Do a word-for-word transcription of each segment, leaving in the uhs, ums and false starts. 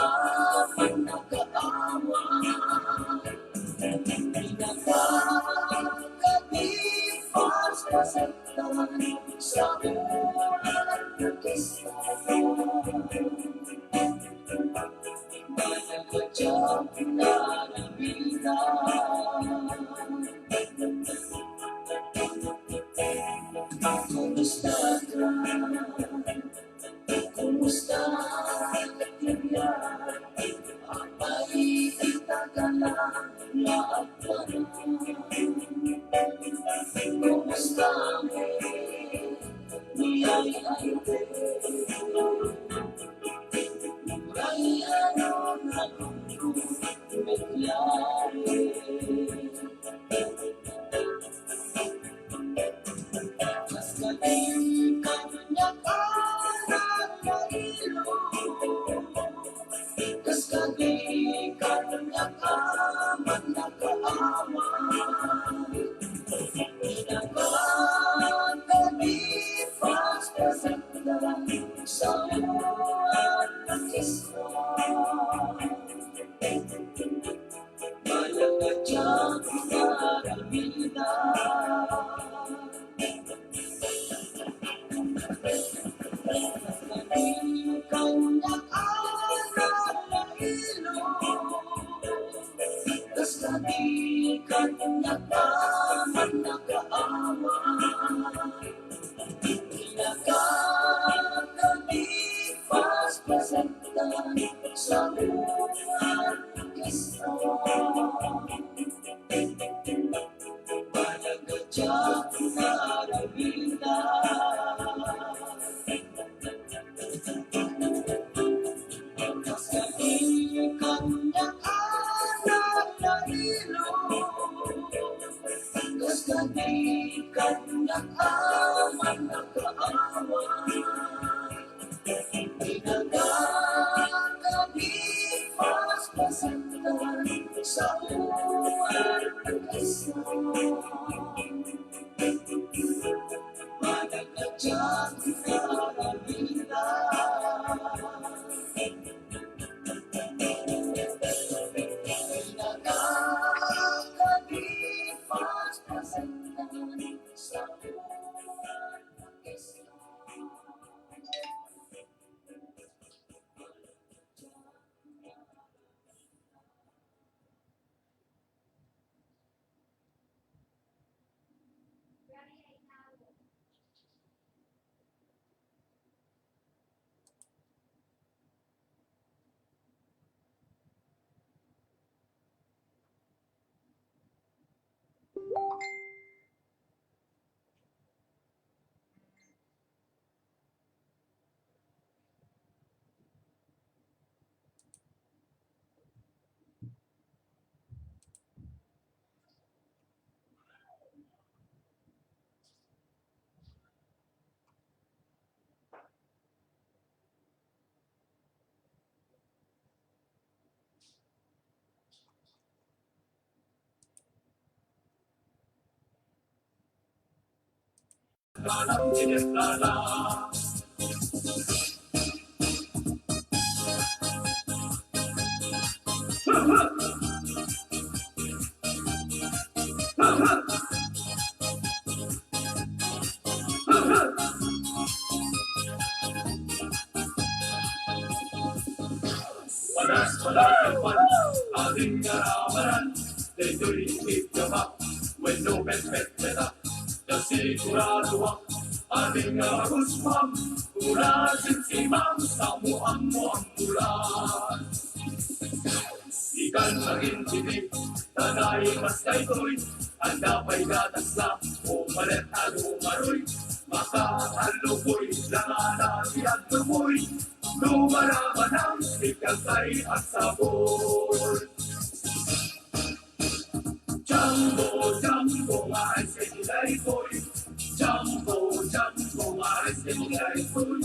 Aman nakaawat, pinagkakadipas-pasentan sa bulan ng Kristo. Malagad na nabida. Kumusta ka? Kumusta ka, Julia? Apay kita ka lang nga agparang? Kumusta mo? Ni ay ay te. Ay ano na kung nangyari? Kas kadin kaniak a nangailo, kas kadin kaniak a mannakaawat, pinagkakadipas-pasentan sa bulan ng Kristo. Malagad nga aramida. Kaniak a nangailo, kas kadin kaniak a mannakaawat. Pinagkakadipas-pasentan sa bulan ng Kristo. Malagad nga aramida. Kas kadin kaniak a nangailo, kas kadin kaniak a mannakaawat, pinagkakadipas-pasentan sa bulan ng Kristo. Malagad nga aramida. Padas, padas, padas, ading nga ramanan, daytoy ti kama, wenno petpetpeta, ta siguradoak, ading nga magustuam, ura simsimam, samo ammo ang uran. Ikan agintindi, tanay mas daytoy, anda pay gatasna, umalet a lumaroy, makaalluboy, langana ti agluboy, lumaraman ang sikagtay agsabol. Jumbo, jumbo, nga ice candy daytoy. Jumbo, jumbo, nga ice candy daytoy.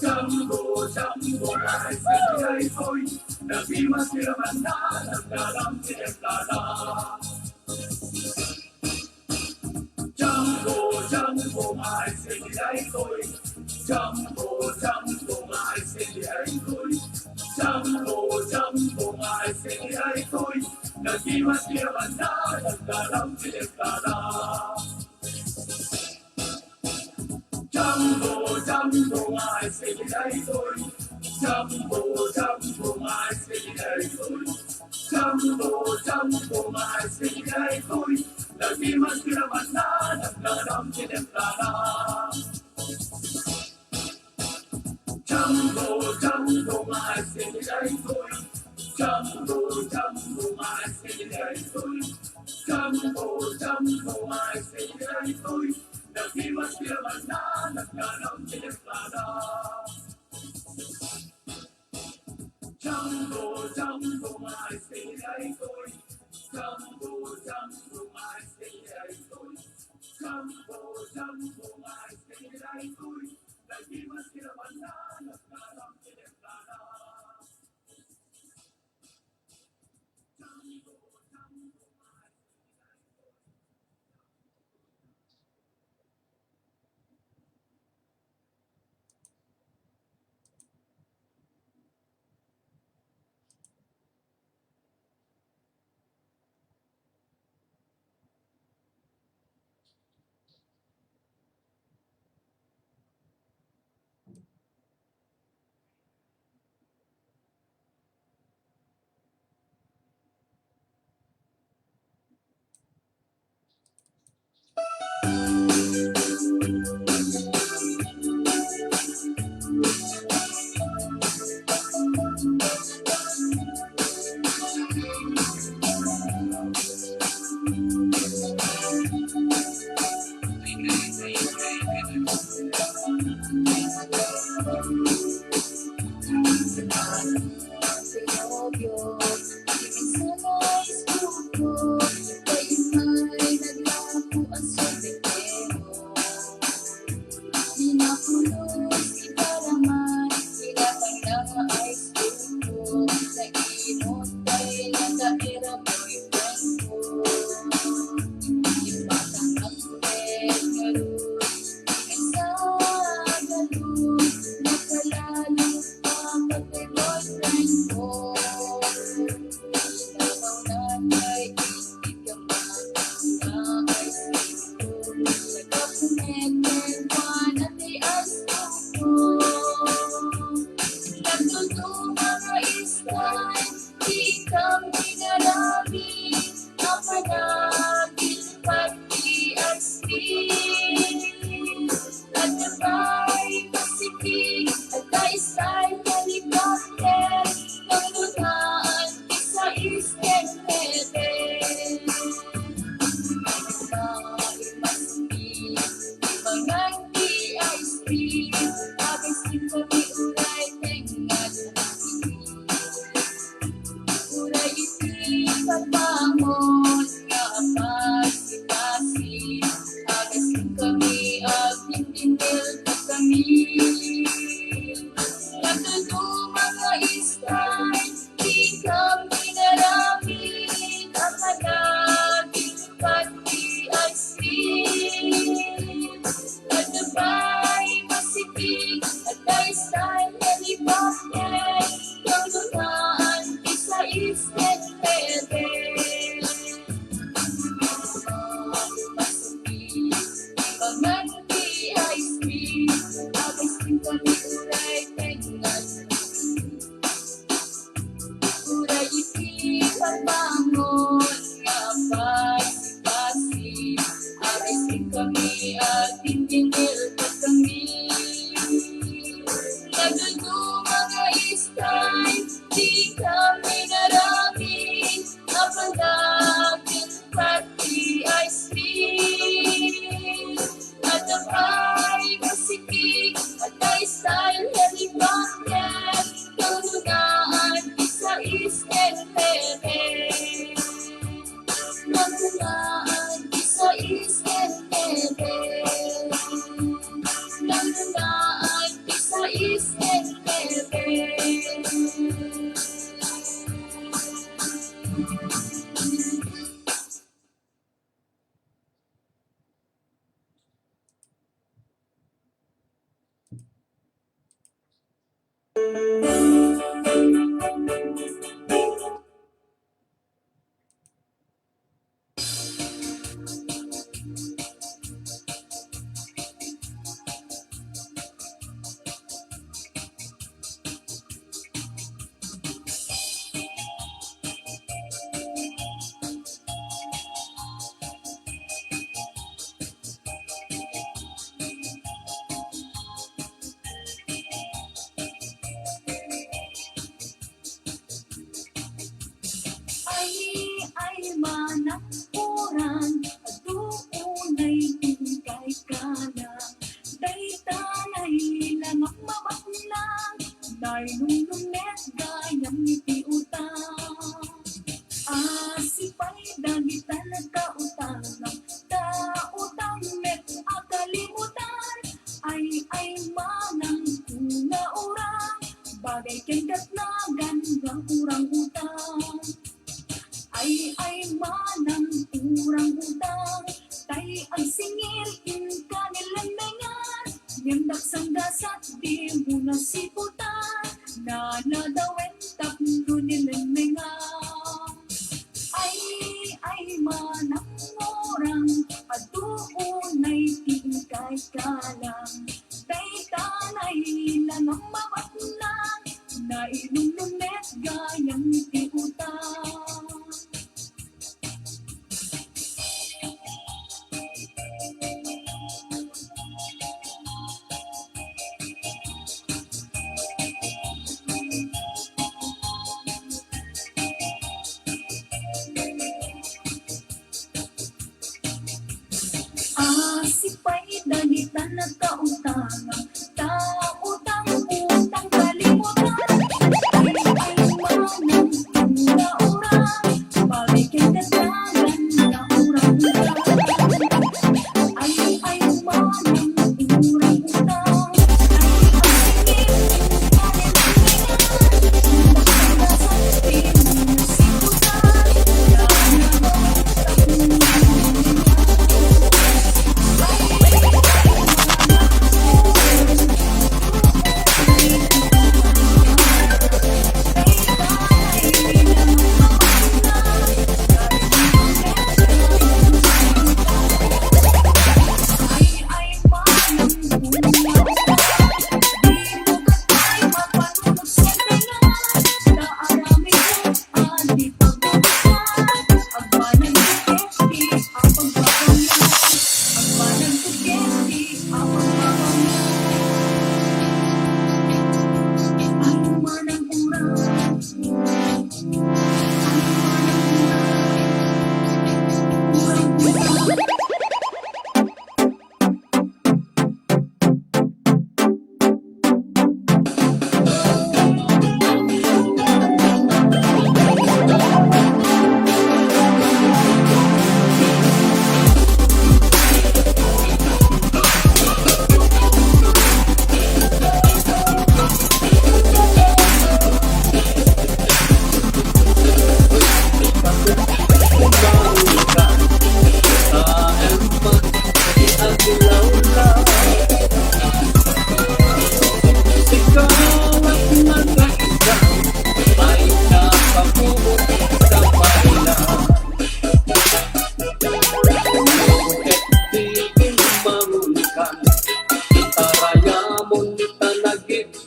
Jumbo, jumbo, nga ice candy daytoy. Nabimas ni Ramanda, nagdalam ti emplada. Jumbo, jumbo, nga ice candy daytoy. Jumbo, jumbo, nga ice candy daytoy. Jumbo, jumbo nga ice cream daytoy. Nagdimas-dimas na, nagdaram ti entrada. Jumbo, jumbo nga ice cream daytoy. Jumbo, jumbo nga ice cream daytoy. Jumbo, jumbo nga ice cream daytoy. Nagdimas-dimas na, nagdaram ti entrada. Jumbo, jumbo nga ice cream daytoy. Jumbo, jumbo nga ice cream daytoy. Jumbo, jumbo nga ice cream daytoy. Nagdimas-dimas na, nagdaram ti entrada. Jumbo, jumbo nga ice cream daytoy. Jumbo, jumbo nga ice cream daytoy. Jumbo, jumbo nga ice cream daytoy. Nagdimas-dimas na, nagdaram ti entrada. Uran, adu unay ti kaikalang, dayta nay langam mabatnang, nainumnum met gayam iti utang. Asipay dagita nagkautang, ta utang met a kalimutan, ay, ay manang kuna urang, bagay ken ket nagan nga urang utang. Ay, ay manang urang utang, tay agsingir inka ni lemmengan, ngem daksang gasat dimo nasiputan, naladawen tapno ni lemmengan. Ay, ay manang urang, adu unay ti kaikalang, dayta nay langam mabatnang, nainumnum met gayam iti utang. Asipay dagita nagkautang, ta utang, utang kalimutan. Ay, ay manang kuna urang, baliken kadagan nga urang utang. Ay, ay manang urang utang. Ay, ay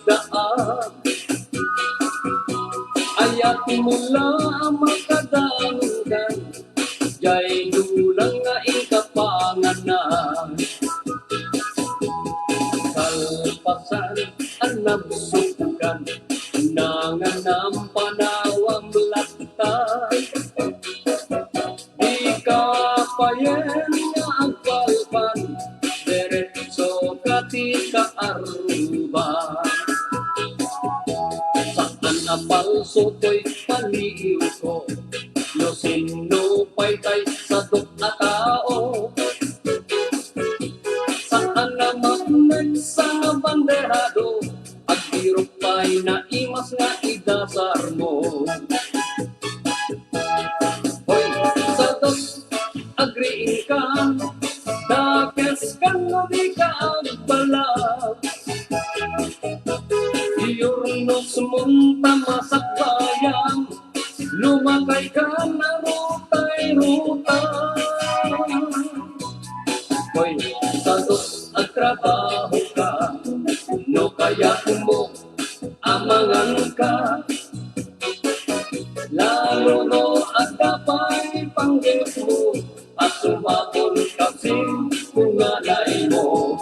Daan. Ayat mo la a makadanggan, jay dulang nga inkapanganan. Kalpasan a nabsugkan, nanganam panawam latta. Dika payen nga agpalpan, diretso ka ti kaarruba. Saan a palso toy paliiwko, no sinno pay tay sadok a tao. Saan a mapnek sa bandehado, agbirok pay naimas nga idasarmo. Hoy, sadok, agriingka, dakes ken no dika agbalak. Iyurnos mon ta masakbayan, lumakay ka na rutay-ruta. Hoy, sadok, agtrabaho ka, no kayat mo, amangan ka. Lalo no adda pay panggep mo, a sumapul ka sin punganay mo.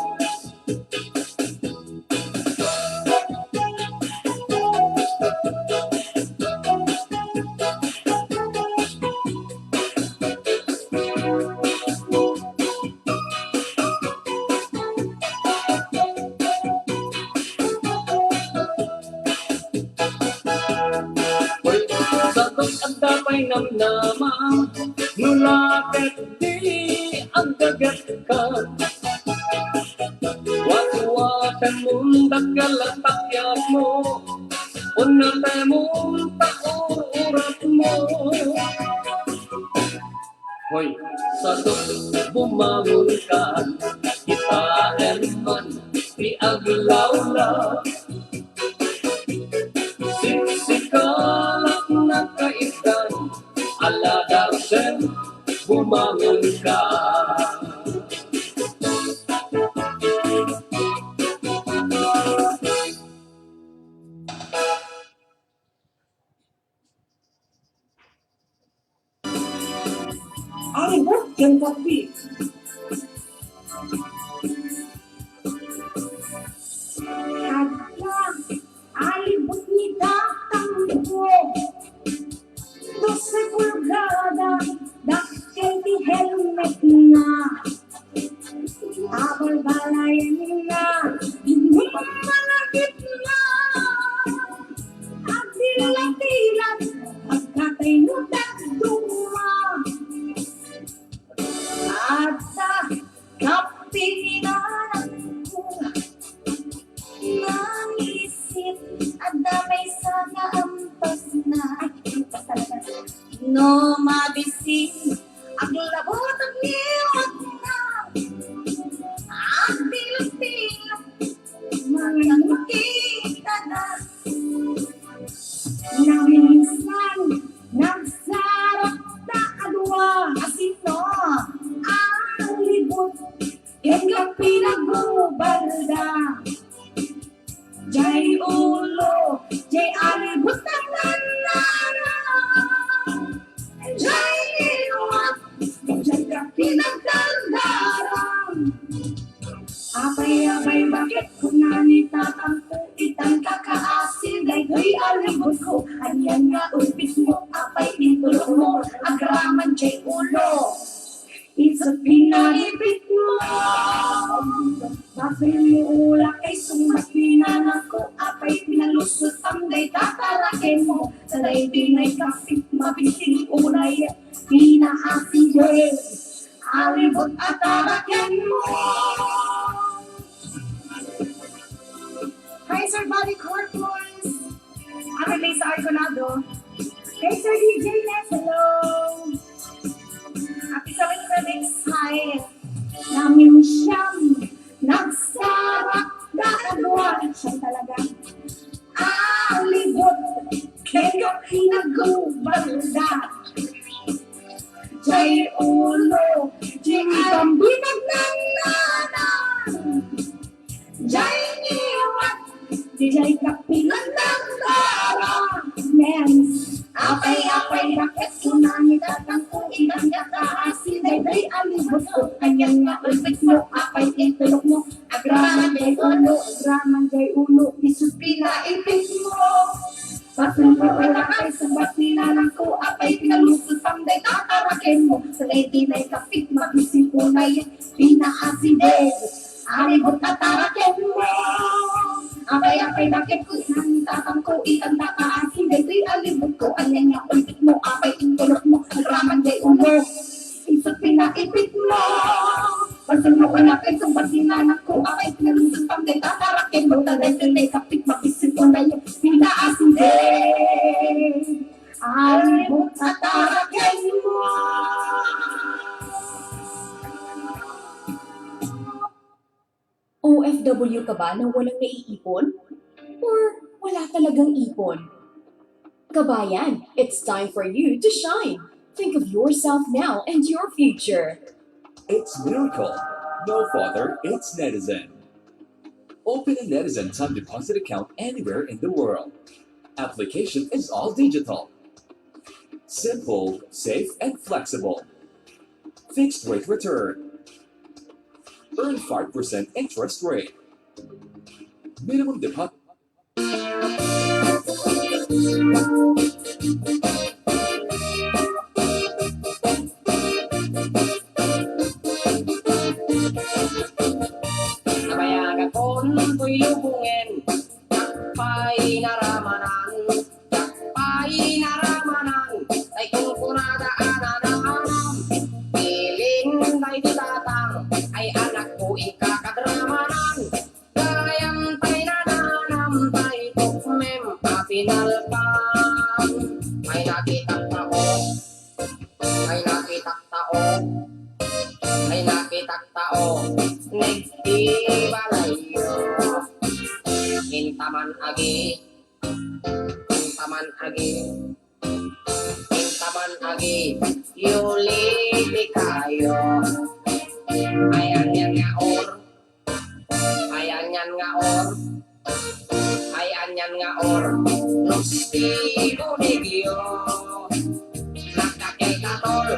Apay namnama, no la ket di aggagetka. Watwatemon dakkel a takyarmo, unnatemon ta ur-uratmo. Hoy, sadok bumangonka, kitaem man ti aglawlaw. Siksika la nakaitdan, ala Darsen, bumangonka. Aribot ken kapi. Adda, aribot ni tatangko. Dose pulgada, dakkel ti helmetna. Abalbalayenna, manakitna. Agdilat-dilat, agkatay no dadduma. Adda, kapi ni nanangko. Nangisit, adda maysa nga ampasna. Ay, ampas talaga. No mabisin, aglabut, agliwatna. Agdilat-dilat, mananakit kada. Naminsan, nagsarakta a dua. Asino? Aribot ken kapi, nagubalda. Jay ulo, jay aribot a nannana. Jay liwat, jay kapi, nagdardaram. Apay, apay, bakit kuna ni tatangko, itan ta kaasi daytoy aribotko? Ania nga ulpitmo, apay intulokmo? Agraman jay ulo, isu ti pinaipitmo. Basolmo, lakay, sungbat ni nanangko, apay pinalusotam dayta tarakenmo? Sa daytoy naikapit, mabisin unay, pinaasideg. Aribot a tarakenmo. Hi, Sir Bobby Corpus. Ate Lisa Arconado. Hey, Sir D J Ness, hello. Happy Seven Seven, hi. Naminsan, nagsarakta a dua. Siya talaga. Aribot, kaya pinagubalda. Jay ulo, jay bambinag nannana. Jay liwat, jay kapi, nagdardaram. Men, apay, apay, bakit kuna ni tatangko, itan ta kaasi daytoy aribotko? Ania nga ulpitmo, apay intulokmo? Agraman jay ulo, agraman jay ulo, isu ti pinaipitmo. Basolmo, lakay, sungbat ni nanangko, apay pinalusotam dayta tarakenmo? Sa daytoy naikapit, mabisin unay, pinaasideg. Aribot a tarakenmo. Apay, apay, bakit kuna ni tatangko, itan ta kaasi daytoy aribotko? Ania nga ulpitmo, apay intulokmo? Agraman jay ulo, isu ti pinaipitmo. Basolmo, lakay, sungbat ni nanangko, apay pinalusotam dayta tarakenmo? Sa daytoy naikapit, mabisin unay, pinaasideg. Aribot a tarakenmo. O F W ka ba na walang naiipon? Or wala talagang ipon? Kabayan, it's time for you to shine. Think of yourself now and your future. It's Miracle. No father, it's Netizen. Open a Netizen time deposit account anywhere in the world. Application is all digital. Simple, safe, and flexible. Fixed rate return. Earn five percent interest rate. Minimum deposit. Nabayagakon toy lubongen, diak pay naramanan, diak pay naramanan. Nakitak tao. Ay, nakitak tao. Ay, nakitak tao. Nagtibalayyo. Intaman agi. Intaman agi. Intaman agi. Yuli ti kayo. Ay, anian nga or. Ay, anian nga or. Ay, anian nga or. Nusti kunigyo. Nagdakkel tatol.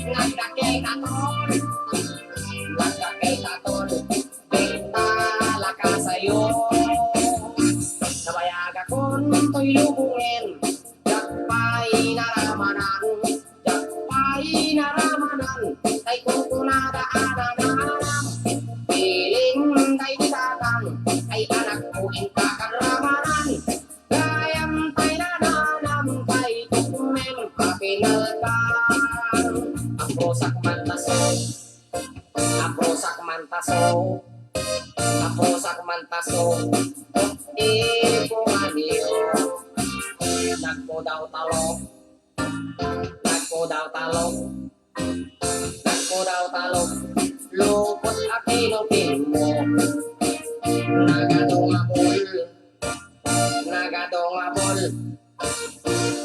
Nagdakkel tatol. Nagdakkel tatol. Benta lakasayo. Nabayagakon toy lubongen. Diak pay naramanan. Diak pay naramanan, tay kunkunada a nananam. Bilin tay ni tatang, ay anakko, inka kadramanan. Gayam tay nananam, tay tukmem a pinalkang. Aprosak man taso, aprosak man taso, aprosak man taso. Ipungan niyo, nagkudaw talok. Nagkudaw talok, nagkudaw talok, lupot a tinutimo. Nagadungabol, nagadungabol,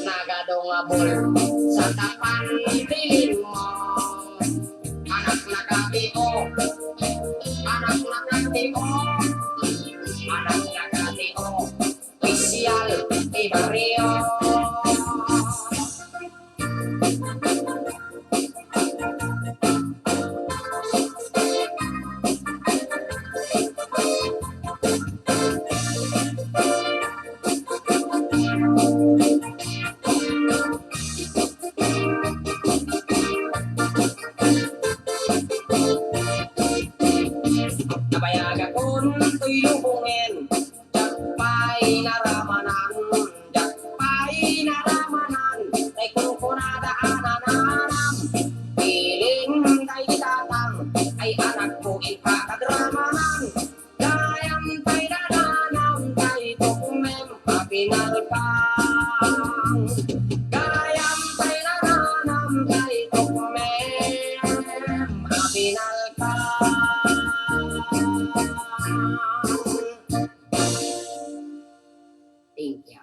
nagadungabol, sa tapan dilim mo. Anak na katio, anak na katio, anak na katio. Opisyal ti barrio. Nabayagakon toy lubongen. Diak pay naramanan, diak pay naramanan, tay kunkunada a nananam. Bilin tay ni tatang, ay anakko, inka kadramanan. Gayam tay nananam, tay tukmem a pinalkang. Gayam tay nananam, tay tukmem a pinalkang. Thank you.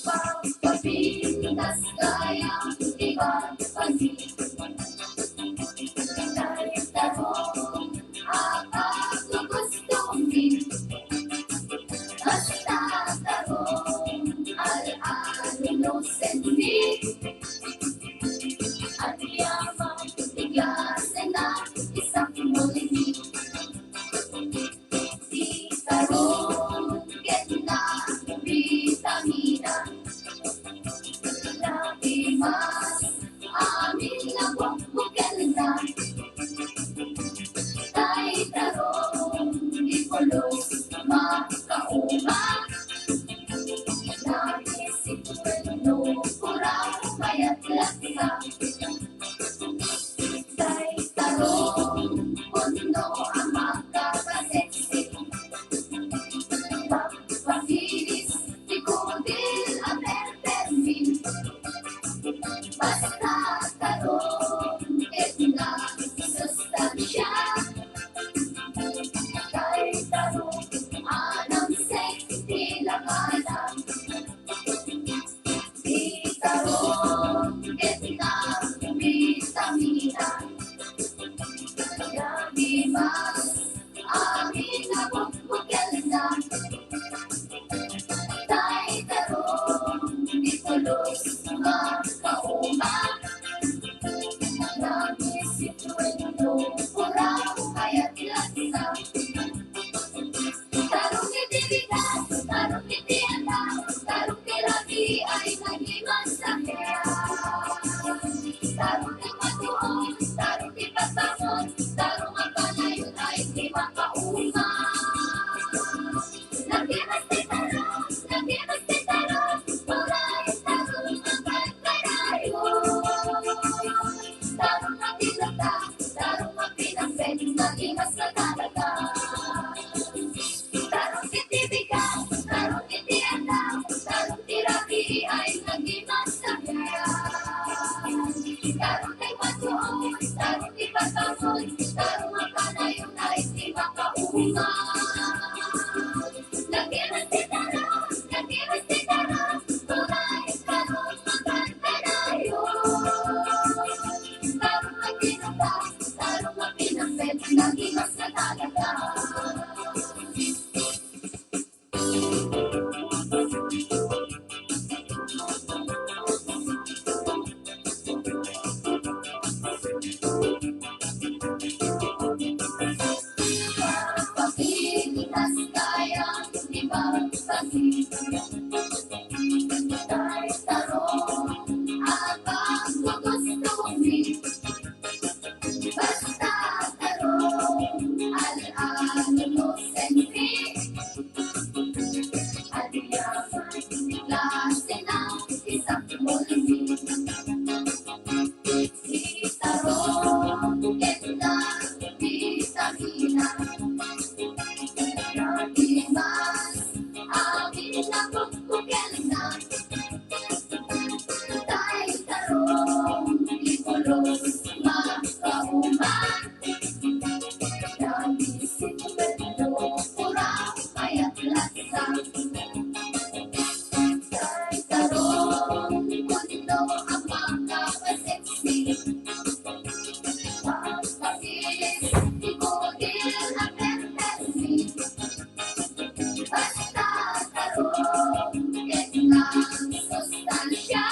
Pagpapintas gayam di pagpansin. Tay tarong a paggugustomi. Basta tarong al-alo no sendi. Agyaman Tarong ti pagbangon, tarong a kanayon ay di makauma. Nagimas ti tarong, nagimas ti tarong, turay tarong a kanayon. Tarong a tinapa, tarong a pinakpet, nagimas na talaga. Papitas kaya, di ba? Kasi tayo tarong, abang gusto mi. Basta tarong, al-alo no senti. Adiyaman, klase na isang mulmi. Si tarong, kenda, vitamina. Nagimas, amin na pagkukel na. Tay tarong, ipulos, makauman. Dami si Pedro, pura mayat lasa. Tay tarong, mundo ang mga masexy. Pagkakis, ikodil ang fantasy. Basta tarong, ket nang sustansya.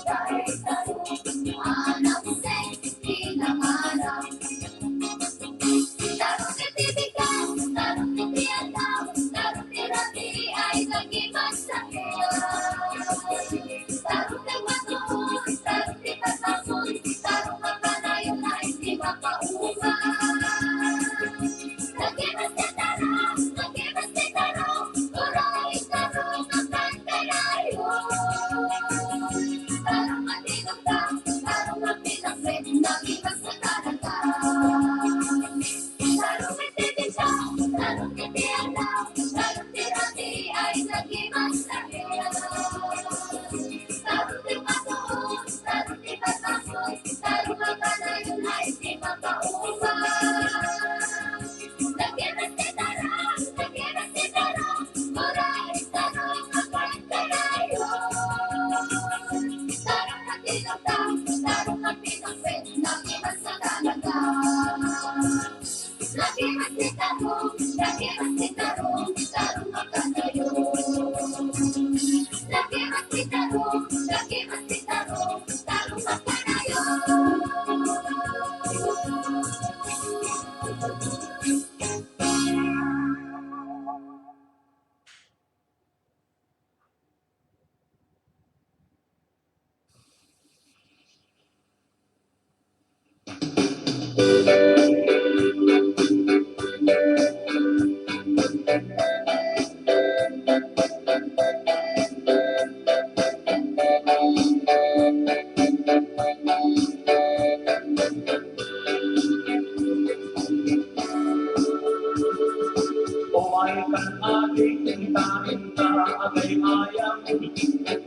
Dahil tarong, anak, sexy na anak. Tarong iti bigas, tarong iti aldaw, tarong ti rabii ay nagimasakit. Tarong ti matuod, tarong ti pagbangon, tarong a kanayon ay di makauma. Nagimas ti tarong, nagimas ti tarong, uray tarong a kanayon. Tarong a tinapa, tarong a pinakpet, nagimas na talaga. Tarong iti bigas, tarong iti aldaw, tarong ti rabii ay nagimas na talaga. Tarong ti matuod, tarong ti pagbangon, tarong a kanayon ay di makauma. Nagimas ti tarong, nagimas ti tarong, uray tarong a kanayon. Tarong a tinapa, tarong a pinakpet, nagimas na talaga. Nagimas ti tarong, nagimas ti tarong, tarong a kanayon. Nagimas ti tarong, nagimas ti tarong, tarong a kanayon. Umay kan ating tainta agay-ayam,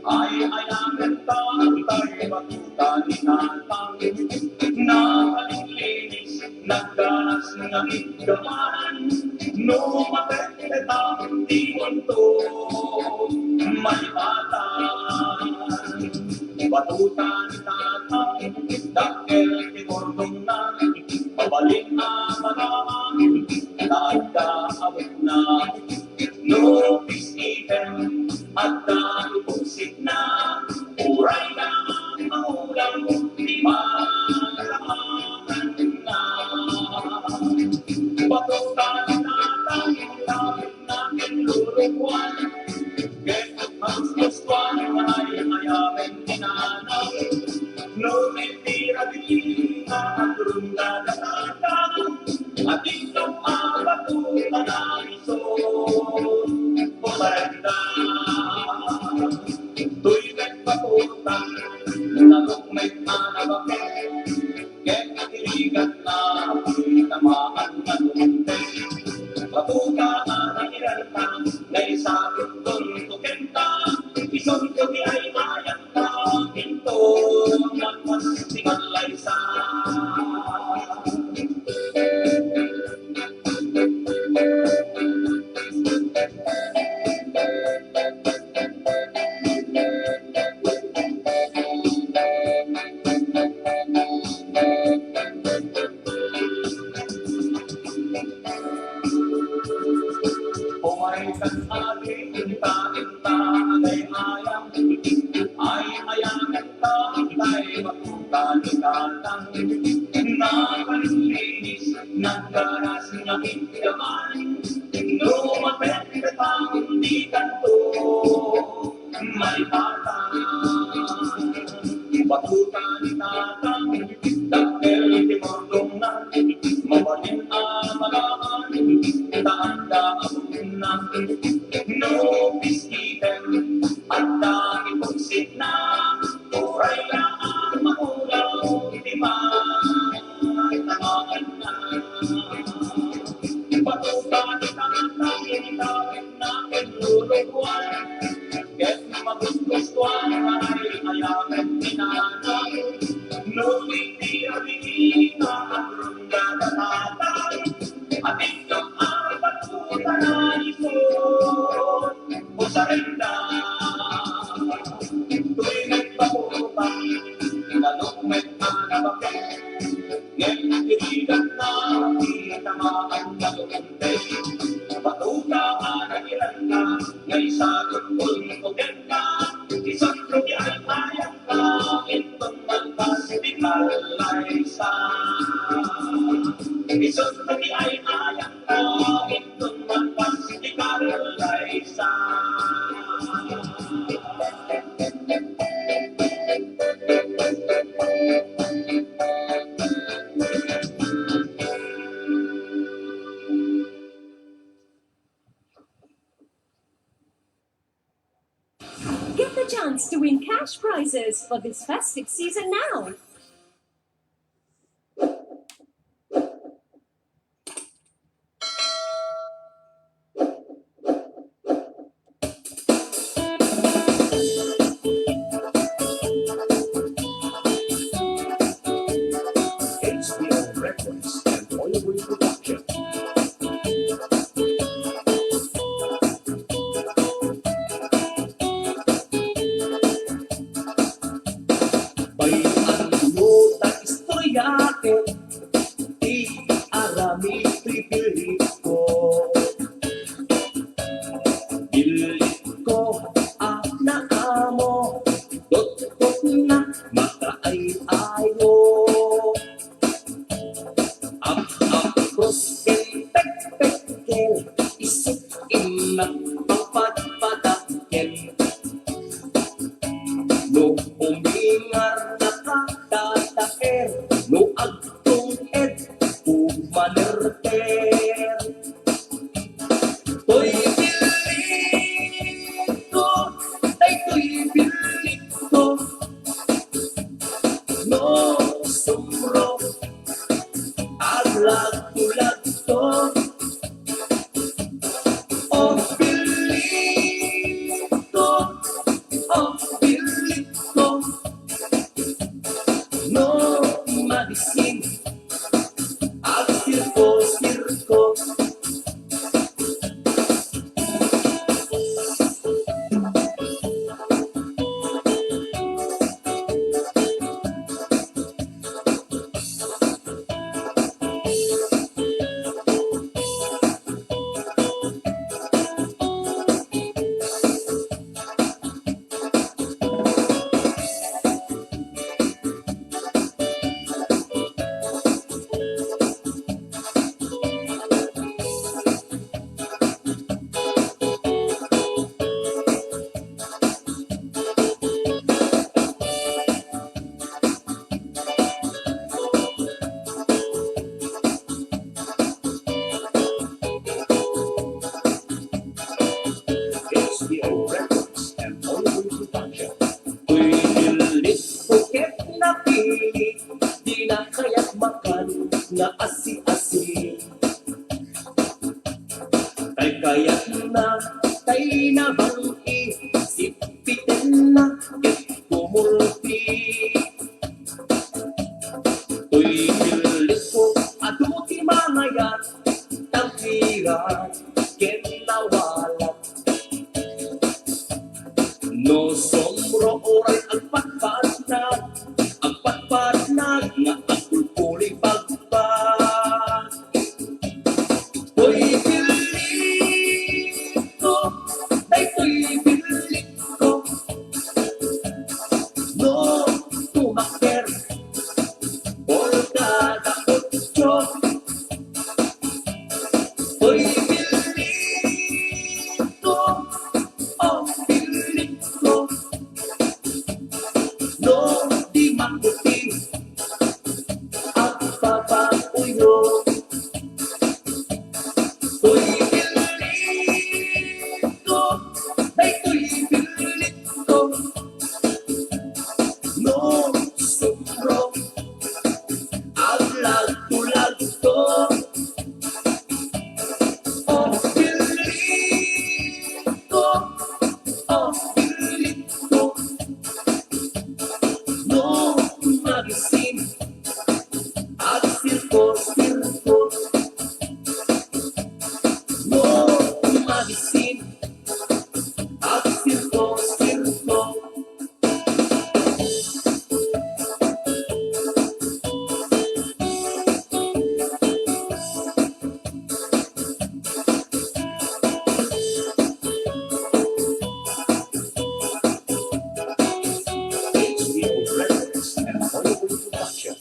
ay-ayamen ta tay batuta ni Tatang. Nakalinglinis, nagdanas nga iggaman, no matettetan ti unto, may batan. Batuta ni Tatang, dakkel ti kordonna, mabalin a manaang, ta adda abetna. No peace item, adda ipugsitna, uray na maulam ti maramanganna. Batuta ni Tatang, Nakinlulukuan, ket makuskuan, ay-ayamen ti nanang. No ti rabii nga agrumbada Tatang, atikam a batuta na isu, o paranda. Toy met batuta, nadukmek a nabaket, ket nagirigat na, tamaan na tumungpet. Batuta a nairanta, naisakit kun tukenta, isunto ti ay-ayanta, inton nagpas ti kanlay Napanlinis, nagkaras nga ikkaman, no mapetpetang di kanto, malikatan. Batutan ni Tatang, dakkel ti murdongna, mabalin a magaan, daan da abunna. No piskiten, adda ti pugsitna, uray a maulaw ti matamaanna. Batutan ni Tatang, initawid na ken lulukuan, ket magusgustuan, ay ayaten ni Nanang. No iti abinina, agrumbada Tatang, atinyo a batutan a ipon. Usarenda, toy nagpakutang, nalukmet a nabakek, ngem irigatna ti tamaan na tumunday. Batuta a nagiranda, nga isagut pulputenda, isutro ti ay-ayam, Inton malpas ti kallaysa, isut ti ay-ayam, inton malpas ti kallaysa. Get the chance to win cash prizes for this festive season now. H P O Records and Oiboy Production. Bay-anmo ta istoryaek ti aramid ti pilit ko. Pilit ko a naamo, dotdotna makaay-ayo. Ap-apros ken pekpekkel, isut innak pangpadpadakkel. No umingar nakatataer, no agtung-ed umanerter. Toy billit ko, daytoy billit ko. No sumro, aglagto-lagto. O billit ko, o billit ko. No madisin, agsirko-sirko. H P O Records and Oliver Production. Toy billit ko ket napili, di na kayat makan nga asi-asi. Tay kayatna, tay nabang-i, sipitenna ket kumulpi. Toy billit ko, adu ti mangayat, tangkiran ken nawalat. No sumro uray agpatpatnag, agpatpatnag nga agpulpuli pagpag. Toy billit ko, daytoy billit ko. No tumaker, o Adakot Dios. Oy, Pilito, oh, Pilito. No, di makuti. Agpapapuyo. Oy, Pilito, daytoy Pilito. No, sumro. Aglagto-lagto. Oh, Pilito. Oh, Pilito. No, magisin. Agsirko-sirko. No, magisin. Agsirko-sirko. H B O Records and Hollywood Production.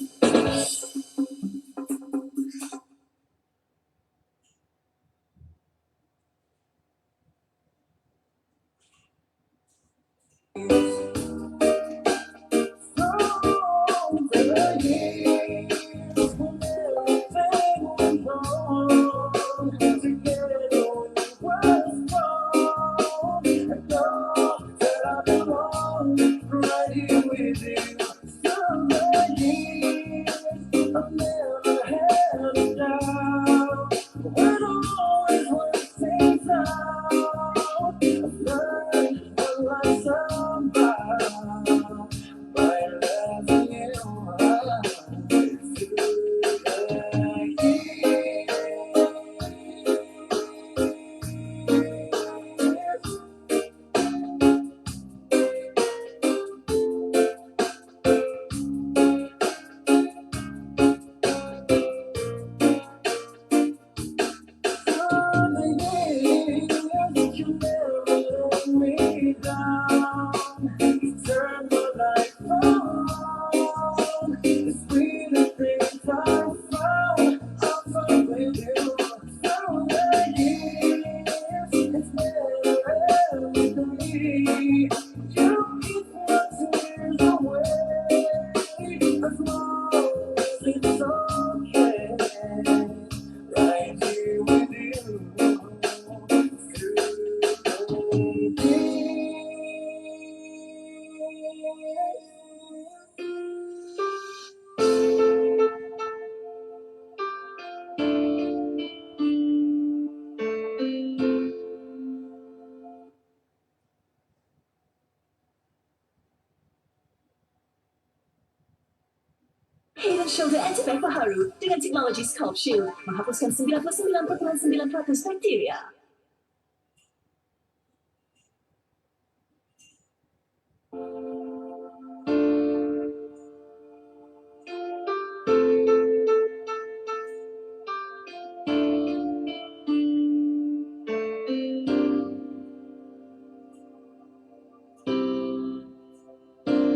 Head and Shoulder Antibacterial Haru dengan teknologi Scalp Shield, menghapuskan sembilan puluh sembilan perpuluhan sembilan peratus bakteria.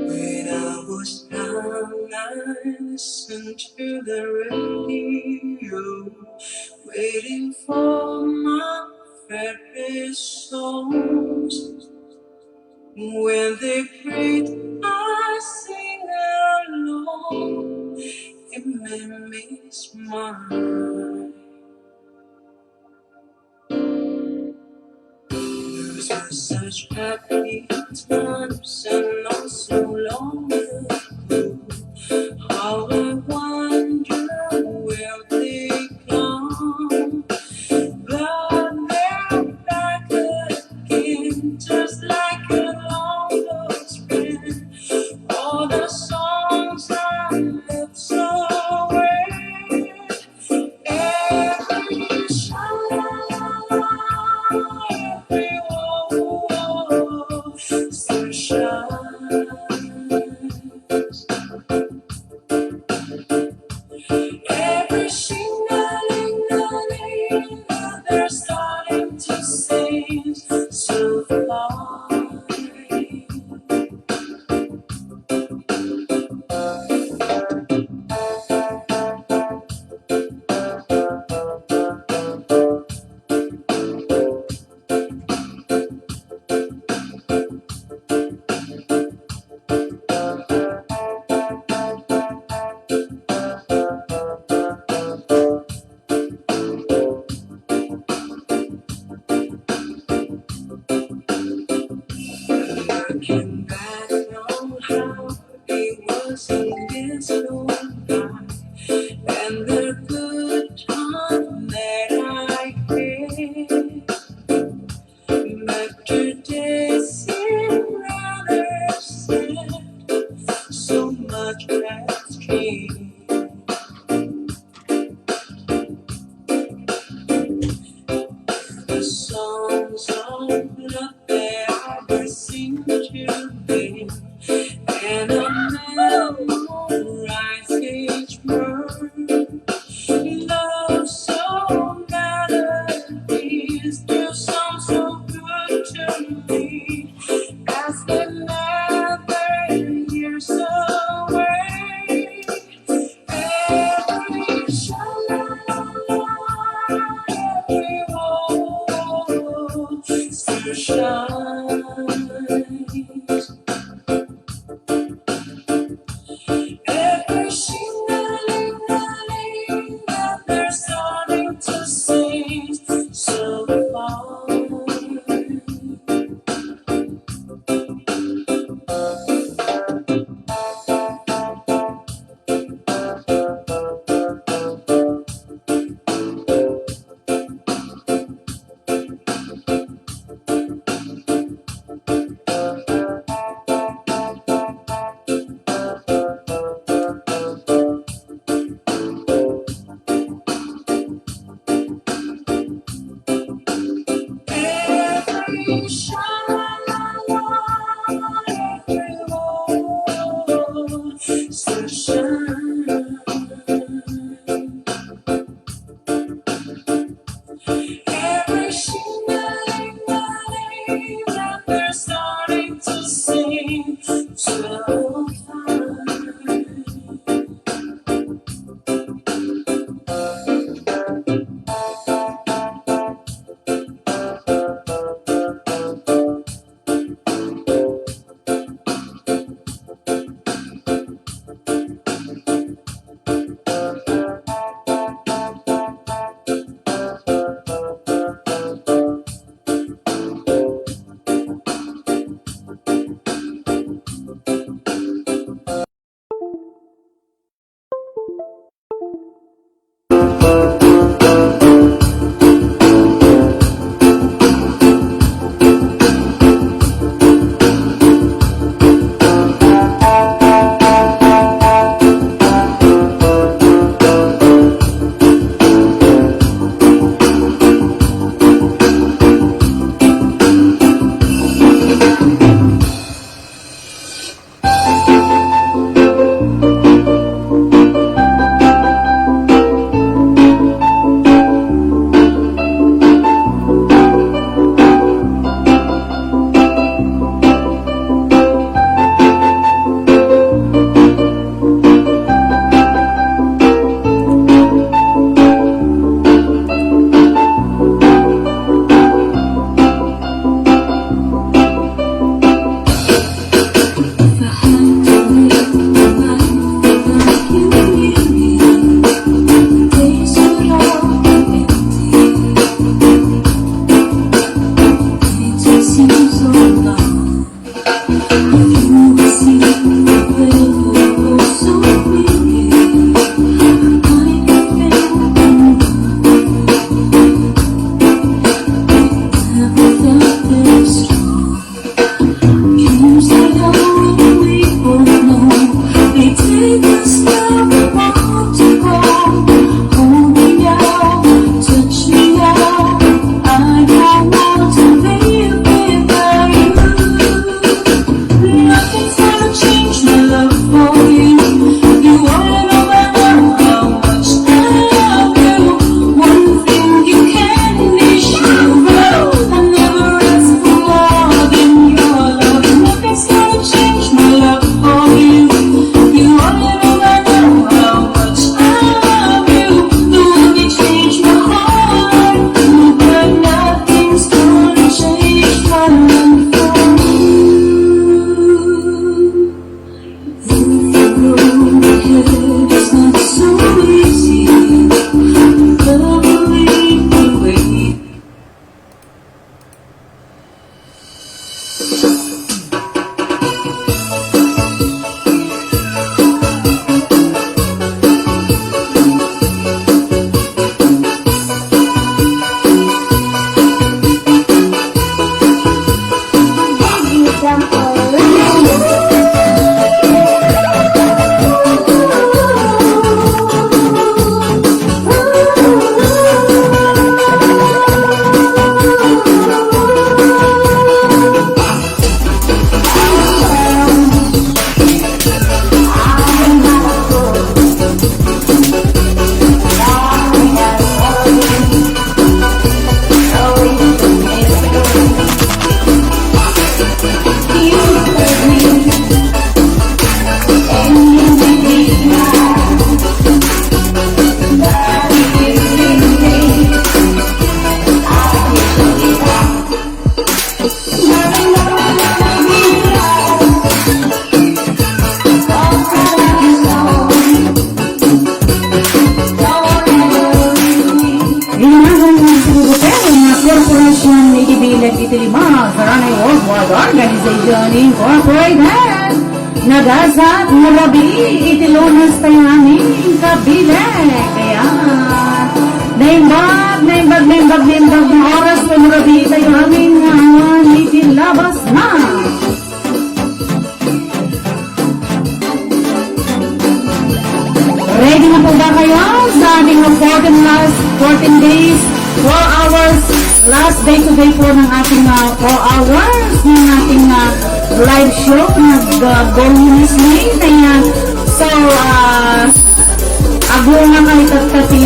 When I was young, I listened to the radio, waiting for my favorite songs. When they played, I sing along. It made me smile. Those were such happy times and not so long ago. How I wonder where they gone. But they're back again, just like a long lost friend. All the songs I left so well. Every shine, every woe, sunshine. Organization Incorporated. Nagasat nga rabii iti Lunes tayo amin kabileg. Ayan. Naimbag, naimbag, naimbag, naimbag na oras ken rabii tayo amin nga awan iti labas na. Ready na po ba kayo sa ating fourteen last, fourteen days, four hours, last day today po ng ating ah, four hours ng ating ah, live show? Nag uh, go Miss May. Ayan. So, uh, agunga kayo tagtati.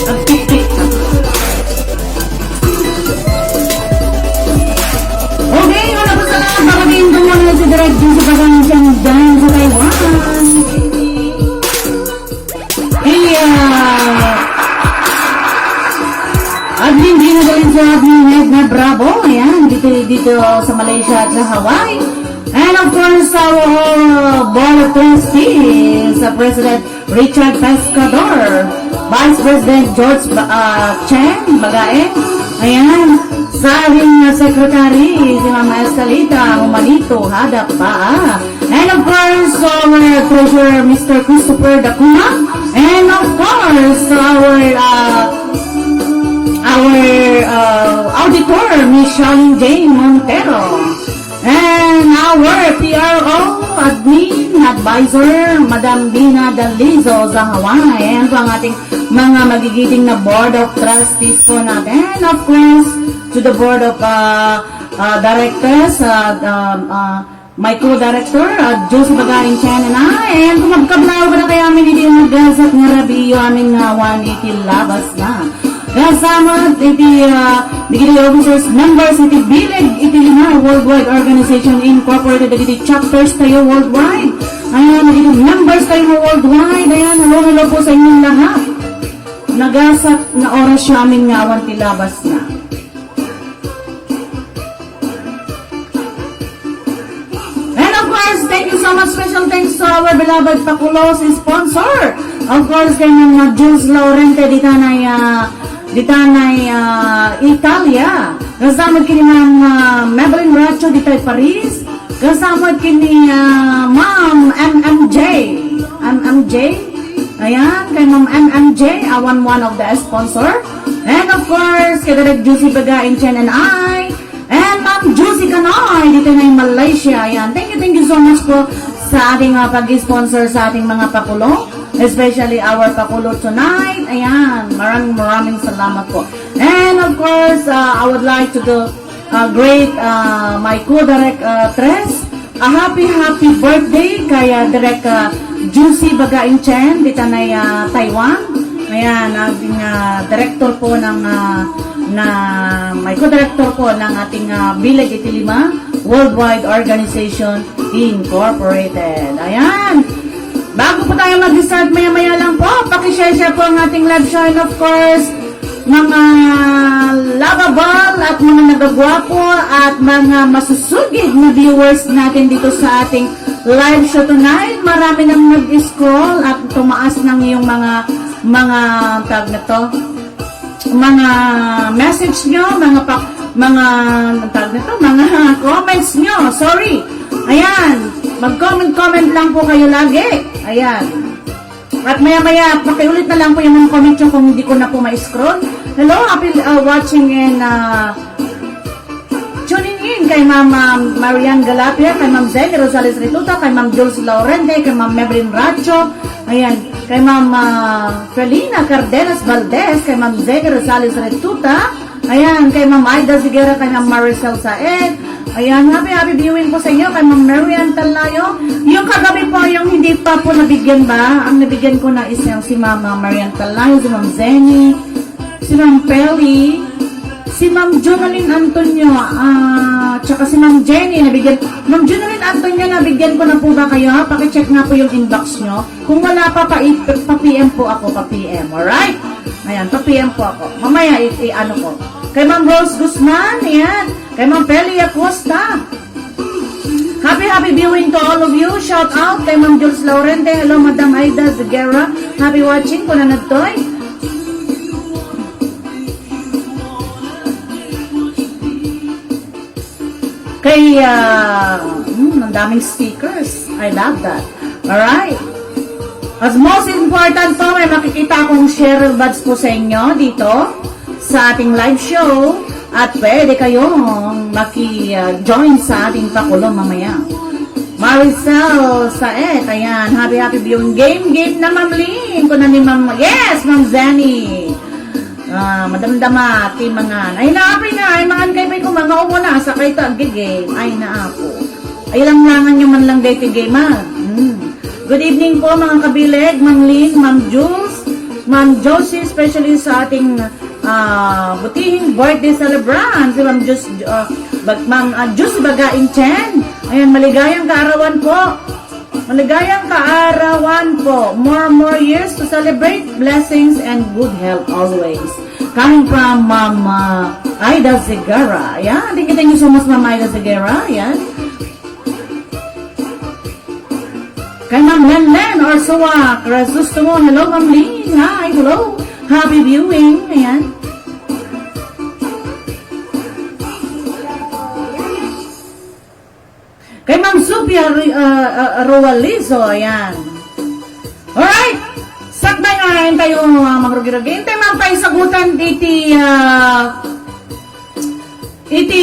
Agpikpik. Okay, wala po sa lahat. Baka din dumanan na si Direk Jun sa pagkakasang dyan sa Taiwan. Iya. Admin Dina Galindo, Admin Edna Bravo. Ayan, dito, dito sa Malaysia at sa Hawaii. And of course, our uh, Board of Trustees, uh, President Richard Pescador, Vice President George Ba- ah, Chen Bagae, ayan, sa ating uh, Secretary, si Mama Escalita Humanito, Hadap pa, ah. And of course, our Treasurer, Mister Christopher Dacuna, and of course, our uh, our uh, Auditor, Miss Charlene J Montero. And our P R O admin advisor, Madam Dina Dalizo Zahawan. Ayan po ang ating mga magigiting na Board of Trustees po natin. And of course, to the Board of uh, uh, Directors, uh, um, uh, my co-director, uh, Josie Bagain Chen and I. And kung magkablaw ka na kaya amin, hindi yung magasat nga rabiyo amin nga awan iti labas na. Kasamot iti uh, dagiti officers, members iti Bileg iti Lima Worldwide Organization Incorporated, dagiti chapters tayo worldwide. Ayan, dagiti members tayo nga worldwide. Ayan, hello, hello po sa inyong lahat. Nagasat nga oras siya amin nga awan ti labas na. And of course, thank you so much. Special thanks to our beloved Pakulos sponsor. Of course, kay Ma'am Jules Laurente, ditanay, ah, ditanay, ah, Italia. Kasamot kini Ma'am, ah, Maybelline Racho, ditay Paris. Kasamot kini, ah, Ma'am M M J. M M J. Ayan, kay Ma'am M M J, awan one of the sponsor. And of course, kay Direk Juicy Baga in Chen and I. And Ma'am Juicy Kanoy, dito na in Malaysia. Ayan, thank you, thank you so much po sa ating uh, pag-sponsor sa ating mga pakulo. Especially our pakulo tonight. Ayan, maraming maraming salamat po. And of course, uh, I would like to do uh, great uh, my co-direct uh, Tres. A happy, happy birthday kay ah, Direk ah, Juicy Bagain Chen, ditanay ah, Taiwan. Ayan, ating ah, director po ng ah, na may co-director po ng ating ah, Bilag iti Lima Worldwide Organization Incorporated. Ayan. Bago po tayo mag-start, maya-maya lang po, pakishare po ang ating live show. And of course, mga lovable at mga nagagwapo at mga masusugid na viewers natin dito sa ating live show tonight. Marami nang nag-scroll at tumaas ng iyong mga mga tag na to, mga message nyo, mga pa, mga tag na to, mga comments nyo. Sorry. Ayan. Mag-comment-comment lang po kayo lagi. Ayan. At maya-maya, pakiulit na lang po yung mga comment nyo kung hindi ko na po ma-scroll. Hello, happy uh, watching and uh, tuning in kay Ma'am um, Marian Galapia, kay Ma'am Zenny Rosales Rituta, kay Ma'am Jules Laurente, kay Ma'am Maybelline Racho, ayan, kay Ma'am uh, Felina Cardenas Valdez, kay Ma'am Zenny Rosales Rituta, ayan, kay Ma'am Aida Sigera, kay Ma'am Maricel Saed, ayan, happy happy viewing po sa inyo, kay Ma'am Marian Talayo. Yung kagabi po, yung hindi pa po nabigyan ba? Ang nabigyan ko na is yung si Mama Marian Talayo, si Ma'am Zenny, si Ma'am Peli, si Ma'am Jonalyn Antonio, ah, tsaka si Ma'am Jenny, nabigyan, Ma'am Jonalyn Antonio, nabigyan ko na po ba kayo? Pakicheck nga po yung inbox nyo. Kung wala pa, pa, pa P M po ako, pa P M, alright? Ayan, pa P M po ako. Mamaya, i, i ano ko. Kay Ma'am Rose Guzman, ayan. Kay Ma'am Peli Acosta. Happy, happy viewing to all of you. Shout out kay Ma'am Jules Laurente. Hello, Madam Aida Ziguera. Happy watching po na nagtoy. Kay, ah, hmm, ang daming stickers. I love that. Alright. As most important po, may makikita akong share badge po sa inyo dito sa ating live show. At pwede kayong maki-, ah, join sa ating pakulo mamaya. Maricel Saet, ayan. Happy, happy viewing. Game, game na, Ma'am Ling. Kuna ni Ma'am, yes, Ma'am Zenny. Ah, madamdama ti mangan. Ay, naapay nga, ay, mangan kayo pa'y kumanga, umuna, sakay ta, game. Ay, naapo. Ay, langlangan nyo man lang dito, game, ah. Hmm. Good evening po, mga kabileg, Ma'am Lynn, Ma'am Jules, Ma'am Josie, especially sa ating, ah, butihing birthday celebrant, si Ma'am Jules, ah, bag-, Ma'am, ah, Jules Bagain Chen. Ayan, maligayang kaarawan po. Maligayang kaarawan po. More, more years to celebrate. Blessings and good health always. Coming from Mama Aida Zigara. Yeah, thank you, thank you so much, Mama Aida Zigara. Yeah. Kay Ma'am Lenlen Orsua Crisostomo. Hello, Ma'am Ling. Hi, hello. Happy viewing. Ayan. Kay Ma'am Sophia Ri-, ah, ah, Roalizo, ayan. Alright. Sakbay nga, ayan tayo, ah, mangrugi-rugi. Intay man tayo sagutan iti, ah, iti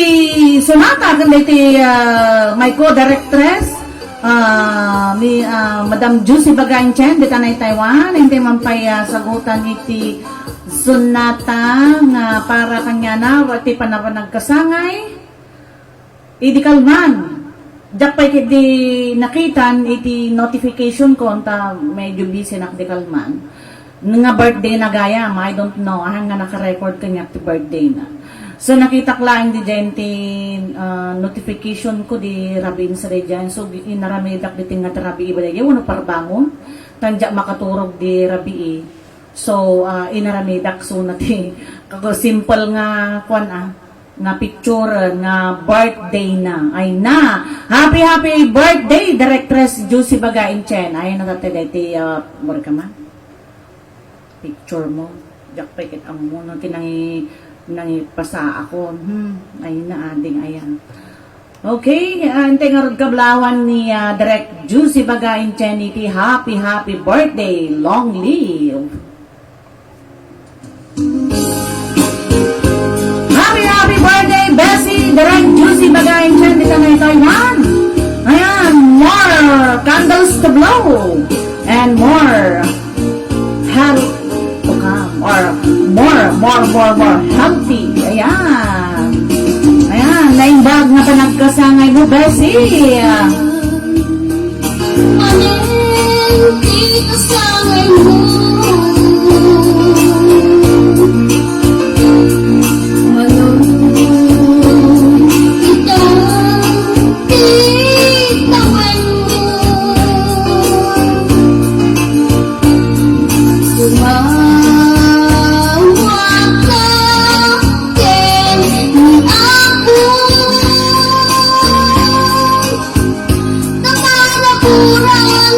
sonata, kundi iti, ah, my co-directress, ah, ni, ah, Madam Juicy Bagain Chen, dita na Taiwan. Intay man pay, ah, sagutan iti sonata nga para kaniana, iti panapanagkasangay. Idi kalman, diak pay ketdi nakitan iti notification ko, ta medyo busy nak di kalman. Nga birthday na gayam, I don't know, ahan nga nakarecord kaniak ti birthday na. So, nakitak laeng di dyan ti, ah, notification ko di rabiin sa dyan. So, inaramidak di tinga ti rabii balay, wano parbangon, tan diak makaturog di rabii. So, ah, inaramidak so na ti, kako simple nga, kwan, ah, nga picture nga birthday na. Ay na. Happy, happy birthday, Directress Juicy Bagain Chen. Ay na, tatay, deti, ah, mura ka man. Picture mo. Diak pay ket ammo no, ti nangi-, nangipasa ako. Hmm, ay na, ading, ayan. Okay, ah, intay ngarud kablawan ni, ah, Direk Juicy Bagain Chen iti happy, happy birthday. Long live. Happy, happy birthday, Bessie! Direk Juicy Bagain Chen, dita na Taiwan. Ayan, more candles to blow. And more health to come. Or more, more, more, more healthy. Ayan. Ayan, naimbag nga panagkasangay mo, Bessie. Manen ti kasangaymo. Manen ita ti tawenmo. Sumawat ka ken ni Apo. Nakarakuran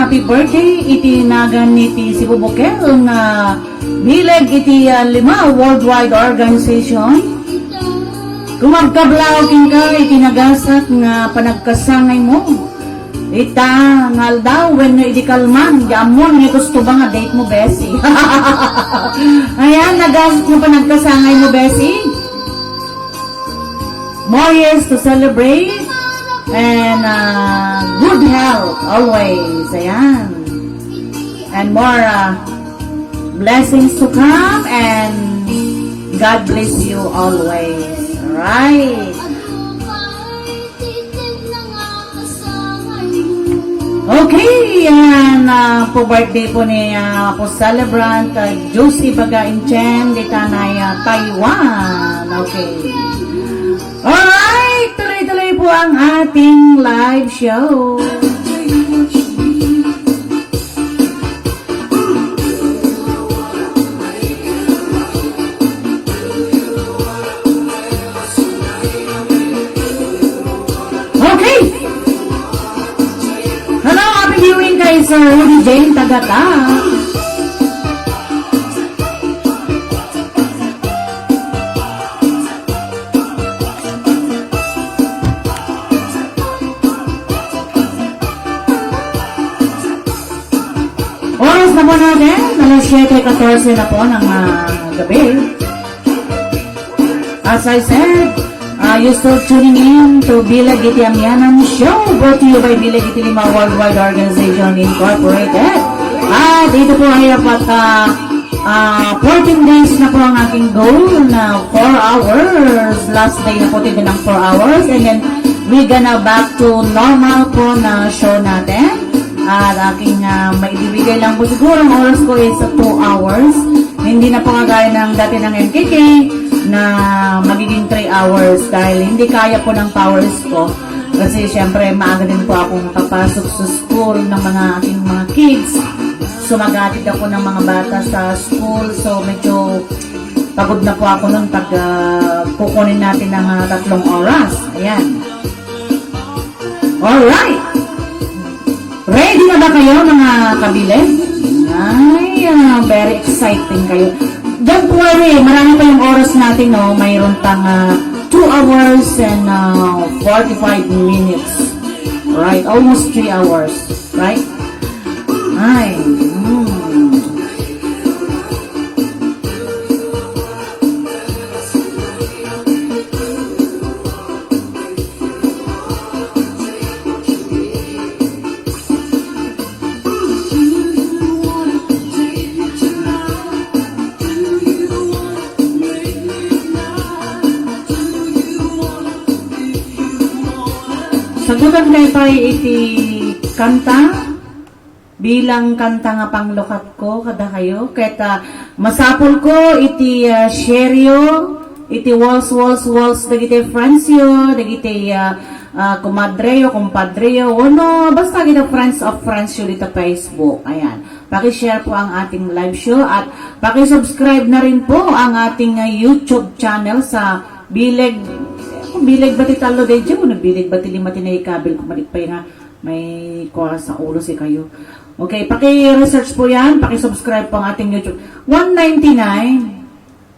Happy birthday iti nagan ni ti Cebu Bukel nga bileg iti, ah, lima worldwide organization. Kumabkablaw kenka iti nagasat nga panagkasangaymo. Ita nga aldaw wenno idi kalman, di ammon nga gusto ba nga date mo, Bessie? Ayan, nagasat nga panagkasangaymo, Bessie. More years to celebrate and, uh, good health always. Ayan. And more, uh, blessings to come and God bless you always. Right. Okay, yan, ah, po birthday po ni, ah, po celebrant, ah, Josie Baga Inchen, di tanay, ah, Taiwan. Okay. Alright, tuloy-tuloy po ang ating live show. Okay. Hello, happy viewing kay Sir Rudy Jane Tagata. Oras na po natin, alas siyete katorse na po ng, ah, gabi. As I said, uh, you're still tuning in to Bilag iti Amianan Show, brought to you by Bilag iti Lima Worldwide Organization Incorporated. At ito po ay apat, ah, ah, fourteen days na po ang aking goal na four hours. Last day na po ito ng four hours. And then, we gonna back to normal po na show natin. At aking, ah, maibibigay lang po siguro ang oras ko is two hours. Hindi na po kagaya ng dati ng M K K na magiging three hours dahil hindi kaya po ng powers ko. Kasi siyempre maaga din po akong papasok sa school ng mga aking mga kids. So maghatid ako ng mga bata sa school. So medyo pagod na po ako nun pag, ah, kukunin natin ng, ah, tatlong oras. Ayan. Alright. Ready na ba kayo, mga kabilen? Ay, ah, very exciting kayo. Don't worry, marami pa yung oras natin, no? Mayroon pang, ah, two hours and, ah, forty-five minutes. Right, almost three hours, right? Ay, mm. Sagutan kayo tayo iti kanta. Bilang kanta nga panglukatko kadakayo, ket, ah, masapul ko iti, ah, share yo, iti walls, walls, walls, dagiti friends yo, dagiti, ah, ah, kumadre yo, kumpadre yo, wenno basta dagiti friends of friends yo dita Facebook. Ayan. Paki-share po ang ating live show at paki-subscribe na rin po ang ating, ah, YouTube channel sa Bileg, kung Bileg Bati Tallo, de, di mo na Bileg Bati Lima, tinay kabil ko, malik pa nga may kuha sa ulo si kayo. Okay, paki-research po yan, paki-subscribe po ang ating YouTube. One ninety-nine,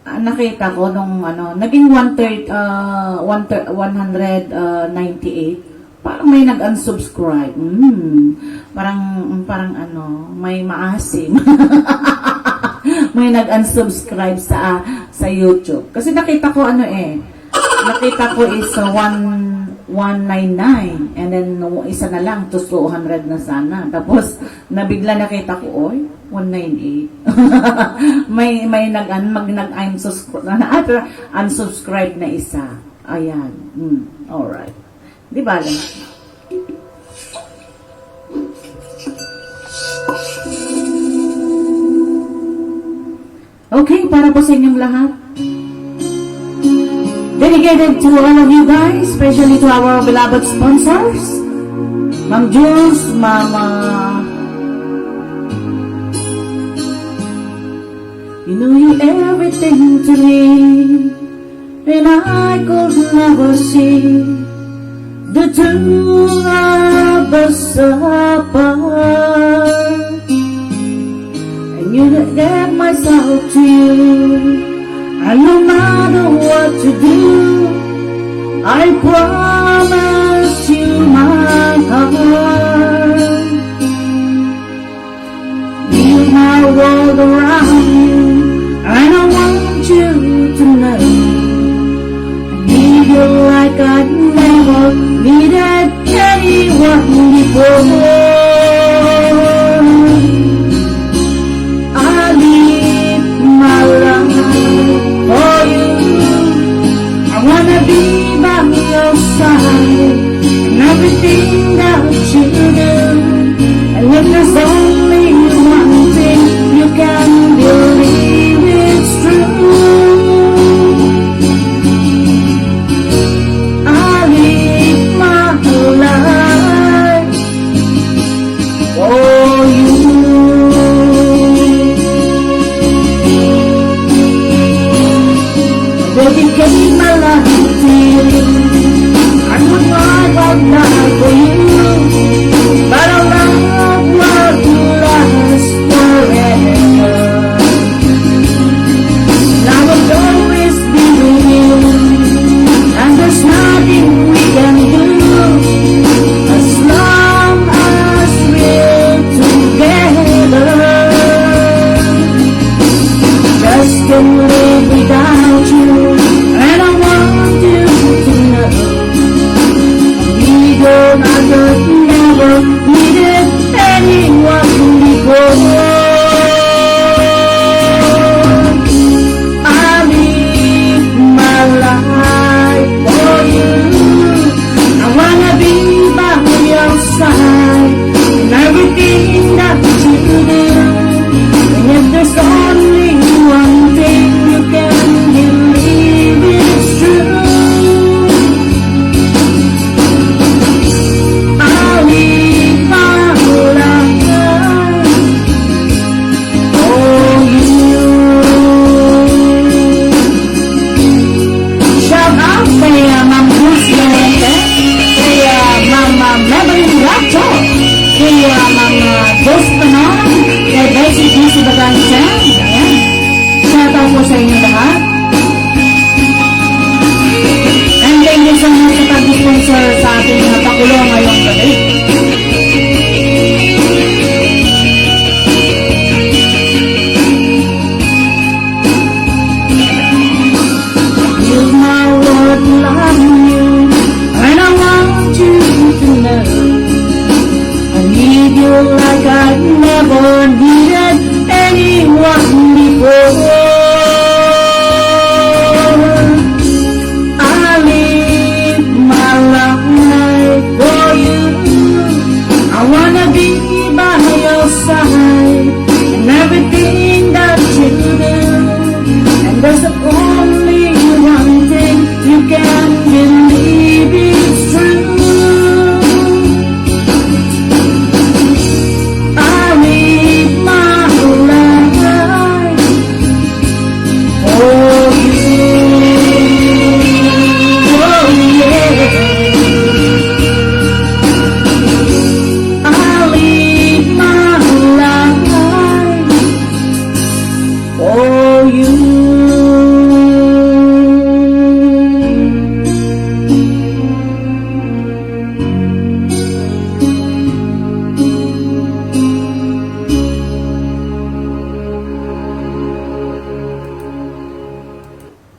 ah, nakita ko nung ano, naging one thirty, ah, one thir-, one hundred ninety-eight. Parang may nag-unsubscribe. Hmm. Parang, parang ano, may maasim. May nag-unsubscribe sa, sa YouTube. Kasi nakita ko ano eh, nakita ko is, uh, one, one nine nine, and then no, isa na lang, to two hundred na sana. Tapos, nabigla nakita ko, oy, one nine eight. May, may nag, mag, nag-unsubscribe, na, ah, pero unsubscribe na isa. Ayan. Hmm. Alright. Di bale. Okay, para po sa inyong lahat. Dedicated to all of you guys, especially to our beloved sponsors. Ma'am Jules, Mama. You know you everything to me, and I could never see the true love of Sapa. Give myself to you, and no matter what you do, I promise you my heart. Build my world around you, and I want you to know I need you like I never needed anyone before. I live my life for you. I wanna be by your side in everything that you do. And if there's only one thing you can believe, it's true. I live my life for you. Dedicate my life to you. I would not have died for you, but our love would last forever. And I will always be with you, and there's nothing we can do as long as we're together. Just can't live without you, and I want you to know. We don't have to never needed anyone before. I live my life for you. I wanna be by your side in everything that you do. And if there's only one thing you can believe, it's true. I live my life for you. Shout out kay, ah, Ma'am Luz Llorente, kay, ah, Ma'am, ah, Maybelline Racho, kay, ah, Ma'am, ah, Dos Panon, kay Bessie Dizzy Bagancha. Ayan. Shout out po sa inyo lahat. And thank you so much sa pag-sponsor sa ating, ah, pakulo ngayong gabi. You're my world, loving you, and I want you to know I need you like I never needed anyone before. I live my life for you. I wanna be by your side in everything that you do. And there's only one thing you can believe is true. I live my life for you. Oh, yeah. I live my life for you.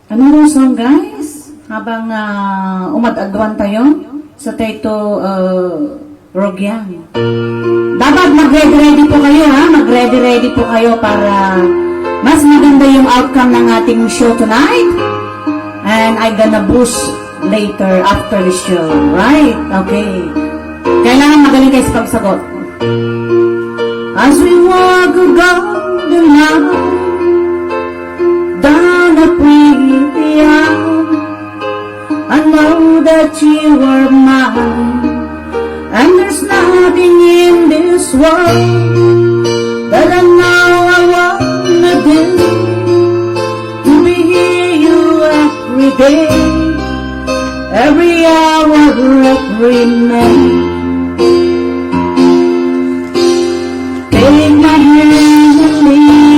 Another song, guys, habang, ah, umad-adwan tayo sa tayo, ah, Rogian. Dapat mag-ready-ready po kayo, ha? Mag-ready-ready po kayo para mas maganda yung outcome ng ating show tonight. And I gonna boost later after the show. Right? Okay. Kailangan magaling kayo sa pagsagot. As we walk a golden line down a pretty aisle, I know that you are mine, and there's nothing in this world that I know I wanna do to be here you every day, every hour, every minute. Take my hand and lead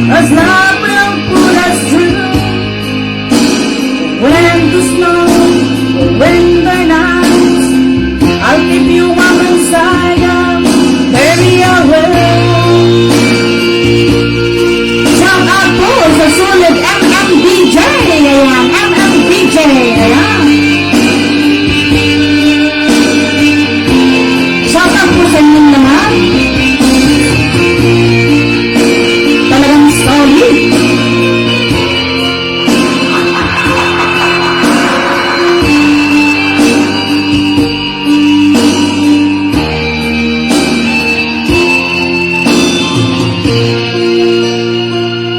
As love will pull us through the winter snow, the winter nights, I'll keep you warm inside of, baby, I will. Shout out po sa Sulit M M D J. Ayan, M M D J. Ayan. Shout out po sa inyong lahat. Talagang solid.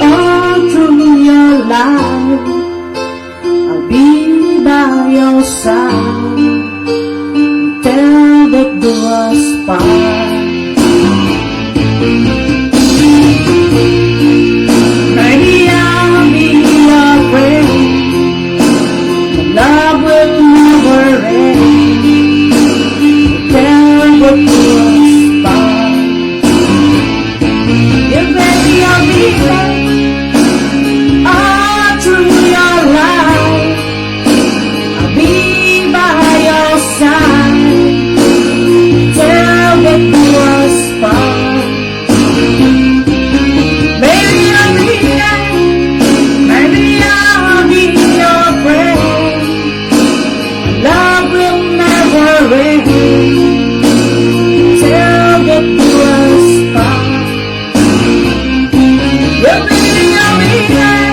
All through your life, I'll be by your side till the doors part. Maybe I'll be your friend. Love will never end till the doors part. You, baby, I'll be there all through your life. I'll be by your side till the doors part. Maybe I'll be there, maybe I'll be your friend. Love will never end till the doors part. You'll be there, I'll be there,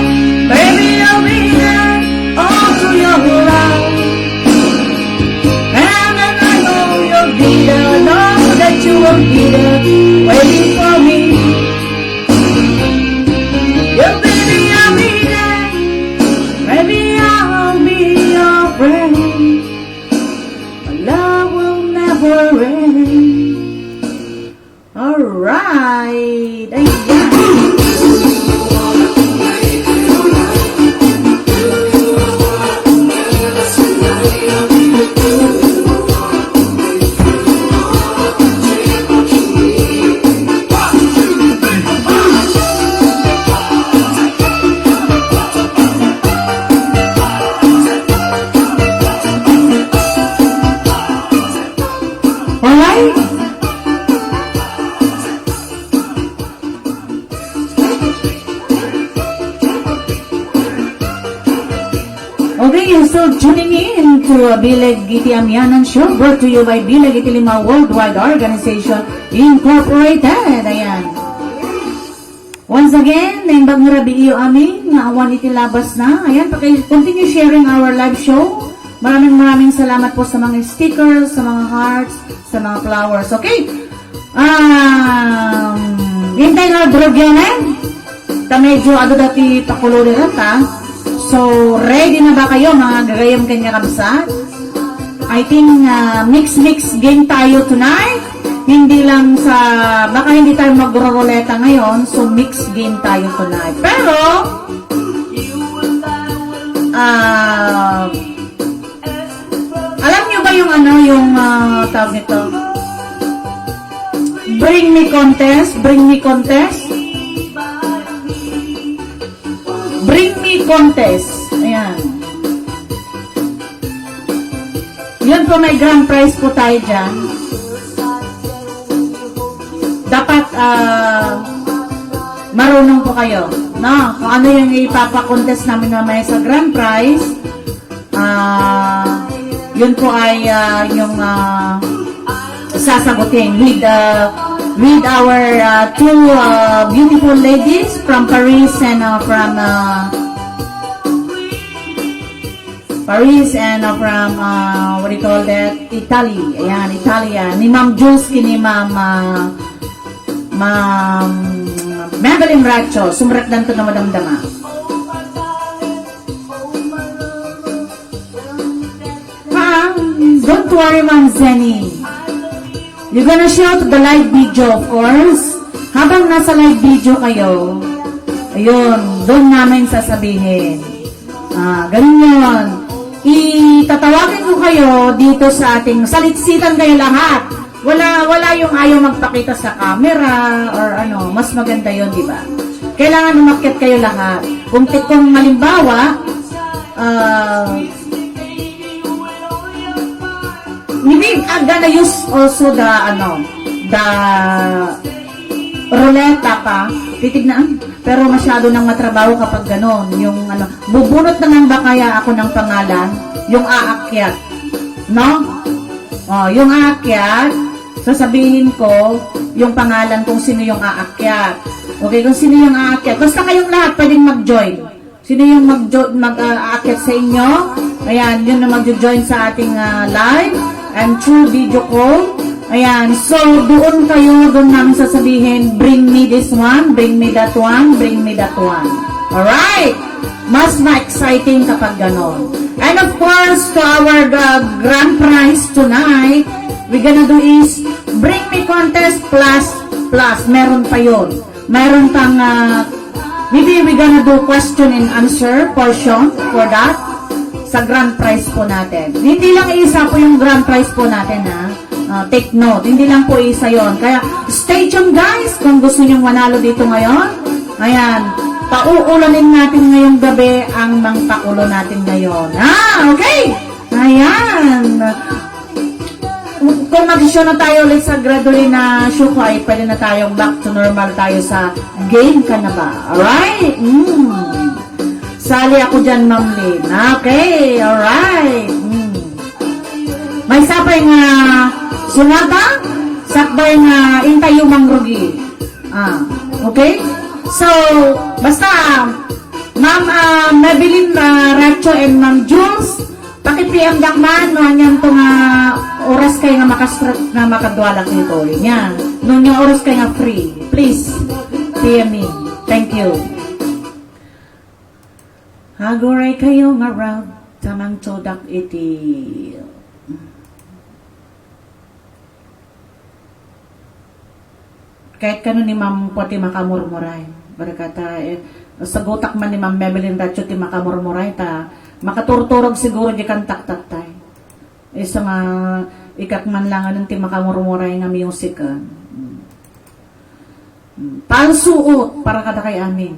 baby, I'll be there all through your life. And then I know you'll be there, know that you will be there, waiting for me. You'll be there, I'll be there, baby, I'll be your friend. Our love will never end. Alright. Ayan. Alright. Okay, you're still tuning in to, uh, Bileg iti Amianan Show, brought to you by Bileg iti Lima Worldwide Organization Incorporated. Ayan. Once again, naimbag nga rabii amin nga awan iti labasna. Ayan, paki-, continue sharing our live show. Maraming, maraming salamat po sa mga stickers, sa mga hearts, sa mga flowers. Okay? Um, intay nga drogyonen. Ta medyo adu dati pakulodera ta. So, ready na ba kayo, mga gagayam ken kakabsat? I think, uh, mix-mix game tayo tonight. Hindi lang sa, baka hindi tayo magroroleta ngayon, so mix game tayo tonight. Pero, ah, alam nyo ba yung ano, yung, ah, tawag nito? Bring me contest, bring me contest. Bring me contest. Ayan. Yun po, may grand prize po tayo dyan. Dapat, ah, marunong po kayo, no? Kung ano yung ipapakontest namin mamaya sa grand prize, ah, yun po ay, ah, yung, ah, sasagutin with, uh, with our, uh, two, uh, beautiful ladies from Paris and, uh, from, uh, Paris and, uh, from, uh, what do you call that? Italy. Ayan, Italia. Ni Ma'am Jules, ni Ma'am, uh, Ma'am Madeline Racho. Sumrekdan to na madamdama. Ma'am, don't worry, Ma'am Zenny. You're gonna show to the live video, of course. Habang nasa live video kayo, ayun, doon namin sasabihin. Ah, ganun yun. Itatawagin ko kayo dito sa ating saliksitan kayo lahat. Wala, wala yung ayaw magpakita sa camera or ano, mas maganda yun, di ba? Kailangan umakyat kayo lahat. Kung ti-, kung halimbawa, ah, maybe I'm gonna use also the, ano, the ruleta pa. Titignan. Pero masyado nang matrabaho kapag ganon. Yung, ano, bubunot na lang ba kaya ako ng pangalan? Yung aakyat. No? Oh, yung aakyat, sasabihin ko yung pangalan kung sino yung aakyat. Okay, kung sino yung aakyat. Basta kayong lahat pwedeng mag-join. Sino yung mag-, mag, ah, aakyat sa inyo? Ayan, yun na mag-join sa ating, ah, live and through video call. Ayan, so doon kayo, doon namin sasabihin, "Bring me this one, bring me that one, bring me that one." Alright? Mas ma-exciting kapag ganon. And of course, to our, uh, grand prize tonight, we're gonna do is bring me contest plus, plus. Meron pa yun. Meron pang, uh, maybe we're gonna do question and answer portion for that sa grand prize po natin. Hindi lang isa po yung grand prize po natin, ha. Ah, take note, hindi lang po isa yon. Kaya stay tuned, guys, kung gusto nyong manalo dito ngayon. Ayan, pauulanin natin ngayong gabi ang mangpakulo natin ngayon. Ah, okay? Ayan. Kung mag-show na tayo ulit sa Gradulina Show ko, ay pwede na tayong back to normal tayo sa game ka na ba? Alright? Mm. Sali ako dyan, Ma'am Lynn. Okay, alright. Mm. May sapay nga sungata, sakbay nga intayo mangrugi. Ah, okay? So, basta, Ma'am, ah, Maybelline, ah, Racho and Ma'am Jules, paki-P M dak man, no, anian to nga oras kay nga makastart nga makadualak nito. Nia, no, nia oras kay nga free, please, P M me. Thank you. Aguray kayo nga rag, tamang todak iti. Kahit kano ni Ma'am po ti makamurmuray. Barkata, eh, sagutak man ni Ma'am Maybelline Racho ti makamurmuray, ta makaturturog siguro di kantak tattay. Isu nga ikak man langanen ti makamurmuray nga music, ah. Mm. Mm. Palsuot para kadakay amin.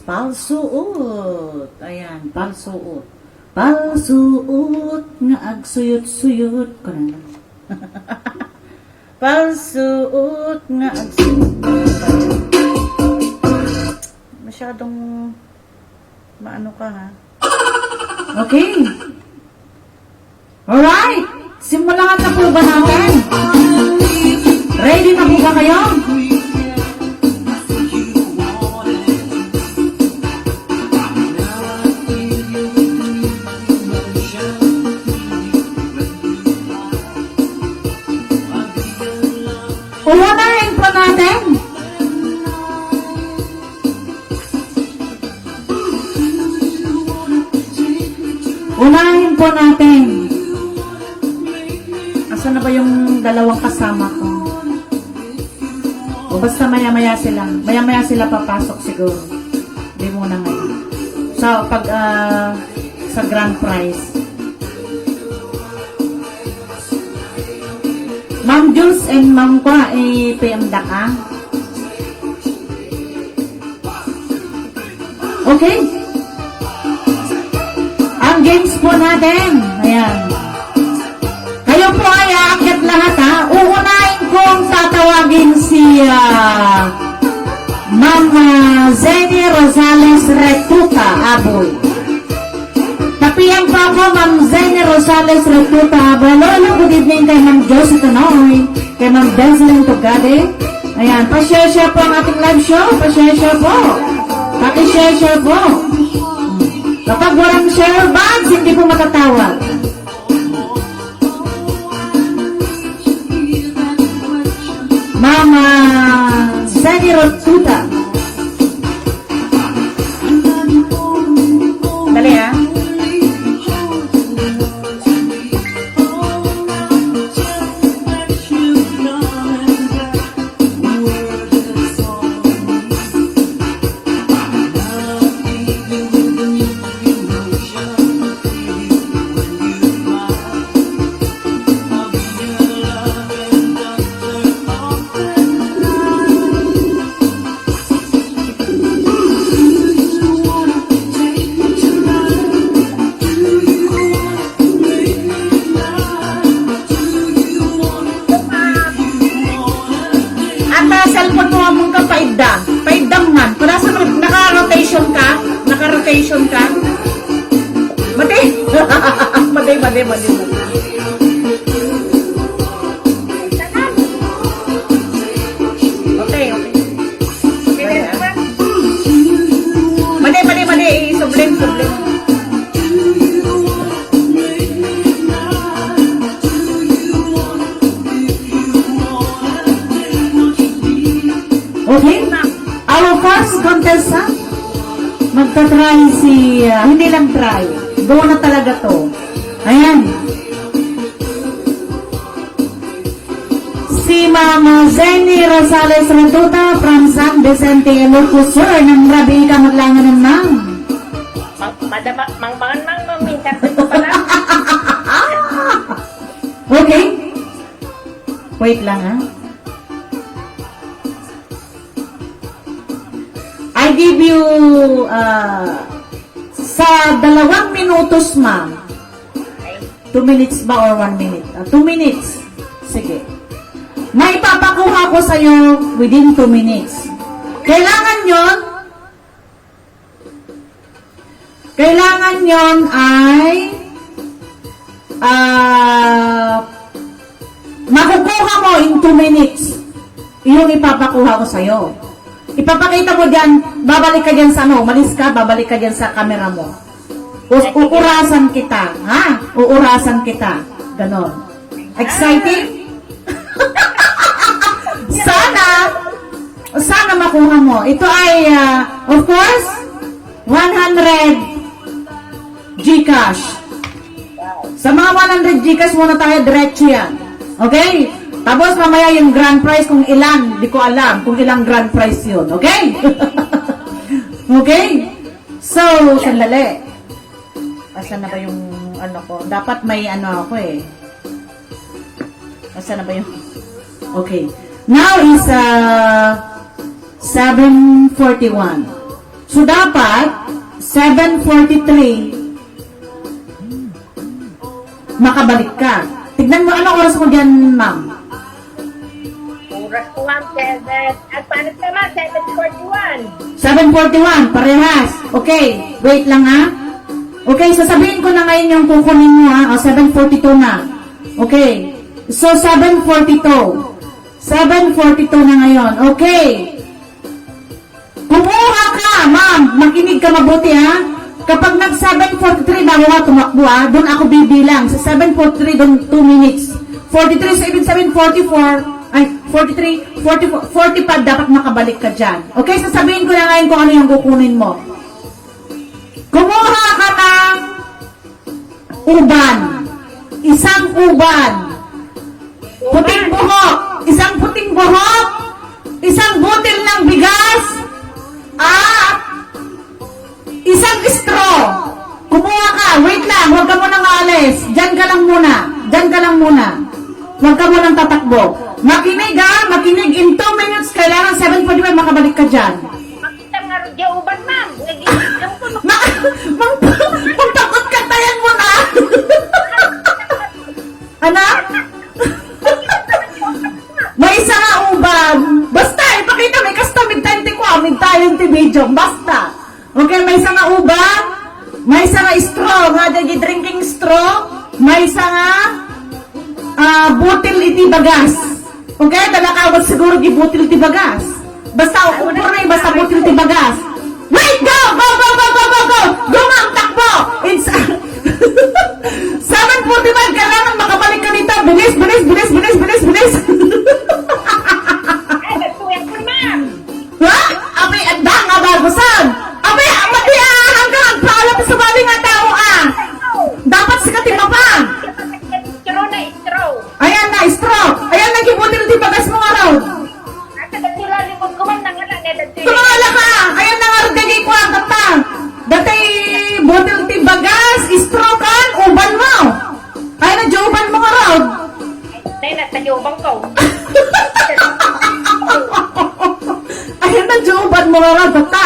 Palsuot. Ayan, palsuot. Palsuot nga agsuyot-suyot. Kunana. Palsuot nga agsuyot. Masyadong maano ka, ha? Okay. Alright. Simulan na po ba natin? Ready na po ba kayo? Unahin po natin. Unahin po natin. Asa na ba yung dalawang kasama ko? O basta maya-maya sila. Maya-maya sila papasok siguro. Di muna ngayon. So, pag ah, sa grand prize. Ma'am Jules and Ma'am Kwa, i-P M da ka. Okay. Ang games po natin. Ayan. Kayo po ay aakyat lahat, ha. Uunahin kong tatawagin si ah, Ma'am ah, Zenny Rosales Retuta Aboy. Tapian pa ako, Ma'am Zenny Rosales Retuta Aboy. Hello, hello, good evening kay Ma'am Josie Tanoy, kay Ma'am Denzelyn Tugade. Ayan, pa-share-share po ang ating live show. Pa-share-share po. Paki-share-share po. Kapag walang share box, hindi po matatawag. Mama Zenny Rotuta. Dali, ah. Ata cellphone mo amon ka paidda. Paidda man. Para sa naka-rotation ka? Naka-rotation ka? Mati. Mati, mati, mati, mati. Okay, okay. Madi, madi, madi. Isubling, subling. Okay? Our first contestant, magta-try si, ah, hindi lang try. Go na talaga to. Ayan. Si Mama Zenny Rosales Retuta from San Vicente, Ilocos Sur, ng Rabi ka maglangan ng mang. Mang, madama, mang, mang, mang, mang, minsan ko pala. Okay. Wait lang, ha. I give you, uh, sa dalawang minutos, ma'am. Two minutes ba or one minute? Ah, two minutes. Sige. May papakuha ko sa'yo within two minutes. Kailangan yon, kailangan yon ay, ah, makukuha mo in two minutes. Yung ipapakuha ko sa'yo. Ipapakita mo dyan, babalik ka dyan sa ano, umalis ka, babalik ka dyan sa camera mo. Us-, uurasan kita, ha? Uurasan kita. Ganon. Exciting? Sana, sana makuha mo. Ito ay, ah, of course, one hundred GCash. Sa mga one hundred GCash muna tayo, diretso yan. Okay? Tapos mamaya yung grand prize kung ilan, di ko alam kung ilang grand prize yun. Okay? Okay? So, sandali. Asan na ba yung ano ko? Dapat may ano ako eh. Asan na ba yung... Okay. Now is, uh, seven forty-one. So, dapat, seven forty-three, makabalik ka. Tignan mo, anong oras mo dyan, ma'am? Oras ko, ma'am, seven. At paano ka, ma'am? Seven forty-one. Seven forty-one, parehas. Okay, wait lang, ha. Okay, sasabihin ko na ngayon yung kukunin mo, ha. O, seven forty-two na. Okay. So, seven forty-two. Seven forty-two na ngayon. Okay. Kumuha ka, ma'am. Makinig ka mabuti, ha. Kapag nag seven forty-three, bago ka tumakbo, ha. Doon ako bibilang. Sa seven forty-three, doon two minutes. Forty-three, so ibig sabihin, forty-four. Ay, forty-three, forty-four, forty-five, dapat makabalik ka dyan. Okay, sasabihin ko na ngayon kung ano yung kukunin mo. Kumuha ka ng uban. Isang uban. Puting buhok. Isang puting buhok. Isang butil ng bigas. At isang straw. Kumuha ka. Wait lang. Huwag ka muna maalis. Diyan ka lang muna. Diyan ka lang muna. Huwag ka munang tatakbo. Makinig, ha? Makinig. In two minutes, kailangan seven forty-five, makabalik ka dyan. Makita nga ro, di uban, ma'am. Nag-iisip ko, no? Ma-, mang-, mangtakot ka, tayan mo na. Anak? May isa nga uban. Basta, ipakita mi kasta, midtayon ti kua, midtayon ti video. Basta. Okay, may isa nga uban. May isa nga straw, nga dagiti drinking straw. May isa nga, ah, butil iti bagas. Okay, talakawat siguro di butil ti bagas. Basta, upo na, basta butil ti bagas. Wait! Go! Go, go, go, go, go, go! Go, ma'am! Takbo! It's seven forty-five. Kailangan makabalik ka dito. Bilis, bilis, bilis, bilis, bilis, bilis. Ay, nagtuyak ko, ma'am. Ha? Abi, anda nga bagusan. Abi, mati, ah, hanggang agpaalam sa bali nga tao, ah. Dapat sika ti mapa. Straw na straw. Ayan na, straw. Ayan na, gibutil ti bagas mo nga raw. Ata, dati lalimod ko man, nangala na dati. Tumangala ka. Ayan na nga, dagi ko ang kanta. Dati, butil ti bagas, straw kan, uban mo. Ayan na, di uban mo nga raw. Nay, nasa di uban ko. Ayan na, di uban mo nga raw, kanta.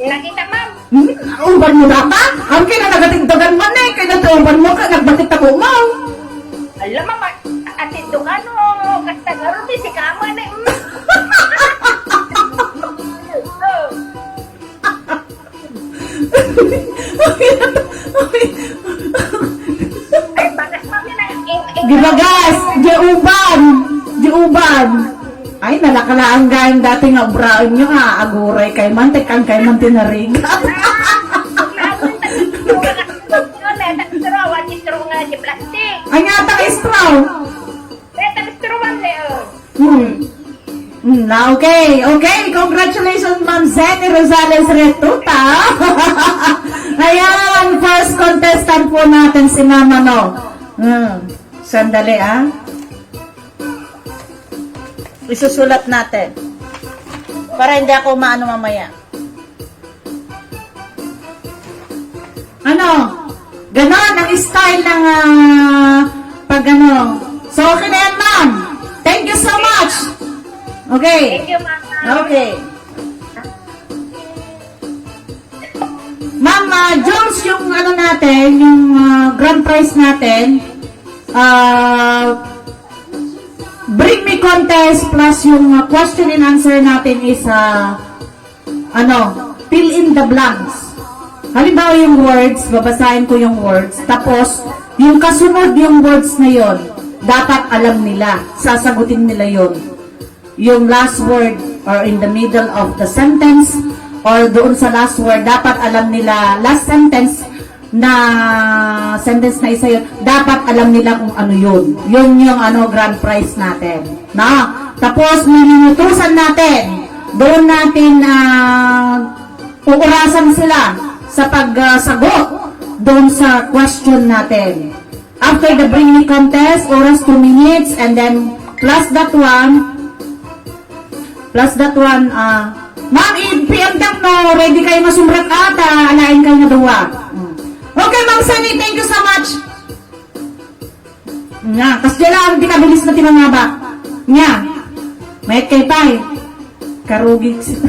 Nakita, ma'am. Hmm? Uban mo data? Ang kinanagatid-dagan man eh, kaya natuban mo ka, nagbatit ako mo. Alam mo, ma-, atid do ka, no? Kasta nga rin, si kama na, mm. Oh. Ay, bagas, ma'am, yun, ay, eh, eh, Di bagas, di uban, di uban. Ay, nalakalaang gayam dati nga obraenyo, ha. Aguray kay man, tekkan kay man tinarigat. Anya ta nga straw? Hmm. Hmm, na, okay. Okay, congratulations, Ma'am Zenny Rosales Retuta. Ayan, first contestant po natin si Mama, no? Hmm. Sandali, ah. Isusulat natin. Para hindi ako maano mamaya. Ano? Ganon ang style ng, ah, pag ano. So, okay na yan, ma'am. Thank you so much. Okay. Thank you, ma'am. Okay. Ma'am, ah, Jones, yung ano natin, yung, ah, grand prize natin, ah, Bring Me Contest plus yung, ah, question and answer natin is, ah, ano, fill in the blanks. Halimbawa yung words, babasahin ko yung words, tapos yung kasunod yung words na yon, dapat alam nila, sasagutin nila yon. Yung last word or in the middle of the sentence or doon sa last word, dapat alam nila, last sentence na sentence na isa yun, dapat alam nila kung ano yun. Yun yung ano, grand prize natin. Na? Tapos, may minutusan natin. Doon natin, ah, uurasan sila sa pagsagot doon sa question natin. After the Bring Me Contest, oras two minutes, and then plus that one, plus that one, ah, ma'am, i-P M tak no, ready kayo masumrek ata, alain kayo na duwa. Mm. Okay, Ma'am Sunny, thank you so much. Nga, kas dyan lang, di kabilis na tinangaba. Nga, may kay pay. Karugig si-,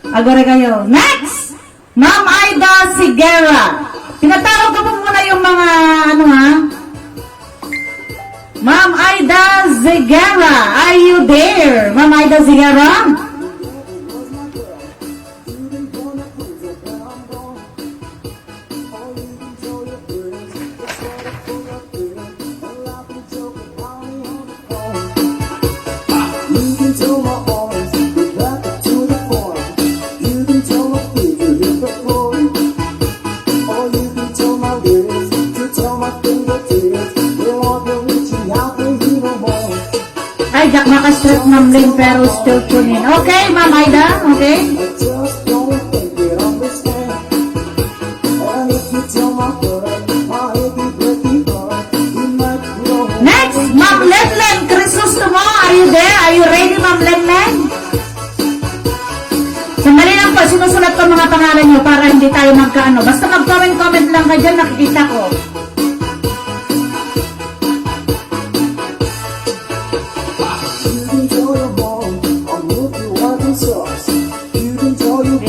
Agore kayo. Next! Ma'am Aida Sigera. Pinatawag ko po muna yung mga, ano, ha? Ma'am Aida Sigera, are you there? Ma'am Aida Sigera? Ay, diak maka-stress, Ma'am Lynn, pero still tune in. Okay, Ma'am Aida, okay? Next, Ma'am Lenlen Crisostomo, are you there? Are you ready, Ma'am Lenlen? Sandali lang po, sinusulat ko mga pangalan niyo para hindi tayo magkaano. Basta mag-comment-comment lang kayo dyan, nakikita ko.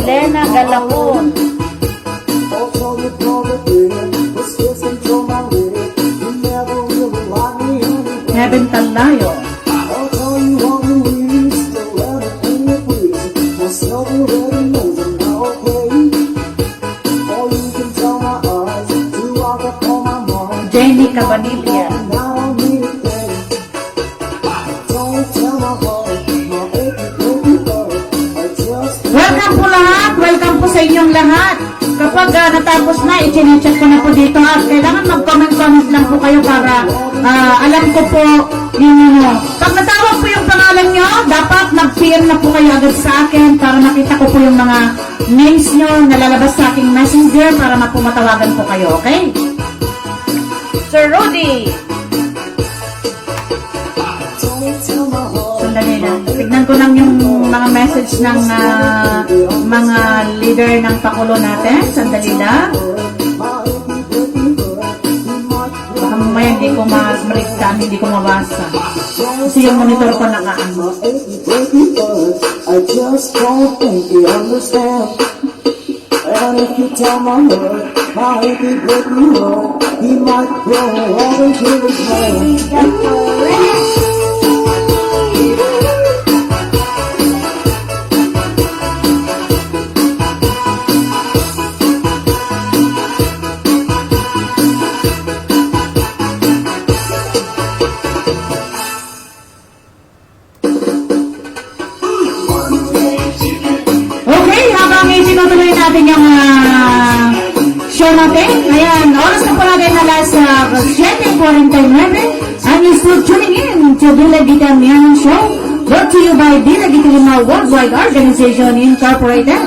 Elena Galapon. Kevin Talayo. Jenny Cabanilla. Welcome po lahat. Welcome po sa inyong lahat. Kapag, ah, natapos na, i-check ko na po dito. At kailangan mag-comment-comment lang po kayo para, ah, alam ko po yung ano. Pag natawag po yung pangalan nyo, dapat mag-P M na po kayo agad sa akin para makita ko po yung mga names nyo na lalabas sa aking messenger para mapumatawagan po kayo, okay? Sir Rudy. Sandali lang. Tignan ko lang yung mga message ng, ah, mga leader ng pakulo natin. Sandali lang. Baka mamaya hindi ko ma-, ma-read ka, hindi ko mabasa. Kasi yung monitor ko nakaano. I just don't think you understand. And if you tell my word, my head will break me heart. He might grow old and kill his man. Okay, habang itinutuloy natin yung, ah, show natin. Ayan, oras na po natin na alas, ah, siyete forty-nine. And you're still tuning in to Dileg Italiano Show, brought to you by Dileg Italiano Worldwide Organization Incorporated.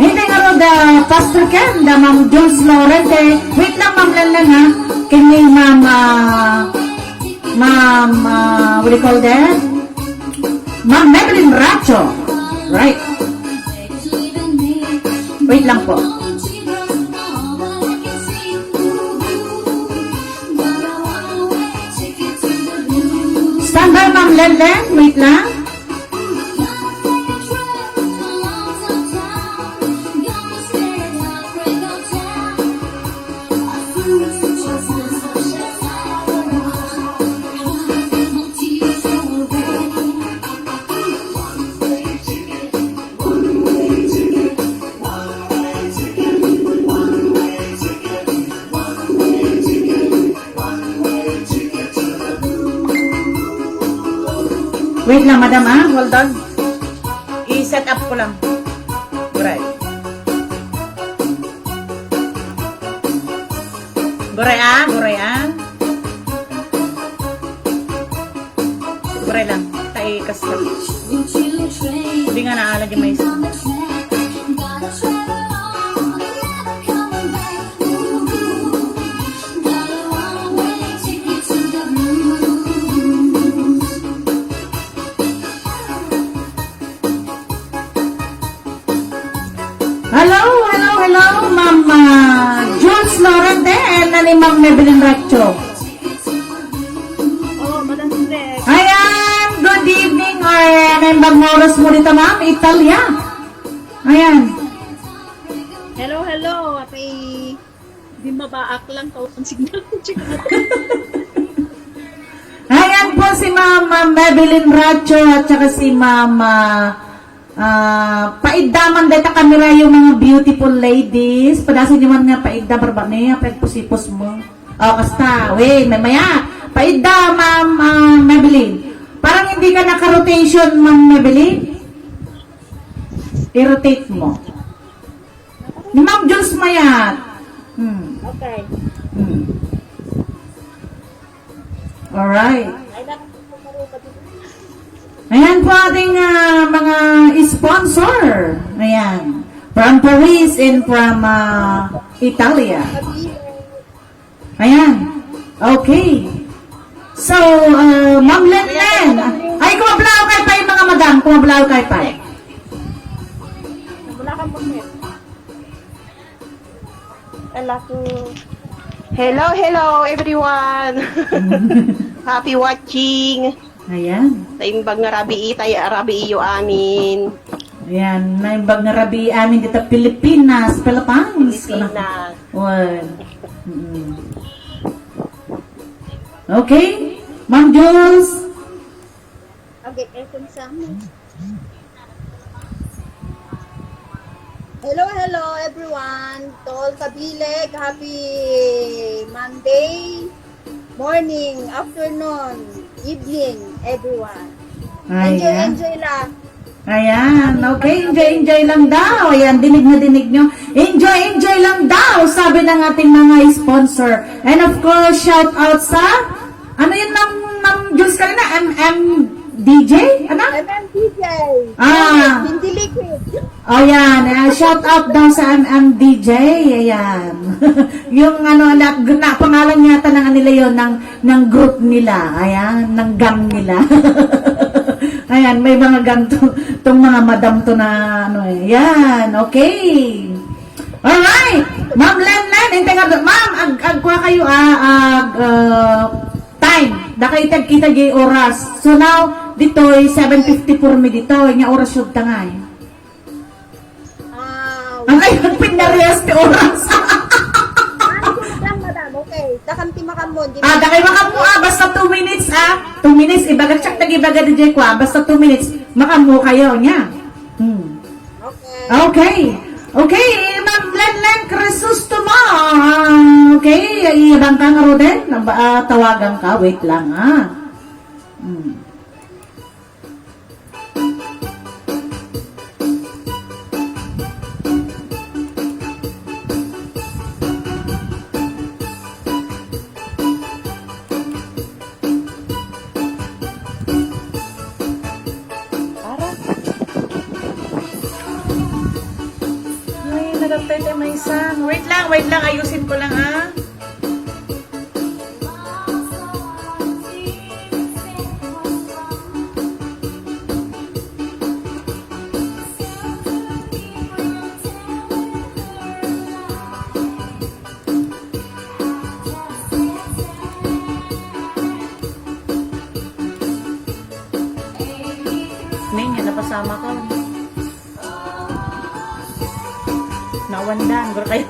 Hintay nga ro, the Pastor Ken, the Ma'am Jules Lorente. Wait lang, Ma'am Lanlan, ha? Can you, Ma'am, ah, Ma'am, ah, what do you call that? Ma'am Madeline Racho. Right. Wait lang po. Standby, Ma'am Lenlen. Wait lang. Wait lang, madam, ah. Hold on. I-set up ko lang. Alright. Guray, ah, guray, ah. Guray lang. Taikas lang. Hindi nga naalagay may isa. Hello, hello, hello, Ma'am, ah, Jules Lorente, and ni Ma'am Maybelline Racho. Oh, Madam Sandre. Ayan, good evening, or ano yung bang oras mo dito, Ma'am? Italia. Ayan. Hello, hello. Apay, di mabaak lang ko ang signal. Ayan po si Mama Maybelline Racho at saka si Mama, ah, paidda man dayta kamera yung mga beautiful ladies. Padasin nyo man nga paidda, barbane, apay pusipos mo. O, kasta. Wait, mamaya. Paidda, Ma'am, ah, Maybelline. Parang hindi ka naka-rotation, Ma'am Maybelline. I-rotate mo. Ni Ma'am Jules mayat. Hmm. Okay. Hmm. Alright. Ay, nak-, Ayan po ating, ah, mga sponsor. Ayan. From Paris and from, ah, Italia. Ayan. Okay. So, uh, Ma'am Lenlen. Ay, kumablaw kay pay, mga madam. Kumablaw kay pay. Wala kang pusit. Ala ko. Hello, hello, everyone. Happy watching. Ayan. Naimbag nga rabii, tay, rabiiyo amin. Ayan, naimbag nga rabii amin dita Pilipinas, Philippines. Pilipinas. Wen. Mm. Okay, Ma'am Jules. Okay, eh, kung saan mo? Hello, hello, everyone. To all kabileg, happy Monday morning, afternoon, evening, everyone. Enjoy, ayan, enjoy lang. Ayan, okay, enjoy, enjoy lang daw. Ayan, dinig na dinig nyo. Enjoy, enjoy lang daw, sabi ng ating mga sponsor. And of course, shout out sa, ano yun, Ma'am, Ma'am Jules kanina? M M D J? Ano? M M D J. Ah. Hindi liquid. O yan, ah, shout out daw sa M M D J. Ayan. Yung ano, na, na, pangalan yata ng ano nila yun, ng, ng group nila. Ayan, ng gang nila. Ayan, may mga gang to, tong mga madam to na ano eh. Yan, okay. Alright. Ma'am Lenlen, intay nga, ma'am, ag-, agkua kayo, ah, ag, ah, time. Dakayo ti agkita diay oras. So now, ditoy, seven fifty-four mi ditoy. Ania oras yun ta ngay? Ah, ay, pinarehas ti oras. Ah, sige lang, madam. Okay. Dakam ti makammo. Ah, dakay makammo, ah. Basta two minutes, ah. Two minutes, ibaga, check, tag-ibaga diay kua. Basta two minutes, makammo kayo, nia. Hmm. Okay. Okay. Okay, Ma'am Lenlen Crisostomo. Ah, okay, iyabang ka ngaruden. Naba-, ah, tawagan ka. Wait lang, ah. Hmm. Para? Ay, nagapete may isang. Wait lang, wait lang. Ayusin ko lang, ah. Ning, napasama ka. Nawandan, guro kayo.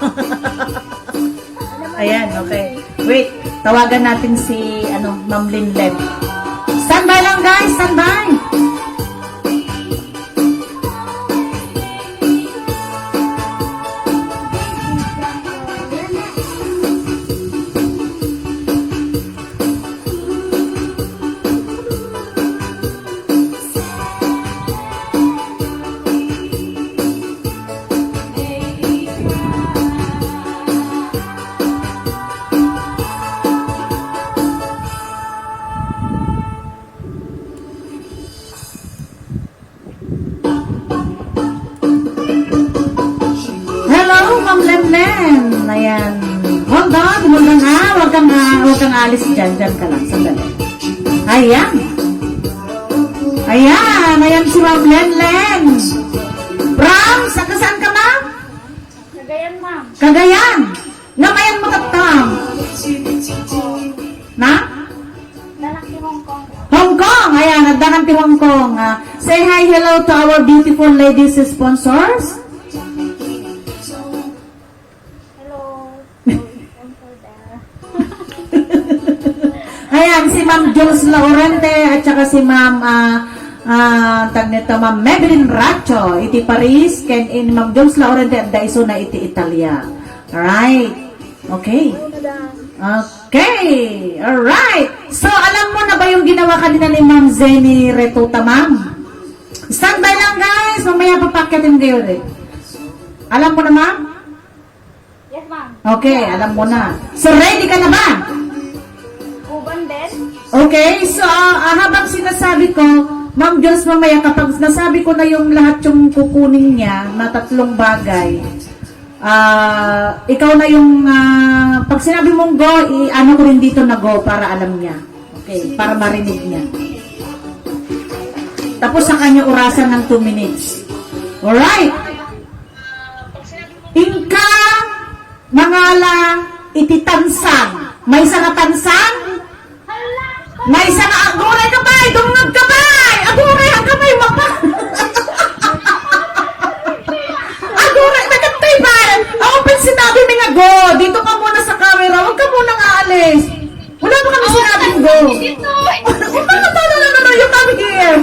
Ayan, okay. Wait, tawagan natin si, ano, Ma'am Linlet. Standby lang, guys, standby. Hello, Ma'am Lenlen. Ayan. Hold on, hold on, ah. Huwag kang, ah, huwag kang alis dyan. Dyan ka lang. Sandali. Ayan. Ayan. Ayan si Ma'am Lenlen. From? Sa, saan ka, Ma'am? Cagayan, Ma'am. Cagayan. Namayan mo tattang. Na? Danak ti Hong Kong. Hong Kong. Ayan. Dangan ti Hong Kong. Ah, say hi, hello to our beautiful ladies sponsors. Hello. Ayan, si Ma'am Jules Laurente at saka si Ma'am, ah, ah, tag nito, Ma'am Maybelline Racho, iti Paris, ken in Ma'am Jules Laurente at Daisona iti Italia. Alright. Okay. Okay. Alright. So, alam mo na ba yung ginawa kanina ni Ma'am Zenny Retuta, ma'am? Standby lang, guys. Mamaya papakyatin kayo rin. Alam mo na, ma'am? Yes, ma'am. Okay, alam mo na. So, ready ka na ba? Uban din? Okay, so, ah, habang sinasabi ko, Ma'am Jules, mamaya kapag nasabi ko na yung lahat yung kukunin niya na tatlong bagay, ah, ikaw na yung, ah, pag sinabi mong go, i-ano ko rin dito na go para alam niya. Okay, para marinig niya. Tapos sa kanya orasan ng two minutes. Alright! Inka mangala iti tansan. Maysa nga tansan? Maysa nga aguray ka, bay! Dungag ka, bay! Aguray, ang kamay mo pa! Aguray, nagkatay, bay! Ako pin sinabi mi nga go! Dito ka muna sa camera, huwag ka muna nga alis. Wala pa kami sinabing go. Dito. Ano ba na na yung kami here?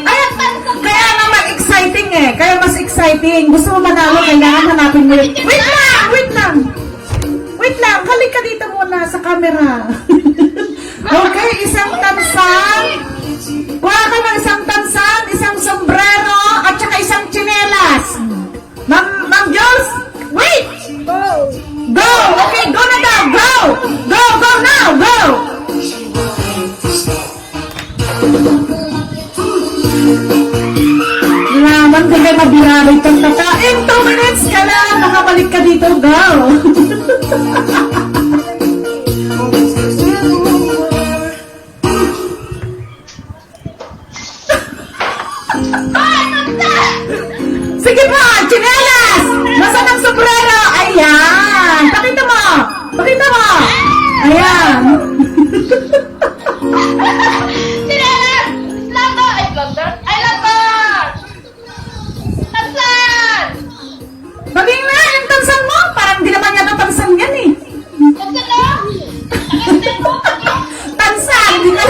Ay, kaya nga mas exciting eh. Kaya mas exciting. Gusto mo manalo, kailangan hanapin mo yun. Wait lang! Wait lang! Wait lang! Kalik ka dito muna sa camera. Okay, isang tansan. Kuha ka ng isang tansan, isang sombrero, at saka isang tsinelas. Ma'am, Ma'am Jules, wait! Go! Go! Okay, go na daw! Go! Go, go now! Go! Naman ka kayo mabirari pagkata. In two minutes ka lang, makabalik ka dito. Go! Sige pa, tsinelas! Nasaan ang sombrero? Ayan! Pakita mo! Pakita mo! Ayan! Tsinelas! Laba! Ay, laba! Ay, laba! Tansan! Mali nga, yung tansan mo. Parang di naman yata tansan yan eh. Tansan, ah! Tansan, di ka.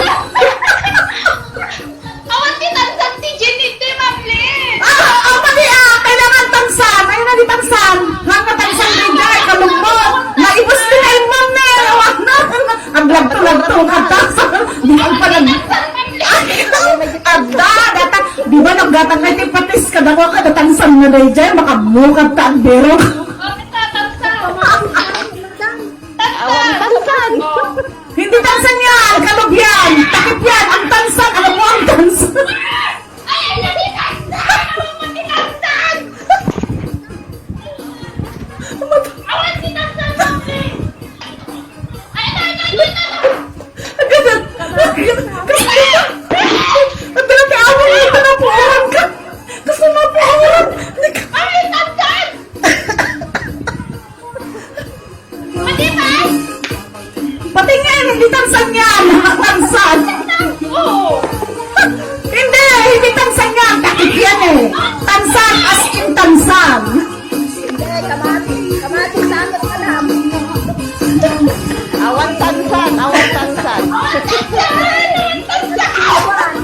Awan ti tansan ti Jeanette, mabli. Ah, ah, mali ah. Kailangan tansan. Ayun na, di tansan. Nga nga tansan, di ka. Kalumbo. Naibos din ay mo, ne. Awan na. Aglagto-lagto ka, tansan. Di ka pa nag- Agda, gata. Di ba naggatang kay ti patis? Kadakwa ka, tatansan na dayjay. Makabukat ta, agbero. Awan tansan. Hindi tansan yan! Kalub yan! Takip yan! Ang tansan! Alam mo ang tansan? Ay, ay, ay, ay, ay, ay, ay, ay, awan ti tansan, mabli! Ay, ay, ay, ay, ay, ay, ay! Ang ganda! Ang ganda! Ang ganda! Ang ganda! Ang ganda! Ang ganda! Ang ganda! Ay, tansan! Mati ba? Pati nga, hindi tansan yan. Tansan. Oo. Hindi, hindi tansan yan. Takip yan eh. Tansan, as in tansan. Hindi, kamati. Kamati, takot ka lang. Awan tansan, awan tansan.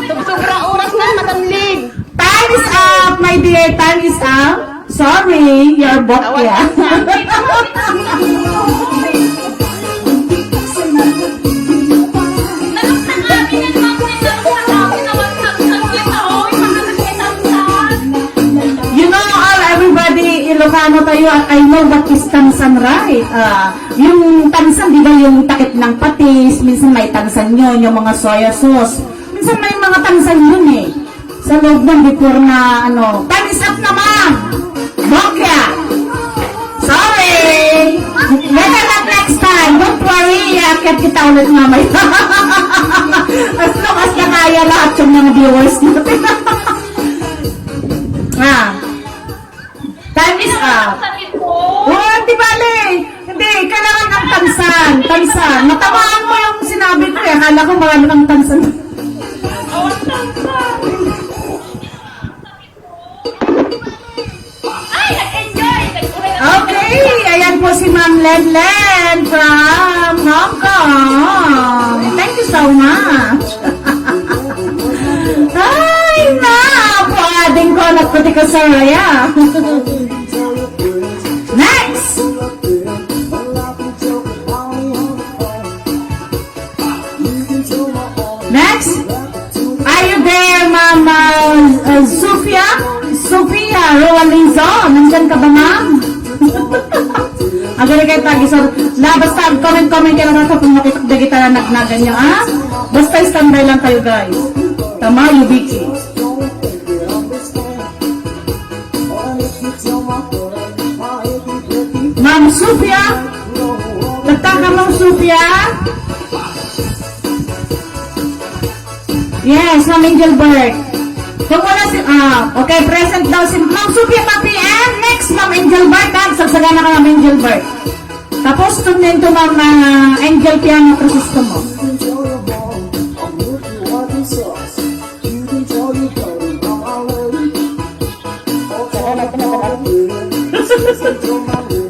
Subsobra oras na, Madam Ling. Time is up, my dear. Time is up. Sorry, you're booked, yeah. You know, all, everybody, Ilocano tayo, I know what is tansan, right? Ah, yung tansan, di ba, yung takip ng patis, minsan may tansan yun, yung mga soya sauce. Minsan may mga tansan yun eh. Sa loob ng before na, ano, time is up na, ma'am! Bokya! Sorry! Better luck next time. Don't worry, aakyat kita ulit mamaya. As long as nakaya lahat yung mga viewers natin. Ah. Time is up. Oh, di bale. Hindi, kailangan ng tansan. Tansan. Natamaan mo yung sinabi ko eh. Akala ko marami kang tansan. Ay, nag-enjoy! Nag-enjoy! Okay, ayan po si Ma'am Lenlen from Hong Kong. Thank you so much. Ay, na! Apo, ading ko, anak ko, di ko, Soraya. Next! Next! Are you there, Ma'am, uh, uh, Sofia? Sofia Roalizo, nandyan ka ba, ma'am? Agad kayo tagi, so, la, basta comment-comment kayo na sa kung makita dagita na nagnagan nyo, ha? Basta standby lang kayo, guys. Tama, Yubiki. Ma'am Sofia? Nagtaka, Ma'am Sofia? Yes, Ma'am Angelbert. Kung wala si, ah, okay, present daw si Ma'am Sofia Papi and next, Ma'am Angelbert, ha? Sagsagana ka, Ma'am Angelbert. Tapos, tune in to Ma'am, ah, Angel Piano Crisostomo.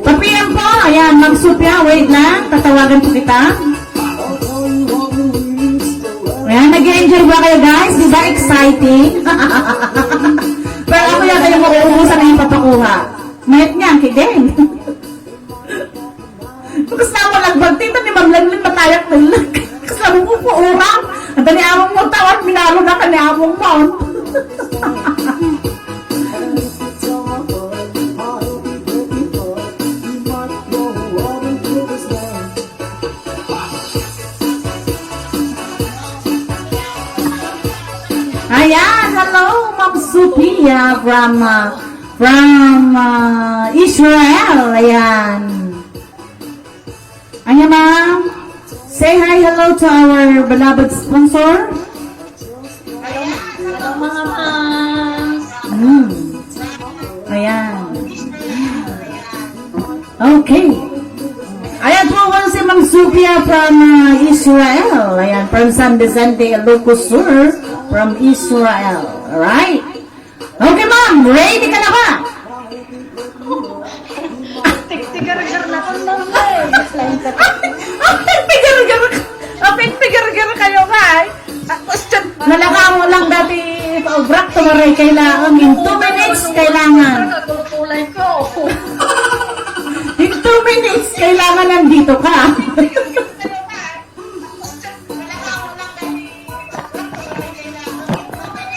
Papian po. Ayan, Ma'am Sofia, wait lang. Tatawagan po kita. Ayan, nag-enjoy ba kayo, guys? Di ba exciting? Pero ako yata yung mauubusan na yung papakuha. Mayat niya, ang kideng. Bakas na mo lagbag, tita ni Ma'am Lanlin, matayak na lang. Bakas na mo po orang. Ang dali among mo tawag, minalo na ka ni among mo. Ayan, hello, Ma'am Sophia from, uh, from, uh, Israel. Ayan. Anya, ma'am? Say hi, hello to our beloved sponsor. Hello, mga ma'am. Mm. Ayan. Okay. Ayan po, well, si Ma'am Sophia from, uh, Israel. Ayan, from San Vicente, Ilocos Sur, from Israel. Alright. Okay, ma'am. Ready ka na ba? Tigtigargar na ko, ma'am, eh. Apigtigargar ka. Apigtigargar kayo, nga, eh. Ah, question. Nalakaw lang dati, paubrak, tumaray, kailangan. In two minutes, kailangan. Tulay ko. In two minutes, kailangan nandito ka.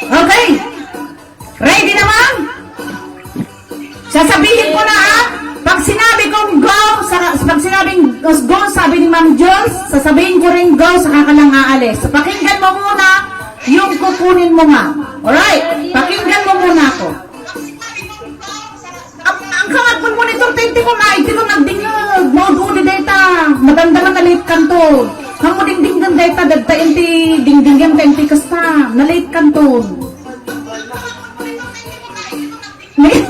Okay. Ready na, ma'am? Sasabihin ko na, ah. Pag sinabi kong go, sa, pag sinabing go, sabi ni Ma'am Jules, sasabihin ko rin go, saka ka lang aalis. So, pakinggan mo muna yung kukunin mo, ma'am. Alright? Pakinggan mo muna ako. Ang, ang kangag mo monitor, tenti ko, maid ko nagdingag. Maud-udi dayta. Madamdama na late kanto. Kamo dingdinggan dayta, dadta inti dingdinggan ta inti kasta. Na late kanto.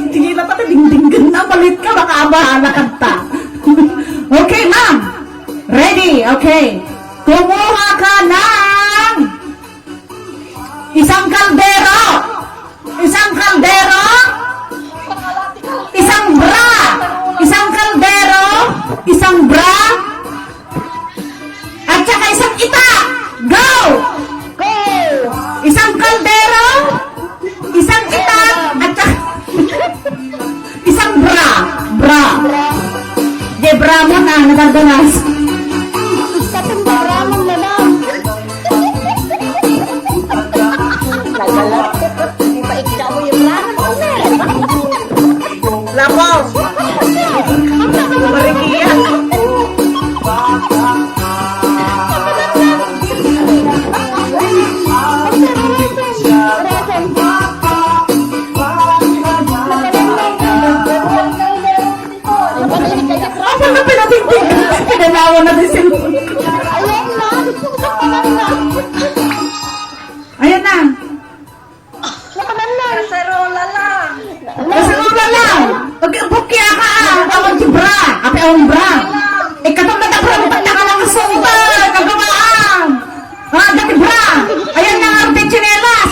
Sige na pati dingdinggan na, malit ka, baka abahala kanta. Okay, ma'am. Ready? Okay. Kumuha ka ng isang kaldero. Isang kaldero. Isang bra. Isang kaldero. Isang bra. At saka isang itak. Go! Go! Isang kaldero, isang itak, at saka isang bra. Bra. Di bra mo na, nadardanas. Katong bra mo, madam. Nagalat. Ipaikda mo yung bra mo, madam. Labaw. Marikiya. Apa na pinatingting? Pinanawan na din cellphone. Ayan na. Ayan na. Nakanan na. Kasarola lang. Kasarola lang. Okay, bukya ka, ah. Ang tawag ti bra. Api ang bra. Eh, katong nagabra, ba't naka lang sumba? Kagawaan. Ah, dati bra. Ayan na nga, ang tsinelas.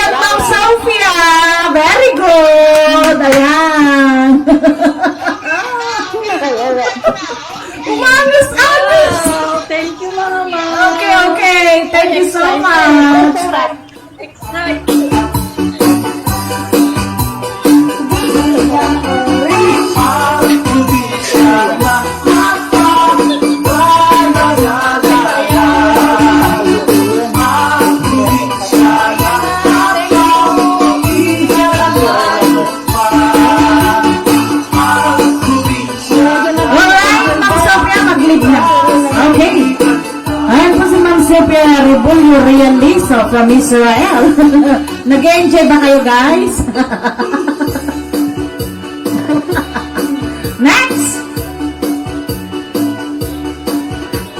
Congratulations, Ma'am Sophia! Very good! Ayan! Umalis, alis! Wow! Thank you, Mama! Okay, okay. Thank you so much. Next time. Alright, Ma'am Sophia, mag-leave na. Okay. Ayan po si Ma'am Sophia Rebulio Realizo from Israel. Nag-enjoy ba kayo, guys? Next!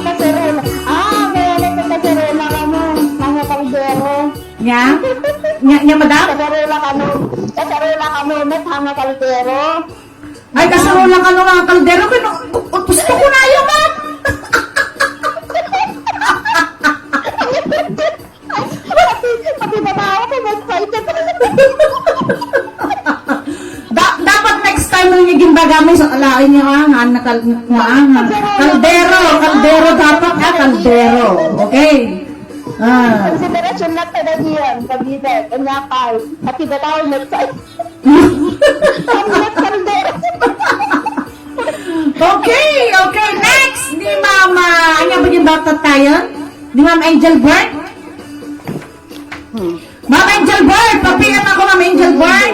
Kaserola. Ah, may ano po, kaserola kamo. Mga kaldero. Nya? Nya, nya, madam? Kaserola kamo. Kaserola kamo, met, mga kaldero. Ay, kaserola kano nga kaldero, kano, gu-, gusto ko na yun, ah. Pati, pati babae ko, excited. Da-, dapat next time nung yung gimbaga mo, so, alain nyo, ah, nga, nakal-, nga, ah, nga. Kaldero, kaldero dapat, ah, kaldero. Okay. Ah. Konsiderasyon na taga diyan, Cavite, Kanyakay. Pati babae, excited. Okay, okay. Next ni Mama. Ano ba yung dapat tayo? Ni Ma'am Angel Bird? Ma'am Angel Bird! Pa-P M ako, Ma'am Angel Bird!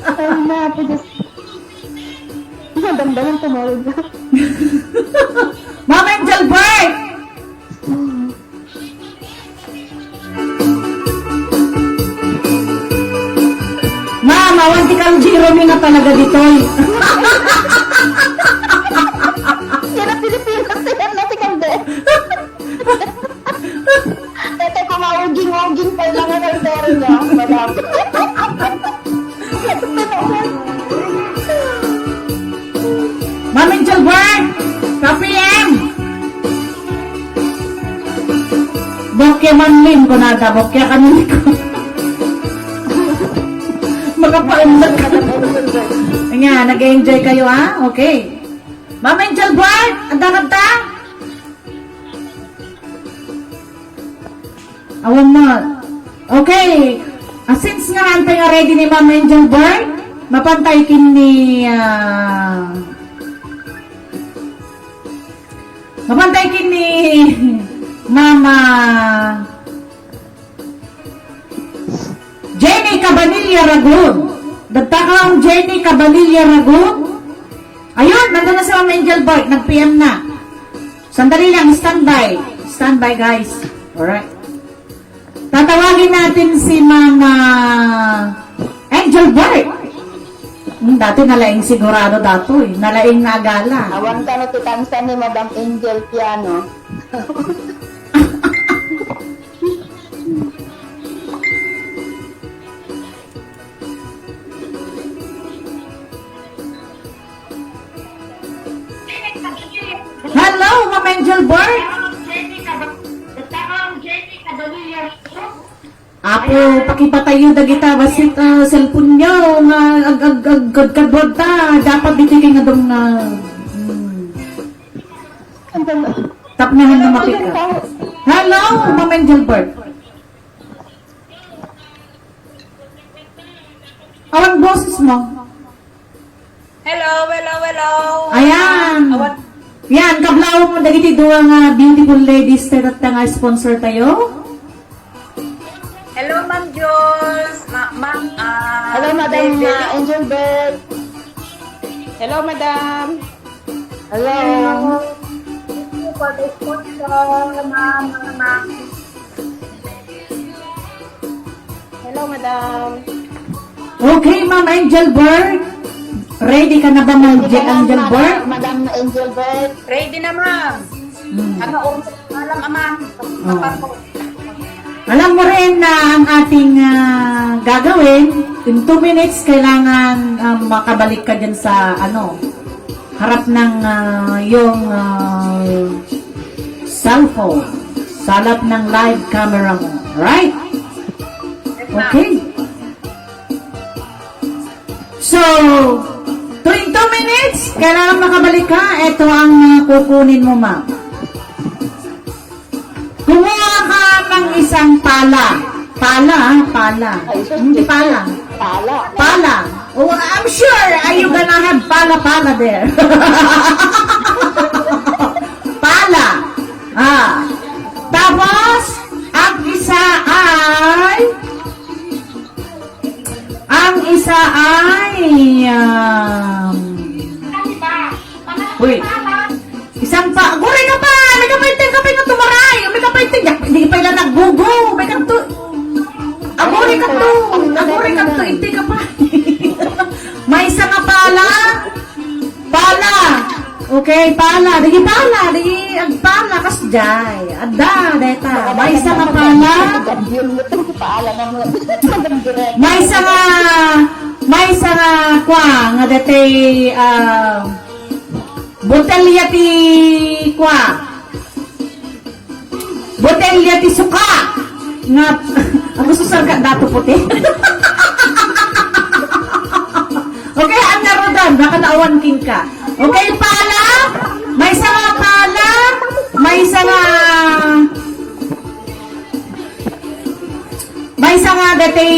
Ay, na, pwede. Damdaman tumawag na. Ma'am Angel Bird! Ma'am, awan ti kaldero mi nga talaga ditoy. Yan ang Pilipinas, yan na si Kalde. Ito, kumauging-uging pa lang ang kaldero niya, madam. Ma'am Angel Bird, ka-P M. Bokya man, Lin, kunada, bokya ka, Lin. Makapaunlak ka. Nga, nag-enjoy kayo, ha? Okay. Ma'am Angel Bird, anda ka ta? Awan na. Okay. Ah, since nga antay nga ready ni Ma'am Angel Bird, mapantay kin ni, ah, mapantay kin ni Mama Jenny Cabanilla Ragon. Dadta ka, Jenny Cabanilla Ragon. Ayun, nandun na si Ma'am Angel Bird. Nag-P M na. Sandali lang, standby. Standby, guys. Alright. Tatawagin natin si Mama Angel Bird. Hmm, dati nalaing sigurado dato eh. Nalaing nagala. Awan ka no ti tansa ni Madam Angel Piano. Hello, Ma'am Angel Bird. Apo, pakipatayo dagita, basit, ah, cellphone nyo, nga ag-, ag-, ag-, agkadkadwad ta. Dapat dito kayo nga dong, ah, hmm. Tapnahan na mapika. Hello, Ma'am Angel Bird. Awan boses mo. Hello, hello, hello. Ayan. Awan. Yan, kablawon mo dagiti dua nga beautiful ladies tayo tatta nga sponsor tayo. Hello, Ma'am Jules. Ma-, Ma'am, ah, Hello, Madam, Baby. Ah, Angel Bell. Hello, Madam. Hello. Thank you for the sponsor, Ma'am, Ma'am, Ma'am. Hello, madam. Okay, Ma'am Angel Bird. Ready ka na ba, Ma'am Ready ka na, Angel Madam, Bird? Madam Angel Bird. Ready na, ma'am. Hmm. Ano, um, alam, ma'am. Oh. Alam mo rin na ang ating, ah, gagawin, in two minutes, kailangan, ah, makabalik ka dyan sa, ano, harap ng, ah, yung, ah, cellphone, sa harap ng live camera mo. Right? Okay. So, to in two minutes, kailangan makabalik ka. Ito ang, ah, kukunin mo, ma'am. Kumuha ka ng isang pala. Pala, ah, pala. Ay, sus, Hindi pala. Pala. Pala. Oh, I'm sure, are you gonna have pala-pala there? Pala. Ah. Tapos, ang isa ay, ang isa ay, um, wait. Isang pa, aguri ka pa! May kapaiting ka pa nga tumaray! May kapaiting, di, di pa ila naggugo! May kanto, aguri ka to! Aguri ka to! Hindi ka pa! May isa nga pala! Pala! Okay, pala! Dagi pala! Dagi agpala! Kasjay! Adda! Deta! May isa nga pala! May isa nga, may isa nga kwa nga deti, ah, Botelya ti kua. Botelya ti suka. Nga, ang gusto sarga dato puti. Okay, ang narudan, baka naawan king ka. Okay, pala. May isa nga pala. May isa nga Maysa nga dati,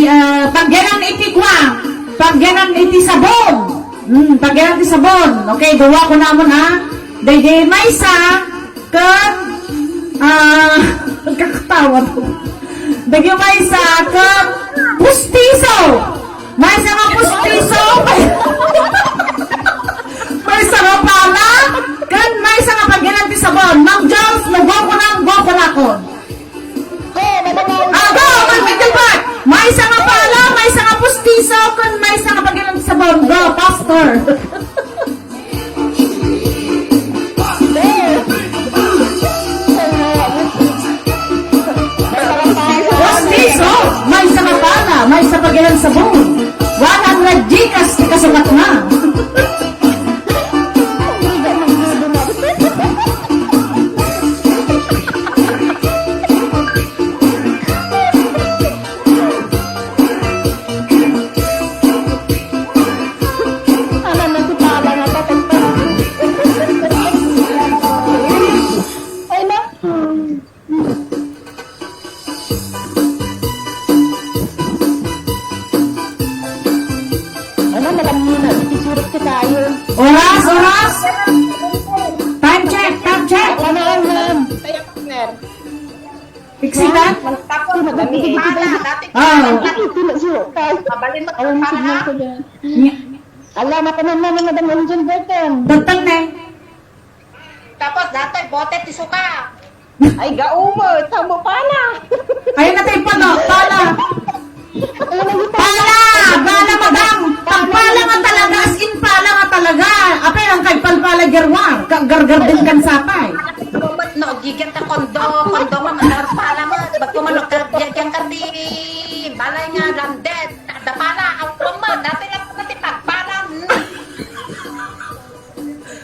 ah, pagyanan iti kua, pagyanan iti sabon. Hmm, pagyanan iti sabon. Okay, dua ko namon, ha. Dagiti maysa ket, ah, kakatawa to. Dagiti maysa ket pustiso. Maysa nga pustiso. Maysa nga pala. Ken maysa nga pagyanan ti sabon. Ma'am Jones, no go ko na, go ko na ko. Go, Madam Mary. Ah, go, Ma'am Miguel Park. Maysa nga pala, maysa nga pustiso, ken maysa nga pagyanan ti sabon. Go, Pastor. Pustiso, maysa nga pala, maysa pagyanan ti sabon. One hundred Gcash ti kasugatna. Anan na ti pala nga tatagtag. Ay, na. Ano, madam Nina, ikisurot ka tayo. Oras, oras! Time check, time check! Ano, ma'am? Kaya, partner. Fixing that? Tapos, madami. Pala, dati Ah. Mabalin mo Ang pala. Signal ko dyan. Nya- Ala, matanan na ni Madam Angel Burton. Datang na. Tapos, datoy, bote ti suka. Ay, gaumo, tamo pala. Ayun na tayo pala, pala. Pala! Pala, madam! Pagpala nga talaga, as in pala nga talaga. Apay, ang kay palpala gerwar. Ka-, gargar din kan sapay. No, gigan ta kondo, kondo nga madar pala mo. Bagko man, gigan ka di balay nga landed. Ada pala, ang pama. Dati lang pala ti pagpala.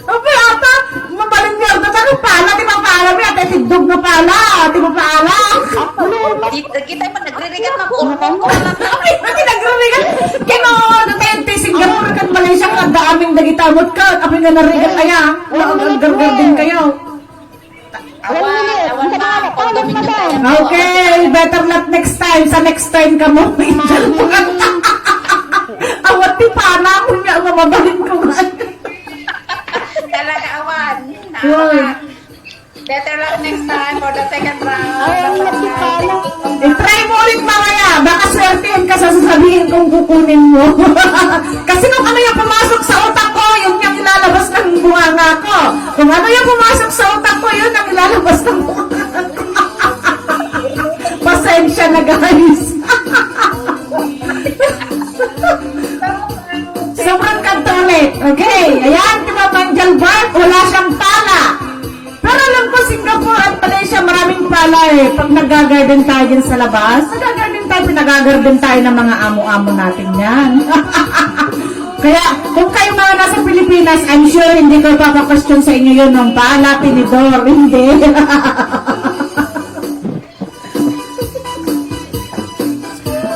Apo, apa, mabalin nga, ba't ano pala, di ba pala, may ate, tigdog na pala, di ba pala? Di, kita pa nagririgat na, kurkong ko lang. Ay, pati nagririgat. Kaya mga ano tayo, ti Singapore, kan Malaysia, nga daaming dagita, amot ka, apay nga narigat, aya, ang gargar din kayo. Awan, awan, ma'am. Condominium tayo. Okay, better luck next time. Sa next time ka mo, awan ti pana, kung nga nga mabalin ko nga. Talaga awan. Wow. Better luck next time for the second round. Ay, ang Mexicano. I-try mo ulit mamaya. Baka swertihan ka sa sasabihin kong kukunin mo. Kasi kung ano yung pumasok sa utak ko, yun yung ilalabas ng bunganga ko. Kung ano yung pumasok sa utak ko, yun ang ilalabas ng bunganga ko. Pasensya na, guys. Sobrang kanta ulit. Okay. Ayan, di ba, Mang Jalbert? Wala siyang pala. Pero alam ko, Singapore at Malaysia, maraming pala eh. Pag nag-garden tayo dyan sa labas, nag-garden tayo, pinag-garden tayo ng mga amo-amo natin yan. Kaya, kung kayo mga nasa Pilipinas, I'm sure hindi ko ipapa-question sa inyo yun, ng pala, tinidor, hindi.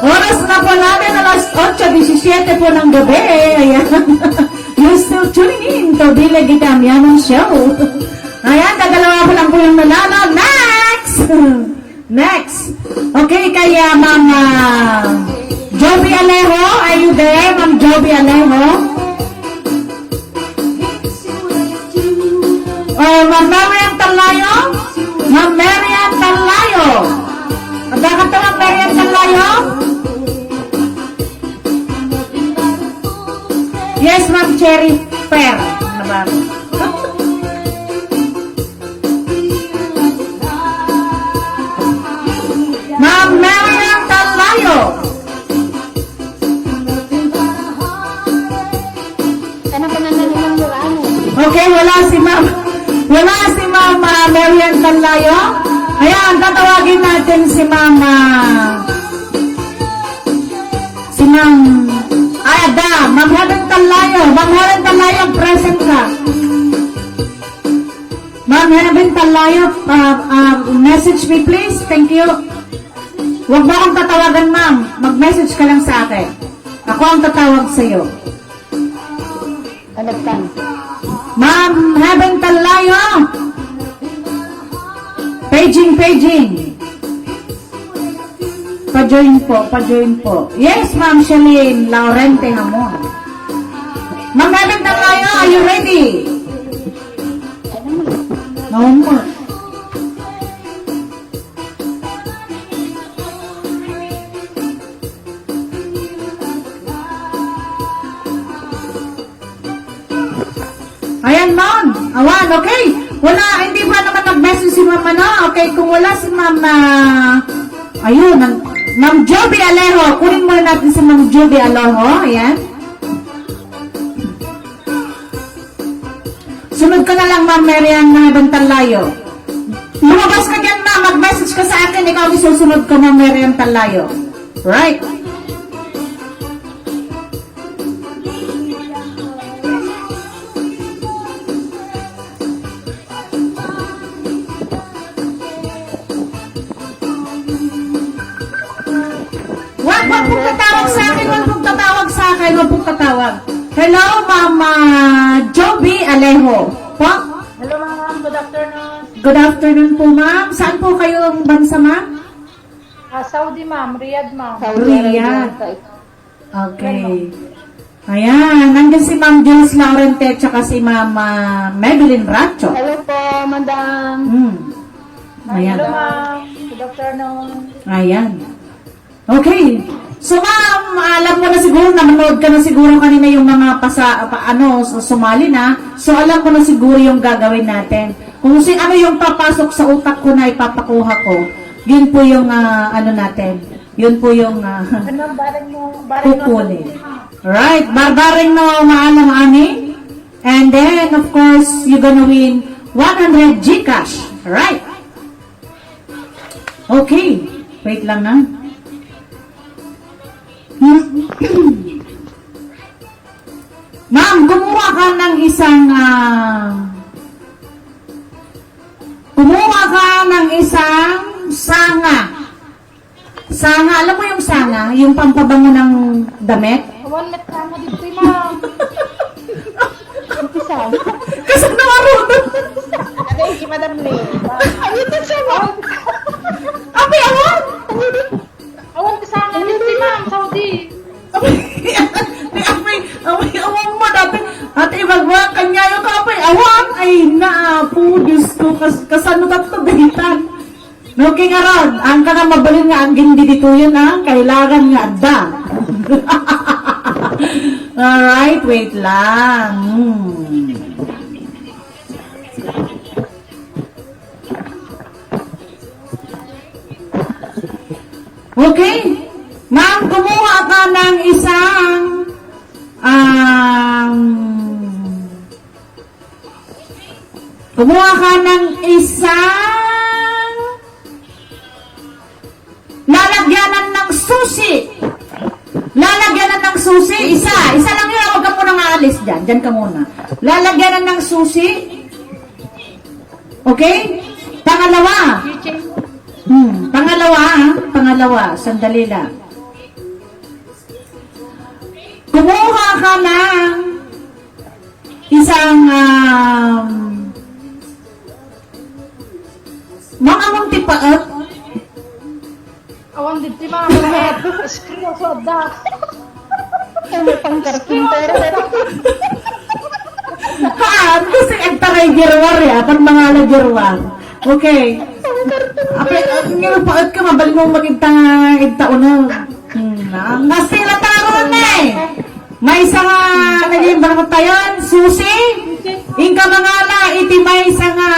Oras na po natin, alas otso disisiete po ng gabi. Ayan. You're still tuning in to Dileg iti Amianan Show. Ayan, dadalawa po lang po yung nanalo. Next! Next! Okay, kaya Ma'am, ah, Joby Alejo, are you there, Ma'am Joby Alejo? Oh, Ma'am Marian Talayo? Ma'am Marian Talayo. Ada ka to, Ma'am Marian Talayo? Yes, Ma'am Cherry Fair. Ano ba? Ma'am Marian Talayo. Ano pa naman ilang murano? Okay, wala si Ma'am. Wala si Ma'am, ah, Marian Talayo. Ayan, tatawagin natin si Ma'am, ah, si Ma'am, ay, ada, Ma'am Helen Talayo. Ma'am Helen Talayo, present ka. Ma'am Helen Talayo, ah, ah, message me please. Thank you. Huwag mo akong tatawagan, ma'am. Mag-message ka lang sa akin. Ako ang tatawag sa'yo. Alagkan. Ma'am Heaven Talayo. Paging, paging. Pa-join po, pa-join po. Yes, Ma'am Shalene Laurente Hamon. Ma'am Heaven Talayo, are you ready? No more. Ayan, ma'am. Awan, okay. Wala, hindi pa naman nag-message si ma'am, ano? Okay, kung wala si ma'am, ah, ayun, ang, Ma'am Joby Alejo. Kunin muna natin si Ma'am Joby Alejo. Ayan. Sunod ka na lang, Ma'am Marian Heaven Talayo. Lumabas ka dyan, ma'am. Mag-message ka sa akin. Ikaw ang isusunod ko, Ma'am Marian Talayo. Right? Wag, wag pong tatawag sa akin, wag pong tatawag sa akin, wag pong tatawag. Hello, Mama Joby Alejo. Po? Hello, ma'am. Good afternoon. Good afternoon po, ma'am. Saan po kayong bansa, ma'am? Ah, Saudi, ma'am. Riyadh, ma'am. Saudi Riyadh. Arabia. Okay. Ayan, nandiyan si Ma'am Jules Laurente at saka si Ma'am, ah, Madeline Racho. Hello po, madam. Hmm. Ayan. Hello, ma'am. Good afternoon. Ayan. Okay. So, ma'am, alam mo na siguro, nanonood ka na siguro kanina yung mga pasa-, pa-, ano, su-, sumali na. So, alam mo na siguro yung gagawin natin. Kung si ano yung papasok sa utak ko na ipapakuha ko, yun po yung, ah, ano natin. Yun po yung, ah, Ano, bareng mo, bareng mo kukunin. Right. Barbareng no maalam, ani. And then, of course, you're gonna win one hundred Gcash. Right. Okay. Wait lang, ha. Ma'am, kumuha ka ng isang, ah, kumuha ka ng isang sanga. Sanga, alam mo yung sanga? Yung pampabango ng damit? Awan met sanga dito, ma'am. Ito sanga. Kasi namarunong. Ano yung si Madam Lee? Ay, ito siya, ma'am. Abi, awan! Awan ka sanga dito, ma'am. Saudi. Abi, abi, abi, awan mo dati. Ate, ibagwa, kanyayo ka, abi, awan! Kas-, kasano tatto daytan? No, king ngarud, haanka nga mabalin nga agin diditoyen, ha? Kailangan nga adda. Alright, wait lang. Hmm. Okay. Ma'am, kumuha ka ng isang, um, kumuha ka ng isang lalagyanan ng susi. Lalagyanan ng susi, isa. Isa lang yun. Huwag ka muna nga alis dyan. Dyan ka muna. Lalagyanan ng susi. Okay? Pangalawa. Hmm, pangalawa, ha? Pangalawa. Sandali lang. Kumuha ka ng isang, um, mga munti paet. Awan didto, ma'am. Screw, so da. Ang pangkarpintero. Haan, kasi agtaray girwar ya, pan mangala girwar. Okay. Apay, ah, nga paet ka, mabalin mo magigta, igta uneg. Hmm, ah, nga sila taron eh. Maysa nga naging barkatayan, susi. Inka mangala, iti maysa nga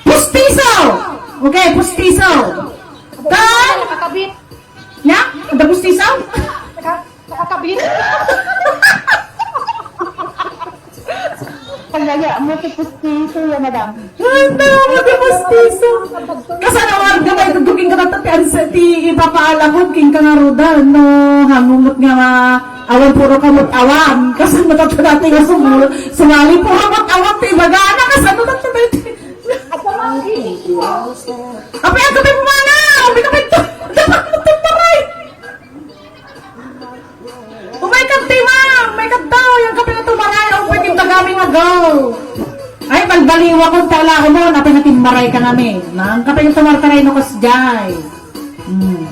pustiso. Okay, pustiso. Kan? Nakakabit. Nya? Ada pustiso? Naka-, nakakabit. Kaya, mo ti pustiso ya, madam. Anda mo ti pustiso. Kasano warga may duduking ka ti ansa ti ipapaalakod king kangarudan, no, hamumot nga ma-, awan puro kamot awan. Kasano tatta dati nga sumul-, sumali puro kamot awan ti ibagana. Kasano tatta dati? Apay, ang kapay mo, mana! Ang kapay to! Dapat mo to, paray! Umay ka, Tima! Umay ka daw! Yung kapay na tumaray! Ang pwede tagami nga gaw! Ay, balbaliwa ko, tala ko mo! Napay na timbaray ka namin! Ang kapay na tumartaray no kasjay! Hmm.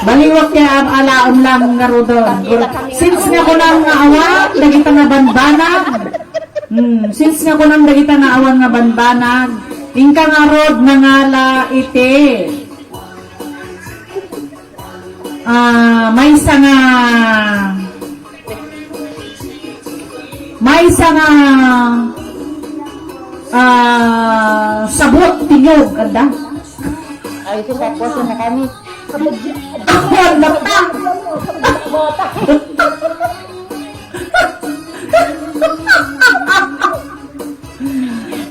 Baliwak ya, alaom lang nga rudon. Since nga kunam nga awan, dagita nga banbanag. Hmm. Since nga kunam dagita nga awan nga banbanag, inka ngarud mangala iti, ah, maysa nga Maysa nga, ah, sabot ti niyog, adda? Ay, iti sabot na kami. Awan na ta.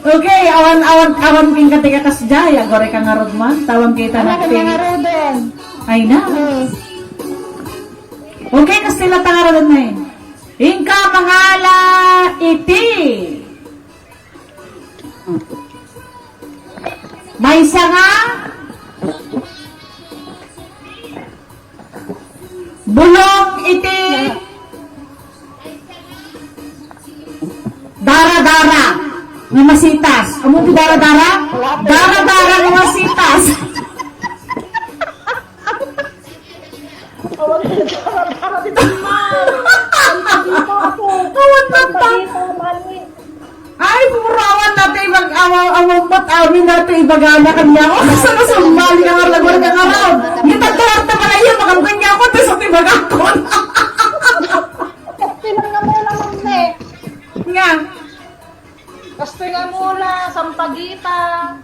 Okay, awan, awan, awan king katika kasjay, agore ka ngarud man, tawag kita. Anak na ti ngaruden. Ay na. Hmm. Okay, kastila ta ngarud na eh. Inka mangala iti maysa nga bulong iti dara-dara nga masitas. Amo ti dara-dara? Dara-dara nga masitas. Awan ti dara-dara ti Mama. Ang pagkita ko. Awan na pa. Ang pagkita, mami. Ay, puro awan na ti ibag-, awan, awan ba't amin na ti ibagana kaniako? Kasano sumbali nga nga laguan nga nga raw? Di ta tuwar ta pala iya, makam kaniako, ti sa ti bagakon. Kapilan nga mula, mami. Nga. Kastoy nga mula, sampagita.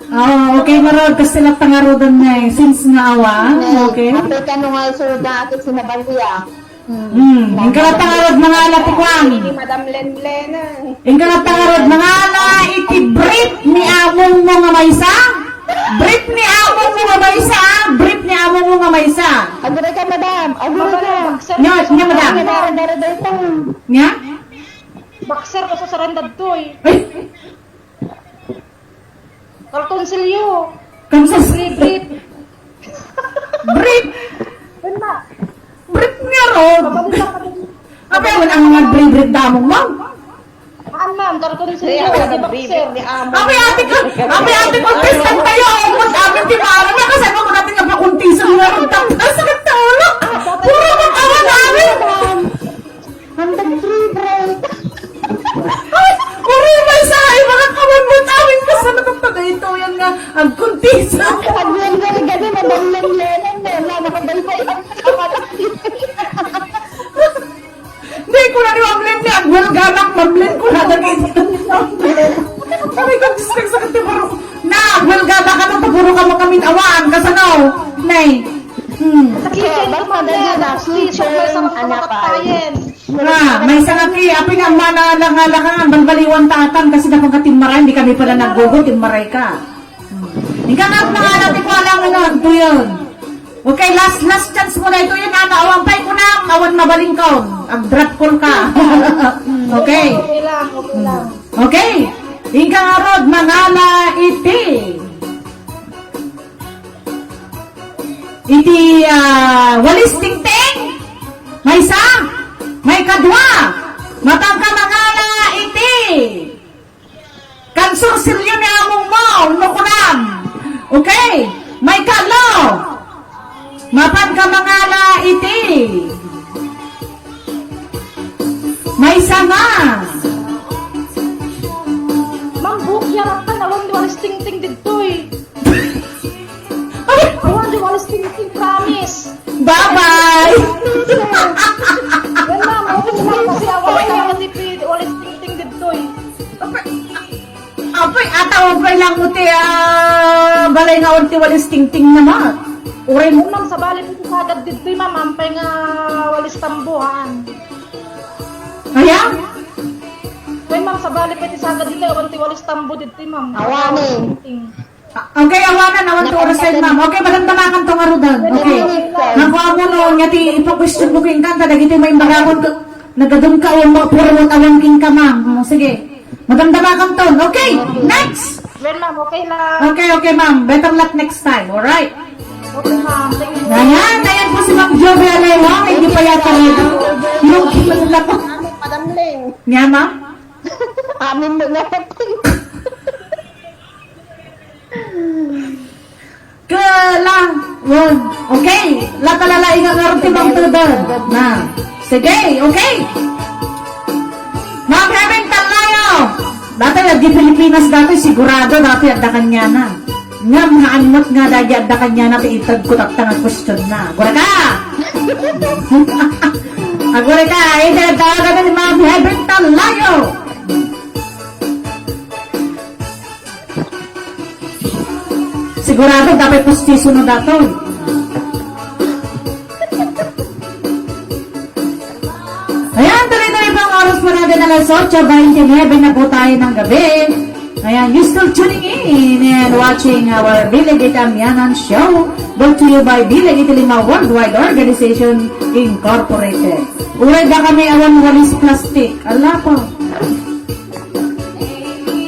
Ah, okay, ngarud, kastoy latta ngaruden nga eh. Since nga awan, okay. Ate, kano nga isuda, ate, sinabalia. Hmm, inka latta ngarud mangala ti kuan. Ni Madam Lenlen, eh. Inka latta ngarud mangala iti brief ni among mo nga maysa? Brief ni among mo nga maysa? Brief ni among mo nga maysa? Agure ka, madam. Agure ka. Nya, nya, madam. Agure ka, madam. Nya? Boxer ko sa saranda ditoy. Ay. Kartonsilyo. Kartons- Brief, brief. Brief. Yun na. Brief nga ron. Pabalik na, pabalik. Apay, awan ang mga brief-brief damo, ma'am. Haan, ma'am, kartonsilyo, kaya di boxer. Brief ni amo. Apay, ate ko, apay, ate ko, test ang tayo. Ang mas amin, di ba? Alam mo, kasama ko natin nga pakuntisan nga ron. Tapos, ang tawag. Puro mag-awan, amin. Hanggang free break. Ay, uri, may sa ay, mga kawan mo, tawing ka sa Pizza. Ang ganda ni gani, mabanglang lenan, wala, nakabaybay ang kamay. Hindi ko na ni Ma'am Len, ni Abuel Galak, Ma'am Len, ko na dagiti. Aray ko, Diyos ko, sakit ni puro. Na, Abuel Galak, ano, puro ka mo kami awan, kasano? Nay. Hmm. Sakit, basta dagiti na, future, anak, ay. Nga, maysa nga ki, apay nga manalangala ka nga, balbaliwan ta atan, kasi napagka timmaray, hindi kami pala naggugo, timmaray ka. Hmm. Ika nga, mga anak, ikaw lang, ano, agto yun. Okay, last, last chance mo na ito yun, ano, awan pa'y kunam, awan mabalingkaw. Ag-drop call ka. Okay. Okay lang, okay lang. Hmm. Okay. Inka nga rod, mangala iti. Iti, ah, walis tingting? Maysa? Maikadua? Mapagkamangala iti kansursilyo ni among mo, no kunam. Okay? Maikatlo? Mapagkamangala iti. Maysa nga. Ma'am, buok yarak ka, awan ti walis tingting didtoy. Awan ti walis tingting, promise. Bye-bye. Well, ma'am, okay lang kasi awan ti walis tingting didtoy. Apay, ataw pay lang mo ti, ah, balay nga awan ti walis tingting na, ma. Uray mo. Ma'am, sabali pay ti sagad didtoy, ma'am, ampay nga walis tambuhan. Aya? Ay, ma'am, sabali pay ti sagad didtoy, awan ti walis tambo didtoy, ma'am. Awanen. Tingting. Ah, okay, awanan, awan ti oras tayo, ma'am. Okay, madamdamakan to nga rudan. Okay. Nakuha mo no, nga ti ipa-question mo kenka, ta dagiti maimbagakon ka, nagadun ka, o mo, puro mo tawang kenka, ma'am. O, sige. Madamdamakan to. Okay, next. Well, ma'am, okay lang. Okay, okay, ma'am. Better luck next time, alright? Okay, ma'am. Thank you. Ayan, ayan po si Ma'am Joby Alejo. Hindi pa yata na yung kinulat ko. Madam Ling. Nga, ma'am? Amin mo nga. Kailangan. Okay. Latalalaingan nga rin ti Ma'am Tudor. Na. Sige, okay. Ma'am Helen Talayo. Dati, agi Pilipinas dati, sigurado dati, adda kanyana. Ngem, haanmot nga dagi adda kanyana, ti ited ko tatta nga question na. Agura ka! Agura ka, iti, adda ka ni Ma'am Helen Talayo. Sigurado, dapat pustiso no daton. Ayan, tuloy-tuloy po ang oras po natin, alas otso bente nuebe na po tayo ng gabi. Ayan, you still tuning in and watching our Bileg iti Amianan Show, brought to you by Bileg iti Lima Worldwide Organization Incorporated. Uray da kami awan walis plastic. Ala po.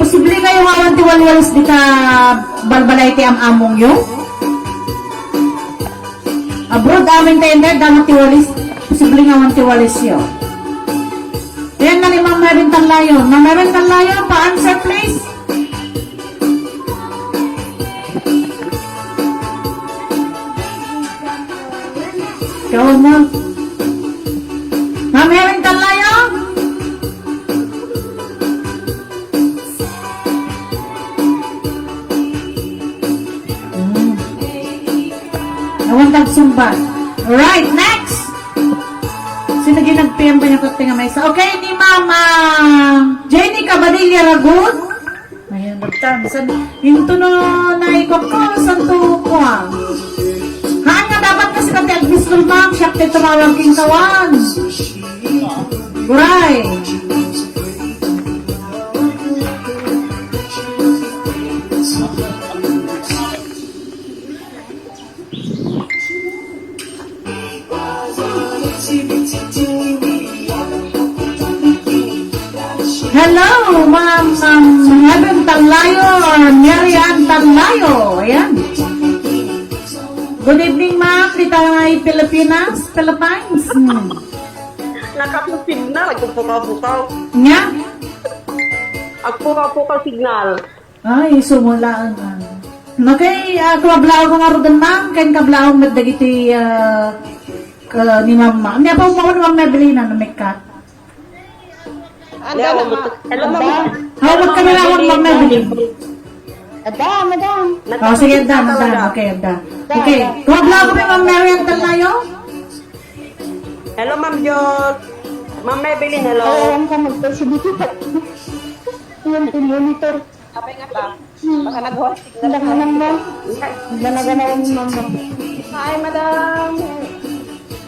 Posible kayo nga awan ti walwalis dita balbalay ti am-amongyo? Abroad amin tayo, Inday, damat ti walis. Posible nga awan ti walisyo. Ayan na ni Ma'am Maren Tanlayo. Ma'am Maren Tanlayo, pa-answer, please. Ikaw mo. Ma'am Helen Tanlayo? Hmm. Awan nagsumbat. Alright, next. Sino ginagpiyang ba niya kape nga maysa? Okay, ni Mama Jenny Cabadilla Ragut. Ayan, basta, san, yung tuno na ikot ko, santo ko, ah. Haan nga dapat kasi kami Agnes Lulmang, siya ti tumawag king kawan. Guray. Hello, Ma'am, Ma'am Heaven Tanlayo or Mary Ann Tanlayo. Ayan. Good evening, ma'am. Dita nga Pilipinas, Philippines. Hmm. Nakapusin na, nagpupukaw-pukaw. Nga? Agpukaw-pukaw signal. Ay, sumulaan, ah. Okay, ah, kablaw ko nga ruden, ma'am. Kain kablaw met dagiti, ah, ka-, ni mama. Ni apa mo ni Ma'am Maybelline, ano, makeup? Ano, yeah, mama? Hello, mama. How, magkamilawan, Ma'am Maybelline? Adda, madam. Oh, sige, adda, adda. Okay, adda. Okay. Kuha lang kami, Ma'am Marian Talayo. Hello, Ma'am Jot. Ma'am Maybelline, hello. Ayan ka, magpasidikit. Ayan, monitor. Apay nga pa? Baka nag-host signal. Ang dami ng mo. Ang dami ng mo. Hi, madam.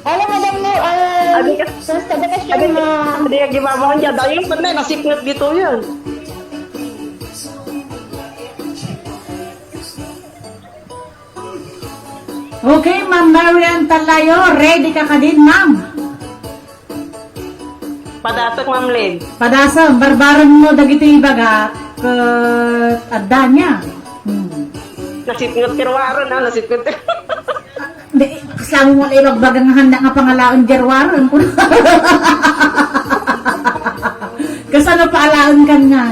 Hello, madam, no, ah, Adi ka, sa, sa bakasyon, adi, ma'am. Adi ka gimamahon niya. Dahil pa na, nasipngat dito yun. Okay, Ma'am Marian Talayo, ready ka kadin, ma'am? Padasek, Ma'am Lynn. Padasek, barbarem mo dagiti ibaga, ket adda niya. Hmm. Nasipnget ti ruaren, ha? Nasipnget. Di, kasla mo nga ibagbaga nga handa nga pangalaen diay ruaren. Kasano pa alaen kan nga?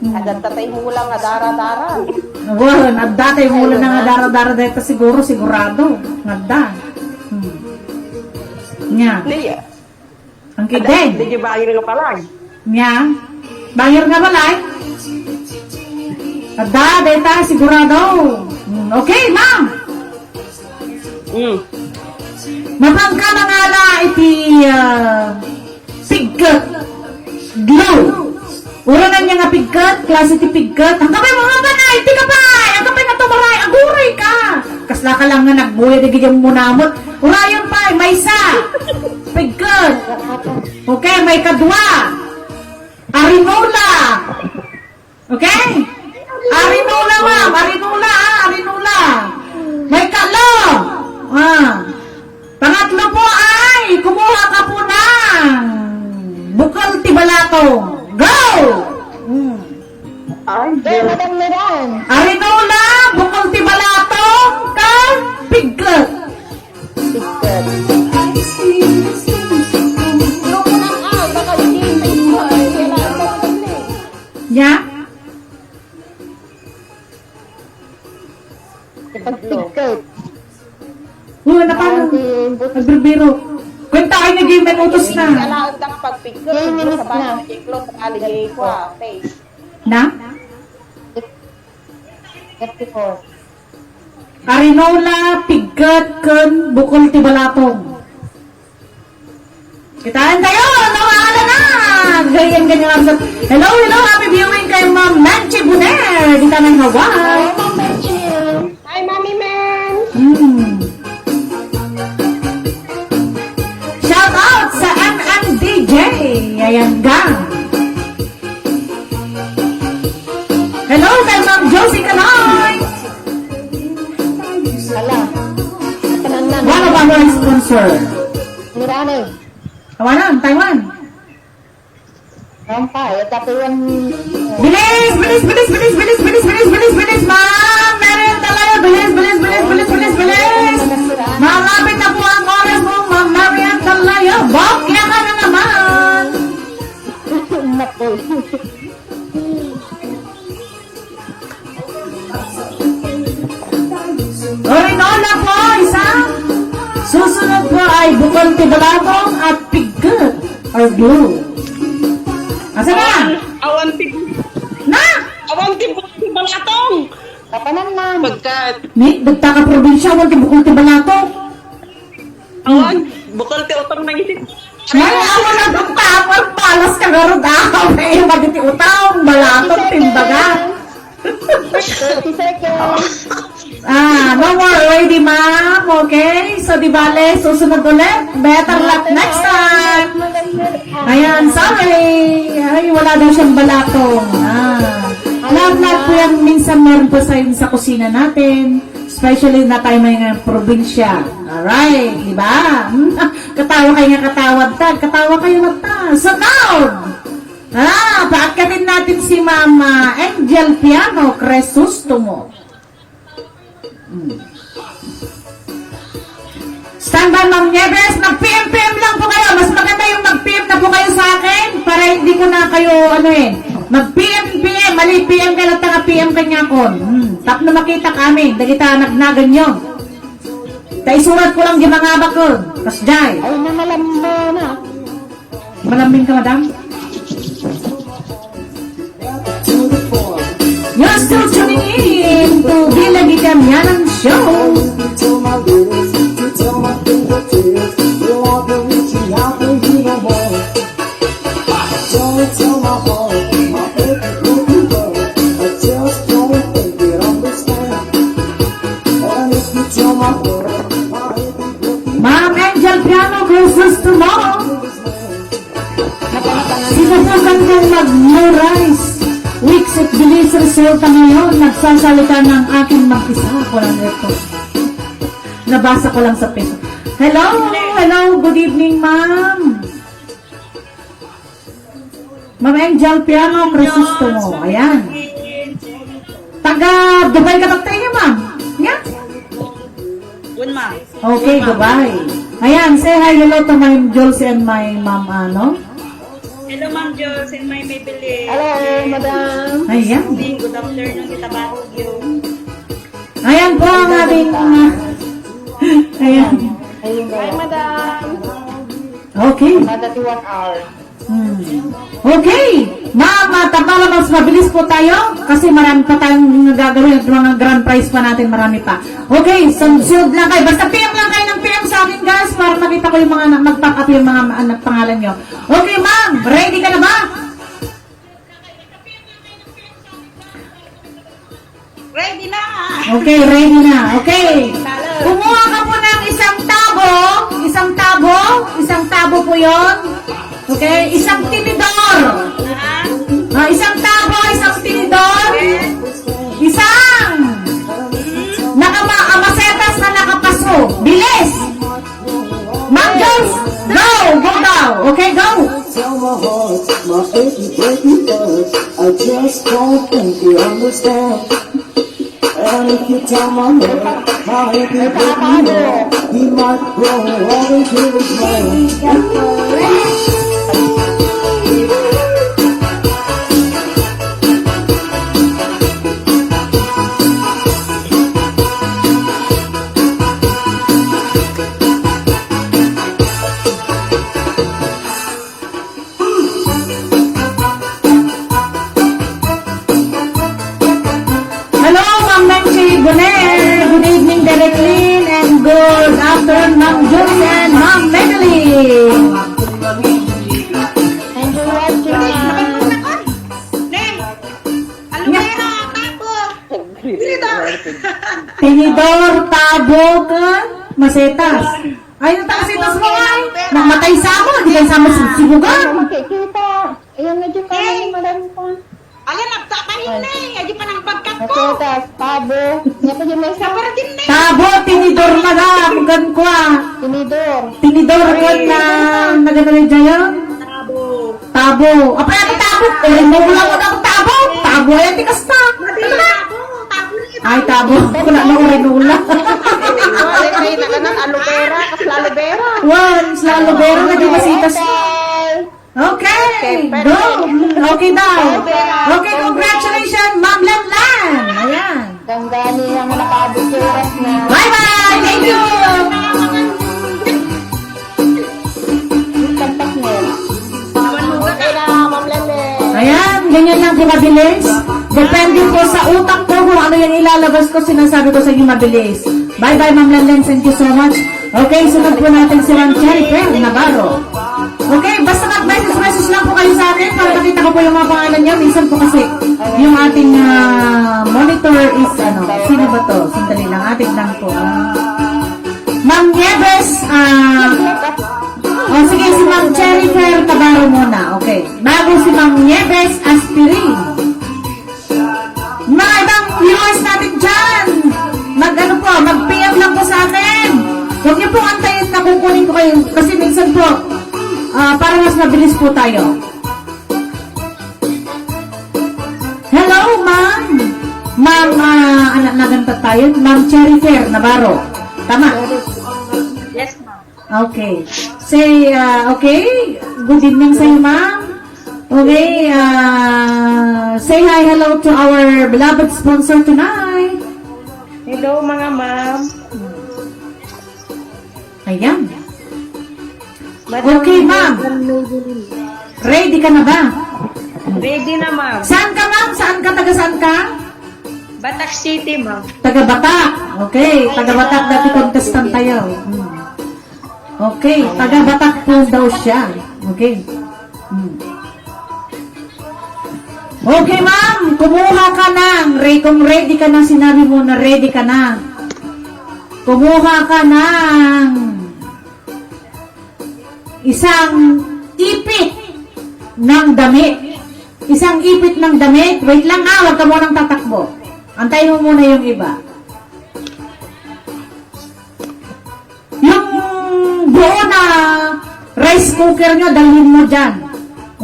Hmm. Adda tay mula nga dara-dara. Wen, adda tay mula nga dara-dara dayta siguro, sigurado. Adda. Hmm. Nya. Di, Ang kideng. Di, di bangir nga balay. Nya? Bangir nga balay? Adda, deta, sigurado. Hmm, okay, ma'am. Mm. Mapangka mangala iti, ah, pigket. Glue. Uray ania nga pigket, klase ti pigket. Ang kapay mo nga banay, ti kapay, ang kapay nga tumaray, aguray ka. Kasla ka lang nga nagbuya, di gidyan mo namot. Urayon pa, maysa. Pigket. Okay, maikadua. Arinola. Okay? Arinola, ma'am. Arinola, ah, arinola. Maikatlo. Ah. Pangatlo po ay kumuha ka po ng bukal ti balatong. Go! Hmm. Ay, Kaya, Madam Miran. Arinola, bukal ti balatong, kan pigket. Pigket. Loko na ka, baka hindi mo, ay, kailangan mo, Madam Miran. Nya? Pigket. Uy, napano? Ayan, si But- Nagbibiro. Kwenta kayo nga game, may utos na. Kailangan ka pagpigkot, Game siguro minutes sa bahay na. Ng iklot, sa aligay ko, ah, face. Na? Fifty-four. Arinola, pigket, ken bukol ti balatong. Kitaen tayo, no, ala na! Ganyan, ganyan lang sa, hello, hello, happy viewing kay Ma'am Menchi Buner, dita ng Hawaii. Hi, Ma'am Menchi. Hi, Mami Men. Hmm. Shout out sa M M D J, ayan gang. Hello kay Ma'am Josie Canoy. Hala. One of our sponsor. Mirane. Awanan, Taiwan. Rampa, ya Taiwan. Bilis, bilis, bilis, bilis, bilis, bilis, bilis, bilis, bilis, ma'am. Meron talaga. Bilis, bilis, bilis, bilis, bilis, bilis. Malapit na po ang oras mo, Ma'am Marian Talayo. Bokya ka na naman. Naku. Orinola po, isa. Susunod po ay bukol ti balatong at pigket or glue. Asa na? Awan, awan ti, na? Awan ti bukol ti balatong. Kapanan na. Pagkat. Ni, dagta ka probinsya, awan ti bukol ti balatong. Awan, bukol ti utong na isit. Ay, awan na dagta, awan palas ka garud, ah. May iba diti utong, balatong, timbaga. Thirty seconds. Ah, no more. Ready, ma'am? Okay. So, di bale, susunod ulit. Better luck next time. Ayan, sorry. Ay, wala daw siyang balatong. Ah. Lahat-lahat po yan, minsan meron po sa, sa kusina natin. Especially na tayo may nga probinsya. Alright, di ba? Katawa kayo nga katawa ta. Katawa kayo nga ta. Sunod! Ah, paakyatin natin si Mama Angel Piano Crisostomo. Hmm. Standby, Ma'am Nieves. Mag-P M, P M lang po kayo. Mas maganda yung mag-P M na po kayo sa akin para hindi ko na kayo, ano eh. Mag-P M, P M. Mali, P M kayo lang, taga P M kanya ko. Hmm. Tapno makita kami. Dagita nagnagan nyo. Ta isurat ko lang di mga bakod. Kasjay. Ay, namalam mo na. Malambing ka, madam? You're still tuning in. Joe. Ma'am Angel Piano Crisostomo. Sinubukan kong mag-no rice. Weeks at delays resulta ngayon. Nagsasalita ng aking mag-isa. Walang record. Nabasa ko lang sa Facebook. Hello, hello, good evening, ma'am. Ma'am Angel Piano Crisostomo. Ayan. Taga Dubai ka ba tayo, ma'am? Nga? Wen, ma'am. Okay, Dubai. Ayan, say hi, hello to my Jules and my ma'am, ano? Hello, Ma'am Jules and my Maybelline. Hello, madam. Ayan. Good afternoon, kita Baguio. Ayan po ang ating, uh, ayan. Hi, madam. Okay. Another one hour. Hmm. Okay. Ma'am, ah, tama lang, mas mabilis po tayo kasi marami pa tayong gagawin at mga grand prize pa natin, marami pa. Okay, sunod lang kayo. Basta P M lang kayo ng P M sa akin, guys, para makita ko yung mga na- mag-pop up yung mga ma- anak pangalan nyo. Okay, ma'am, ready ka na ba? Ready na! Okay, ready na. Okay. Kumuha ka po ng isang tabo. Isang tabo. Isang tabo po yon. Okay? Isang tinidor. Ah, isang tabo, isang tinidor. Isang nakama amasetas na nakapaso. Bilis! Ma'am Jones, go! Go daw! Okay, go! Tell my heart, my achy, breaky heart. I just don't think you understand. And if you tell my heart, my achy, breaky heart, he might grow old into his man. Hello, Ma'am Nancy Bonel. Good evening, Direk Lin, and good afternoon, Ma'am Jules and Ma'am Madeline. And good afternoon. Neng, aloe vera, tabo. Tinidor. Tinidor, tabo, ken masetas. Ay, ang taas itas mo nga, eh. Namatay sa amo, di ka sa amo sisibugan. Makikita. Ayan, medyo kami ni Madam Juan. Ala, nagtapahin na eh. Adi pa ng pagkat ko. Masetas, tabo. Nya pa din may isa. Tabo, tinidor, madam. Ken kua. Tinidor. Tinidor, ken na, nagano na dyan? Tabo. Tabo. Apay, ano tabo? Uring mo lang mo tabo. Tabo, ayan, tikas na. Madi, tabo. Tabo na ito. Ay, tabo. Kuna na uring mo lang. Wala, may nakanan, aloe vera. Kasla aloe vera. Wan, kasla aloe vera, naging masitas. Okay. Okay, go. Okay daw. Okay, congratulations, Ma'am Lanlan. Ayan. Ganggani ang nakabot sa oras na. Bye-bye. Thank you. Tampak mo. Okay na, Ma'am Lanlan. Ayan, ganyan lang po kabilis. Depende po sa utak ko kung ano yung ilalabas ko, sinasabi ko sa inyo mabilis. Bye-bye, Ma'am Lanlan. Thank you so much. Okay, sunod po natin si Ma'am Cherry Fair Navarro. Okay, basta mag-message-message lang po kayo sa akin para makita ko po yung mga pangalan niyo. Minsan po kasi yung ating, ah, monitor is, ano, sino ba to? Sandali lang, atin lang po. Ah. Ma'am Nieves, ah, oh, sige, si Ma'am Cherry Fair Navarro muna. Okay, bago si Ma'am Nieves Aspirin. Mga ibang viewers natin dyan, mag-ano po, mag-P M lang po sa akin. Huwag niyo pong antayin na kukunin ko kayo kasi minsan po, ah, para mas mabilis po tayo. Hello, ma'am. Ma'am, ah, anak na ganta tayo. Ma'am Cherry Fair Navarro. Tama? Yes, ma'am. Okay. Say, ah, okay. Good evening sa'yo, ma'am. Okay, ah, say hi, hello to our beloved sponsor tonight. Hello, mga ma'am. Ayan. Madam Okay, ma'am. Madeline. Ready ka na ba? Ready na, ma'am. Saan ka, ma'am? Saan ka? Taga saan ka? Batak City, ma'am. Taga Batak. Okay, taga Batak dati contestant tayo. Hmm. Okay, taga Batak po daw siya. Okay. Hmm. Okay, ma'am. Kumuha ka ng, re-, kung ready ka na, sinabi mo na ready ka na. Kumuha ka ng isang ipit ng damit. Isang ipit ng damit. Wait lang, ah, huwag ka munang tatakbo. Antayin mo muna yung iba. Yung buo na rice cooker nyo, dalhin mo dyan.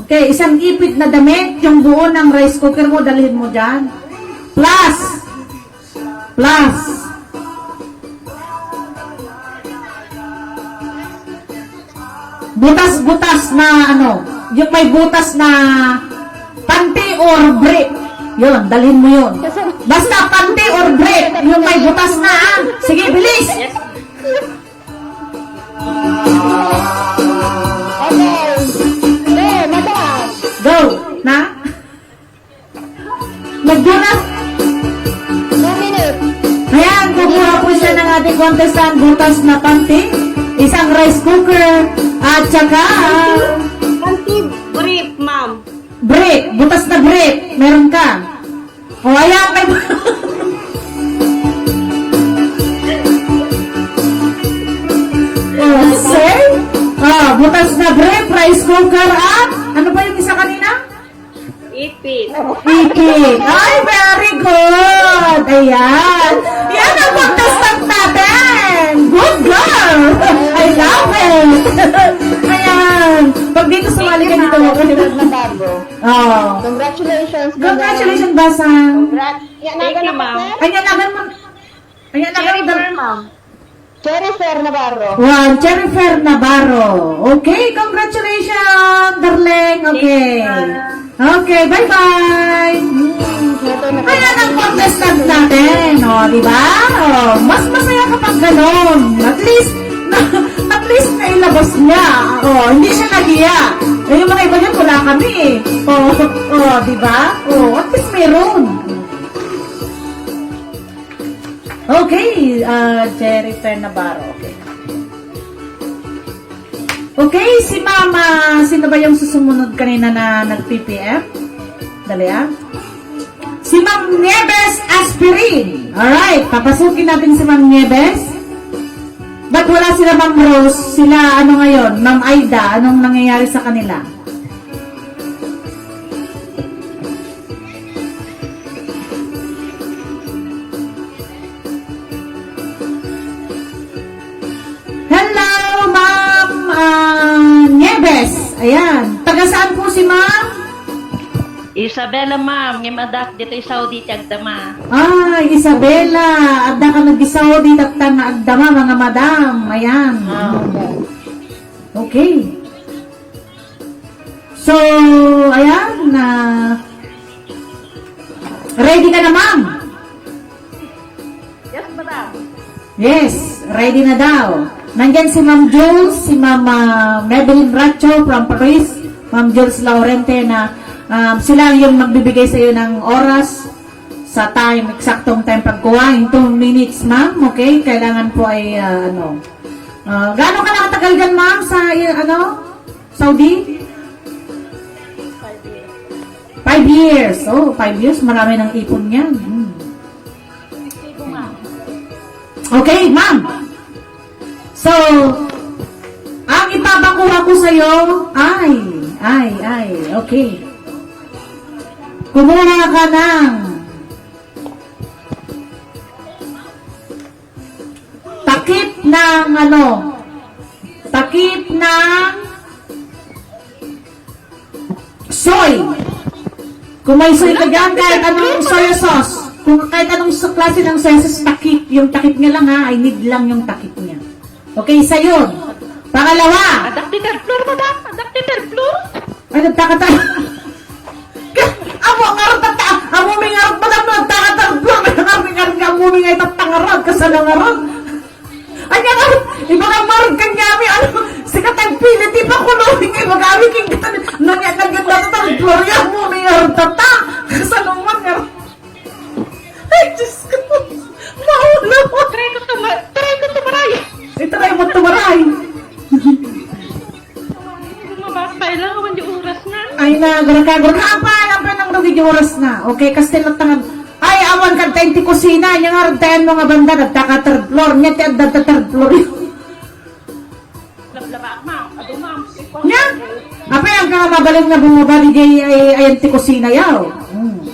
Okay, isang ipit na damit, yung buo ng rice cooker mo, dalhin mo dyan. Plus, plus, butas-butas na ano, yung may butas na panty or brief. Yun, dalhin mo yun. Basta panty or brief, yung may butas na, ah. Sige, bilis! Okay. Eh, madam. Go! Na? Nagdura. Two minutes. Ayan, kukuha po siya ng ating contestant, butas na panty, isang rice cooker, at saka Panty brief, ma'am. Brief, butas na brief, meron ka. O, ayan, may Oh, sir? Ah, butas na brief, rice cooker, at ano pa yung isa kanina? Ipit. Ipit. Ay, very good. Ayan. Yan ang contestant natin. Good girl. I love it. Ayan. Pag dito sumali ka dito, Thank you, ma'am. Nabago. Oh. Congratulations, madam. Congratulations, Basang. Congrats. Thank you, ma'am. Kanya naman mo. Kanya naman mo. Cherry Fair Navarro. Wow, Jennifer Navarro. Okay, congratulations, darling. Okay. Thank you, ma'am. Okay, bye-bye. Hmm, ito na. Ayan ang contestant natin, o, di ba? O, mas masaya kapag ganon. At least, na, at least nailabas niya. O, hindi siya nahiya. Eh, yung mga iba niyan, wala kami eh. O, o, di ba? O, at least meron. Okay, ah, Jennifer Navarro. Okay. Okay, si Mama, sino ba yung susumunod kanina na nag-P P M? Dali, ah. Si Ma'am Nieves Aspirin. Alright, papasukin natin si Ma'am Nieves. Ba't wala sila Ma'am Rose? Sila ano ngayon? Ma'am Aida, anong nangyayari sa kanila? Hello, Ma'am, ah, Nieves. Ayan. Taga saan po si Ma'am? Isabela, ma'am. Ngem adda ditoy Saudi ti agdama. Ay, Isabela. Adda ka nagdi Saudi, tatta nga agdama, mga madam. Ayan. Ah, okay. Okay. So, ayan, ah, ready ka na, ma'am? Yes, madam. Yes, ready na daw. Nandyan si Ma'am Jules, si Ma'am, ah, Madeline Racho from Paris, Ma'am Jules Laurente na, um, sila yung magbibigay sa iyo ng oras sa time, eksaktong time pagkuha, in two minutes, ma'am. Okay? Kailangan po ay, ah, ano, ah, gaano ka nakatagal dyan, ma'am, sa, eh, ano, Saudi? Five years. Oh, five years. Marami ng ipon niyan. Hmm. Okay, ma'am. So, ang ipapakuha ko sa'yo, ay, ay, ay, okay. Kumuha ka ng takip ng ano, takip ng soy. Kung may soy ka dyan, kahit anong soy sauce, kung kahit anong sa-, klase ng soy sauce, takip. Yung takip niya lang ha, I need lang yung takip niya. Okay, isa yun. Pangalawa. Adda ti third floor, madam. Adda ti third floor. Ay, nagtakata. Amo nga ron, tata. Amo mi nga ron, madam, nagtakata. Amo mi nga ron, amo mi nga itatangarad. Kasano nga ron? Anya nga, iba nga marag kanyami, ano, sika tagpili, ti pa kuno, iba nga awi king kita, nanya, nagyan na ta, Gloria, mo, may artata. Kasano man, nga, ay, Diyos ko. Mauna mo. Try ko tuma-, try ko tumaray. Itry mo tumaray. Lumabas pa lang, awan di oras na. Ay na, gura ka, gura ka, apay, apay nang rugi di oras na. Okay, kastel lang tangan. Ay, awan ka tayo ti kusina, niya nga, ragtayan mo nga banda, nagtaka third floor, niya ti adda ta third floor. Lablaba, ma'am. Adu, ma'am. Nya? Apay, ang ka nga mabalin nga bumaba di jay ay, ayan ti kusina yaw. Hmm.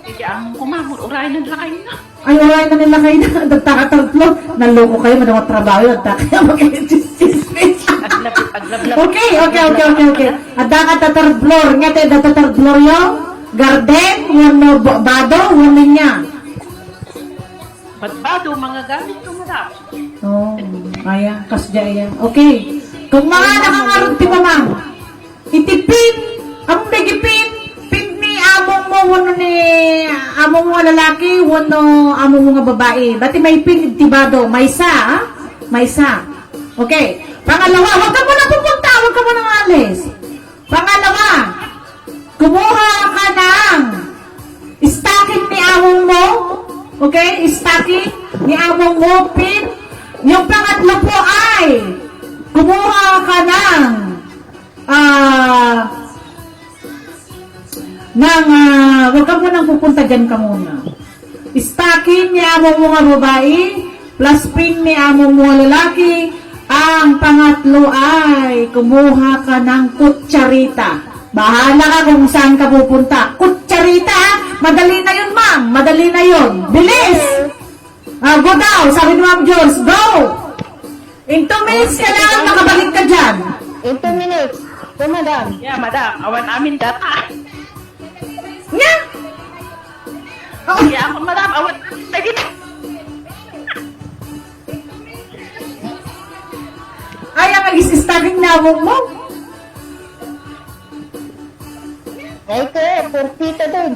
Iti ang kumamur, uray ng lakay na. Ay, uray na ng lakay na. Dagta ka tatlo. Naloko kayo, madama trabaho. Dagta kayo, mag-chismis. Aglablab, aglablab. Okay, okay, okay, okay, okay. Adda ka ta third floor. Nga tayo, adda ta third floor yaw. Garden, wano ba-, bado, wano niya. Badbado, mga gamit ko, madam. Oh, ayan, kasdiay. Okay. Kung mga anak ang arog ti mama, iti pin, ang bigi pin, pin ni among mo, wano ni among mo nga lalaki, wano among mo nga babae. Bati may pin, ti bado, maysa, ah? Maysa. Okay. Pangalawa, wag ka muna pupunta, wag ka muna alis. Pangalawa, kumuha ka ng stocking ni among mo. Okay? Stocking ni among mo, pin. Yung pangatlo po ay kumuha ka ng, ah, ng, ah, wag ka munang pupunta dyan ka muna. Stocking ni amo mo nga babae, plus pin ni amo mo nga lalaki. Ang pangatlo ay kumuha ka ng kutsarita. Bahala ka kung saan ka pupunta. Kutsarita, ah. Madali na yun, ma'am. Madali na yun. Bilis! Ah, go daw, sabi ni Ma'am Jones. Go! In two minutes, kailangan makabalik ka dyan. In two minutes. Go, madam. Yeah, madam. Awan amin data. Nya? Oh. Kaya ako, madam, awan lagi. Ay, ang nag-is-studying na mo. Ay, kaya, porpita din.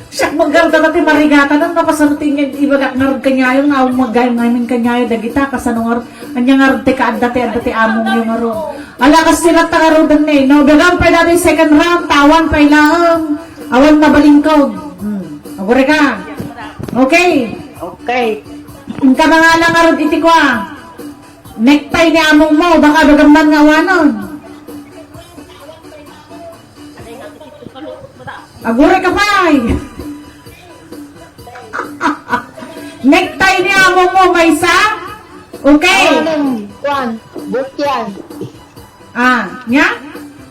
Siak, magarda ka ti marigatan, ang napasarutin nga ibagak ngarud kanyayo, nga awan maggayam ngamin kanyayo, dagita, kasano ngarud, anya ngarud ti kaadda ti adda ti among yung ngarud. Ala, kas ti latta ngaruden ni, no? Biagan pay dati second round, tawan pay laeng. Awan mabalingkog. Hmm. Agure ka. Okay. Okay. Inka na nga lang ngarud iti kwa. Necktie ni among mo, baka bagamman nga awanon. Agure ka pay. Necktie ni among mo, maysa? Okay. Awanon, kuan, bukyan. Ah, nya?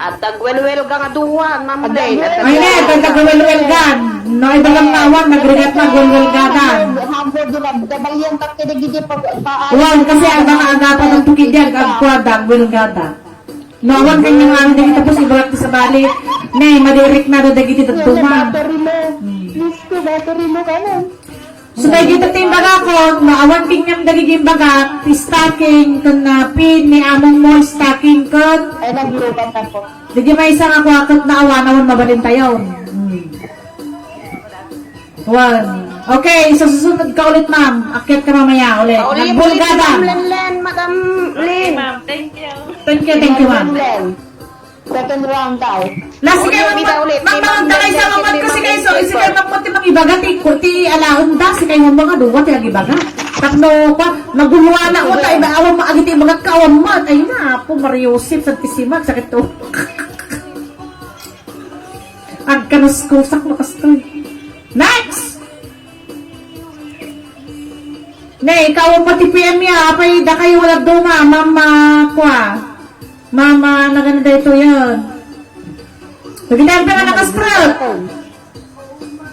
At agwelwelga nga dua, Ma'am Len. Ay, ne, at agwelwelgan. No, ay, bagang nawan, nagrigat na, agwelwelgadan. Hambor di nagdabalian ka kaya gidi pa, pa, Wan, kasi ang mga agapan ng tukid yan, agkwada, agwelgada. No, awan kanyang ano, dagiti tapos ibarat sa bali. Ne, madirik na do dagiti daduma. Battery mo. Hmm. Miss ko, battery mo ka na. So, dagiti ti imbagakon, no, awan kaniam dagiti imbagak, ti stocking, ken, ah, pin, ni among mo, stocking, ken Ay, naglubat ako. Dagiti maysa nga kuaket na awan, awan mabalin tayo. Hmm. One. Okay, sa susunod ka ulit, ma'am. Akyat ka mamaya ulit. Paulit, ulit, Nagbulgada. Ma'am Lenlen, Madam Lynn. Ma'am, thank you. Thank you, thank you, ma'am. Ma'am Lenlen. Second round daw. Na, sige, ulit, ma'am, ulit, ma'am, ma'am, ma'am, ma'am, ma'am, ma'am, ma'am, kasi kayo, so, sige, ma'am, ma'am, ma'am, ibaga ti, ti alaen da, si kayo, ma'am, mga duwa, ti agibaga. Tapno, pa, naguluhan ako, ta, iba, awan, maagit, ibaga, kawan, mat, ay na, po, Mario Joseph, Santisima, sakit to. Agkanuskusak, no, kastoy. Next! Ne, ikaw ang pati P M ya, apay, da kayo wala duma, mama, kwa. Mama, naganda ito yan. Pagkita pa na nakaskrot.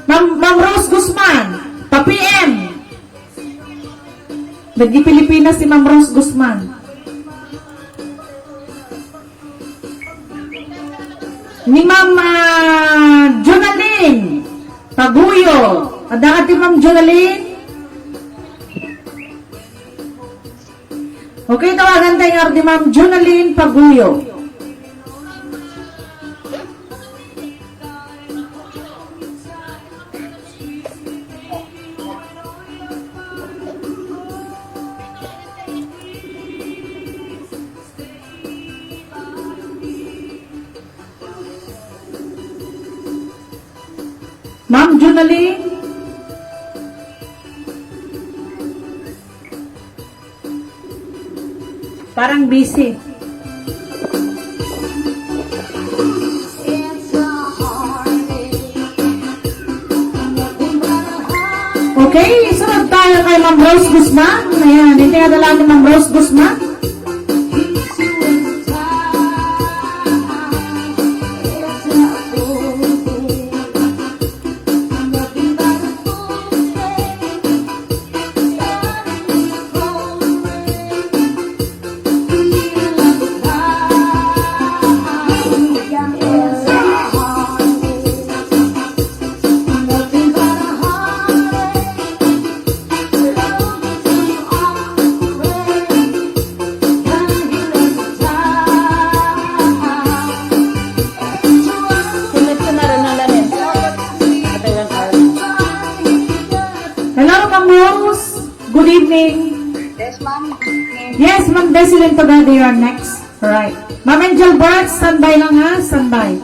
Ma'am, Ma'am Rose Guzman, pa-P M. Nagdi Pilipinas si Ma'am Rose Guzman. Ni Ma'am, ah, Jonalyn Paguyo. Adda ka ti Ma'am Jonalyn? Okay, tawagan tayo nga di Ma'am Jonalyn Paguyo. Ma'am Junaline? Parang busy. Okay, sunod tayo kay Ma'am Rose Guzman. Ayan, hindi nga dala ni Ma'am Rose Guzman. Hello, Ma'am Rose. Good evening. Yes, ma'am. Yes, Ma'am Desilin Togada, you are next. Alright. Ma'am Angel Bert, standby lang ha, standby.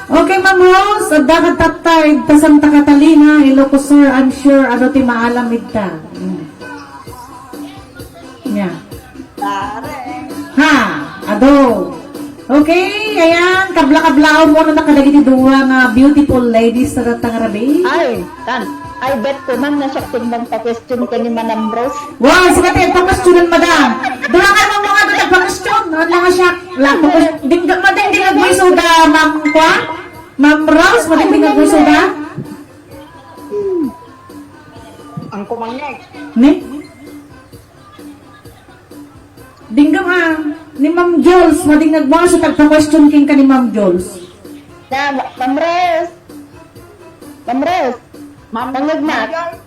Okay, Ma'am Rose, adda ka tatta, ita Santa Catalina, Ilocos Sur, I'm sure, adu ti maalam ita. Mm. Yeah. Ha, adu. Okay, ayan, kabla-kablaom mo na kadagiti dua nga beautiful ladies na datang rabi. Ay, tan. Ay, bet ko man na siya timbang pa-question ka ni Manang Rose. Wow, sige, te, pa-questionan, madam. Dua ka mo mga dati pa-question. Ano nga siya? Lang, pa-question. Ding, mading, ding, nagwiso da, ma'am, kwa? Ma'am Rose, mading, ding, nagwiso da? Ang kumangeg. Ne? Dinggam, ah, ni Ma'am Jules, madingag mo, so tagpa-question king ka ni Ma'am Jules. Na, Ma-, Ma'am Rose. Ma'am Rose. Ma'am Pangugmat. Ma'am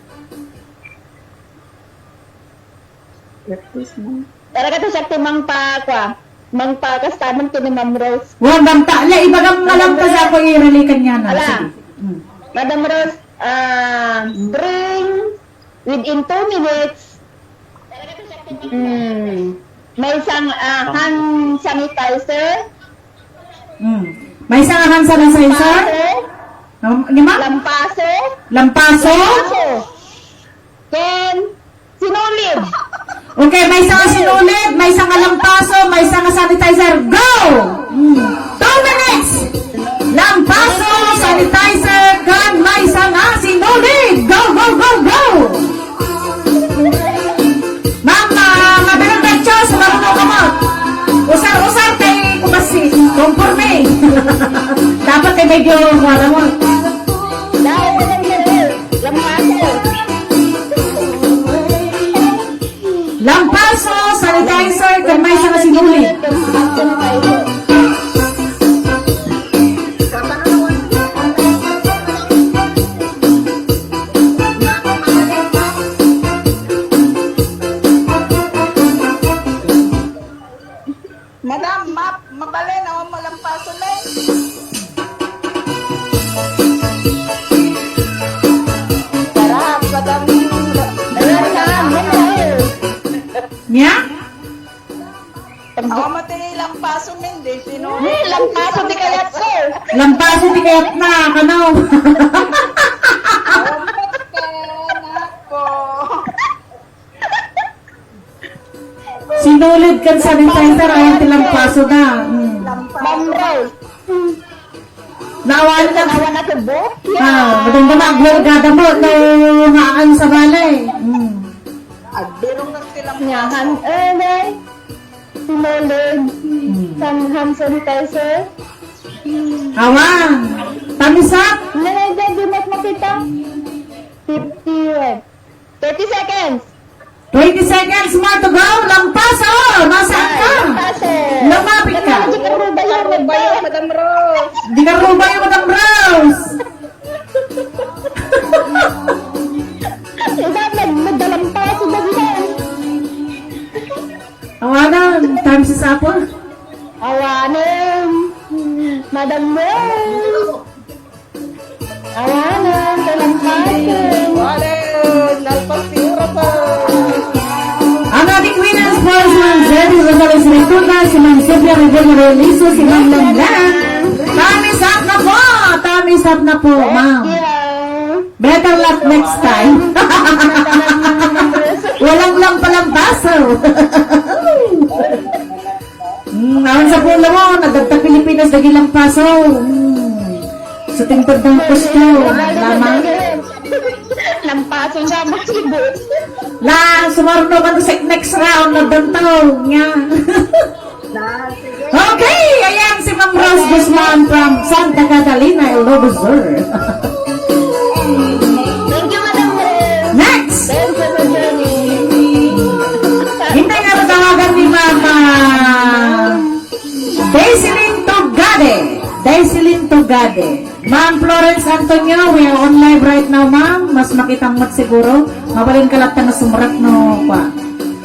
Jules. Talaga to siya ti mangpa-, kwa, mangpa-customer ken ni Ma'am Rose. Wa, banta. La, ibagam nga lang ta sa ako, iralikan niya na. Ala. Sige. Mm. Madam Rose, ah, bring within two minutes. Mm. Maysa nga, ah, hand sanitizer. Mm. Maysa nga hand sanitizer? Lampaso. Um, ni ma? Lampaso. Lampaso? Lampaso. Ken sinulid. Okay, maysa nga sinulid, maysa nga lampaso, maysa nga sanitizer. Go! Mm. Two minutes! Lampaso, sanitizer, ken maysa nga sinulid. Go, go, go, go! Ma'am, ah, mabilang lecture sa marunong ka mo. Usar-usar kay kumasi. Conforme. Dapat ay medyo, wala mo. Lampaso. Lampaso, sanitizer, ken maysa nga sinulid. Madam, map-, mabalin, awan mo lampaso, ne? Sarap, madam. Ayan na, madam. Nia? Awan mo ti lampaso, men, di, sino? Eh, lampaso ti kayat ko. Lampaso ti kayat na, kano? Awan mo ti kayat na ko. Sinulid ken sanitizer, ayan ti lampaso na. Mm. Ma'am Rose. Naawan na. Naawan na tubo? Ah, madunggan na agwelgada mo, no, haan sa balay. Mm. Agdurong na sila. Nga, han-, eh, day. Sinulid. Mm. Sang hand sanitizer. Awan. Tamisat. Hindi, hindi, di mo makita. Fifty, eh. Thirty seconds. Twenty seconds more to go. Lampaso! Nasaan ka? Ay, lampaso. Lumapit ka. Madam Rose, di ka rubayo, Madam Rose. Di ka rubayo, Madam Rose. Ikaw, nag-, nagdalampaso na dito. Awanan, time sa sapon. Awanan. Madam Rose. Awanan, talampasin. Awanan, nalpas ti oras, ah. Ang ating winners po si Ma'am Zeddy Rosales Ricuna, si Ma'am Sofia Rivera Realizo, si Ma'am Landa. Time is up na po! Time is up na po, ma'am. Thank you. Better luck next time. Walang lampalampaso. Hmm, awan sa pula mo, nadagta Pilipinas, dagi lampaso. Hmm. Sa tingpad ng gusto, lamang. Lampaso sa mga Cebu. La, sumarno man sa next round, nadagta, nga. Okay, ayan si Ma'am Rose Guzman from Santa Catalina, Ilocos Sur. Thank you, Madam Rose. Next! Thank you for joining. Hintay nga tawagan ni Mama Daisilin Tugade. Daisilin Tugade. Ma'am Florence Antonio, we are on live right now, ma'am. Mas makita mo siguro. Mabalin ka lang na sumrat no, kwa.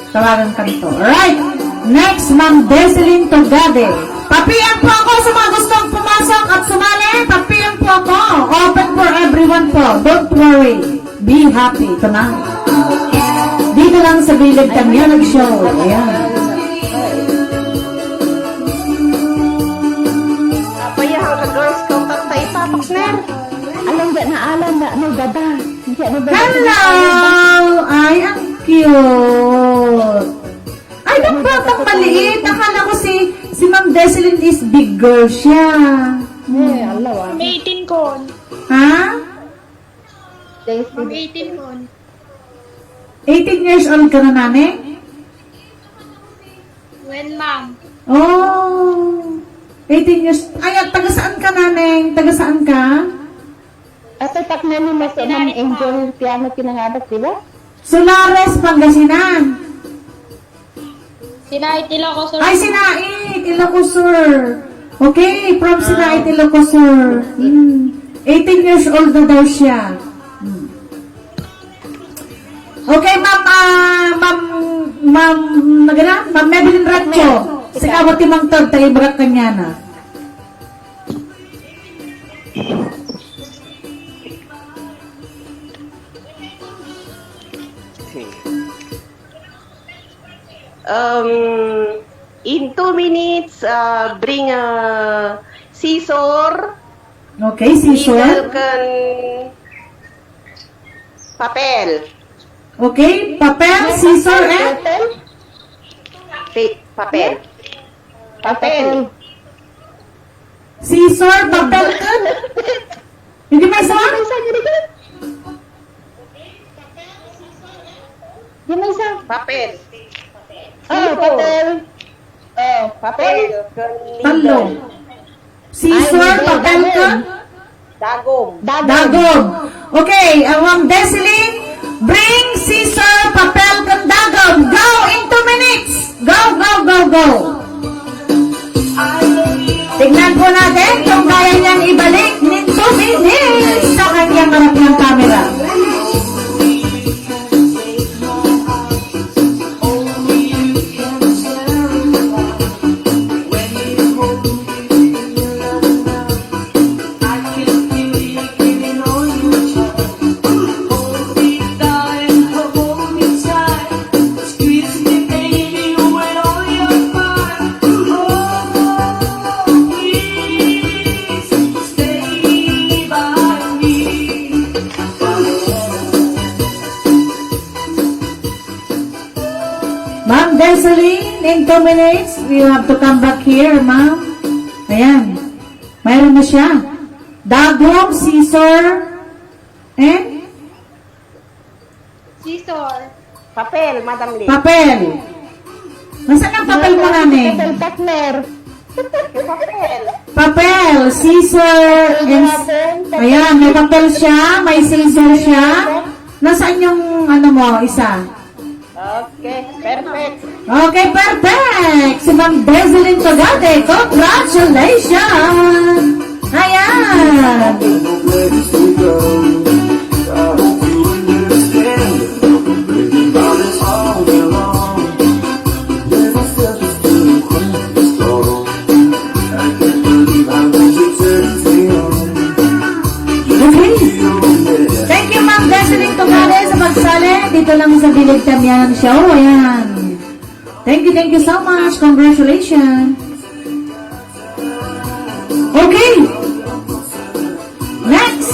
Tawagan ka nito. Alright. Next, Ma'am Deseline Tugade. Pa-P M po ako sa mga gustong pumasok at sumali. Pa-P M po ako. Open for everyone po. Don't worry. Be happy tonight. Dito lang sa Bilog Tamiyanog Show. Ayan. Apa ya, ang girls ko, partner? Alam, di na alam na, ano, baba. Hello! Ay, ang cute. Ay, ang batang maliit. Akala ko si, si Ma'am Deseline is big girl siya. Eh, Allah, ah. May eighteen ko. Ha? Mag eighteen ko. Eighteen years old ka na, Naneng? When, ma'am? Oh, eighteen years. Ay, at taga saan ka, Naneng? Taga saan ka? Ate, takna ni Mas Ma'am Angel Piano pinanganak, di ba? Solares, Pangasinan. Sinait, Ilocos Sur. Ay, Sinait, Ilocos Sur. Okay, from Sinait, Ilocos Sur. Mm. Eighteen years old na daw siya. Mm. Okay, ma'am, ah, ma'am, ma'am, nagana? Ma'am Maybelline Ratcho. Sika ba ti mangtod, tayo bagak kanya na. Um, in two minutes, uh, bring a scissor, Okay, scissor. Needle, ken papel. Okay, papel, scissor, and? Papel? Pa-, papel. Papel. Scissor, papel, ken? Hindi may isa? Hindi may isa, hindi may isa. Di may isa. Papel. Oh, papel. Oh, papel. Papel. Tallo. Scissor, papel, ken? Dagom. Dagom. Dagom. Okay, ang Ma'am Deseline, bring scissor, papel, ken dagom. Go in two minutes. Go, go, go, go. Tignan po natin kung kaya niyang ibalik in two minutes sa kanyang harap ng camera. Ma'am Deseline, in two minutes, you have to come back here, ma'am. Ayan. Mayroon na siya. Dagom, scissor, and? Scissor. Papel, Madam Lee. Papel. Nasaan ang papel mo, Naneng? Papel, partner. Papel. Papel, scissor, and, ayan, may papel siya, may scissor siya. Nasaan yung, ano mo, isa? Okay, perfect. Okay, perfect! Si Ma'am Deseline Tugade, congratulations! Ayan! Okay. Thank you, Ma'am Jocelyn Tumare, sa pagsali dito lang sa Bilog Tamiyanog Show. Ayan. Thank you, thank you so much. Congratulations. Okay. Next.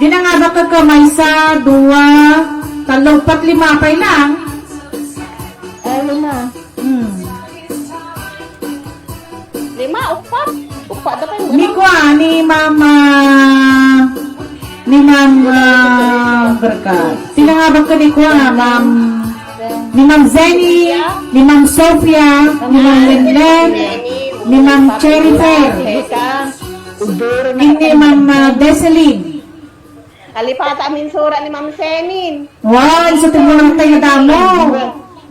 Di na nga ba ka maysa, dua, tallo, upat, lima, pay lang? Ay, lima. Hmm. Lima, upat. Upat da kayo. Ni Kwa, ni Mama, ni Mama Berkat. Sino nga ba ka ni Kwa, Ma'am? Ni Ma'am Zenny, ni Ma'am Sofia, ni Ma'am Lenlen, ni Ma'am Cherry Fair, ni Ma'am, ah, Deseline. Alipata amin sura ni Ma'am Senin. Wow, sa tumulong tayo damo.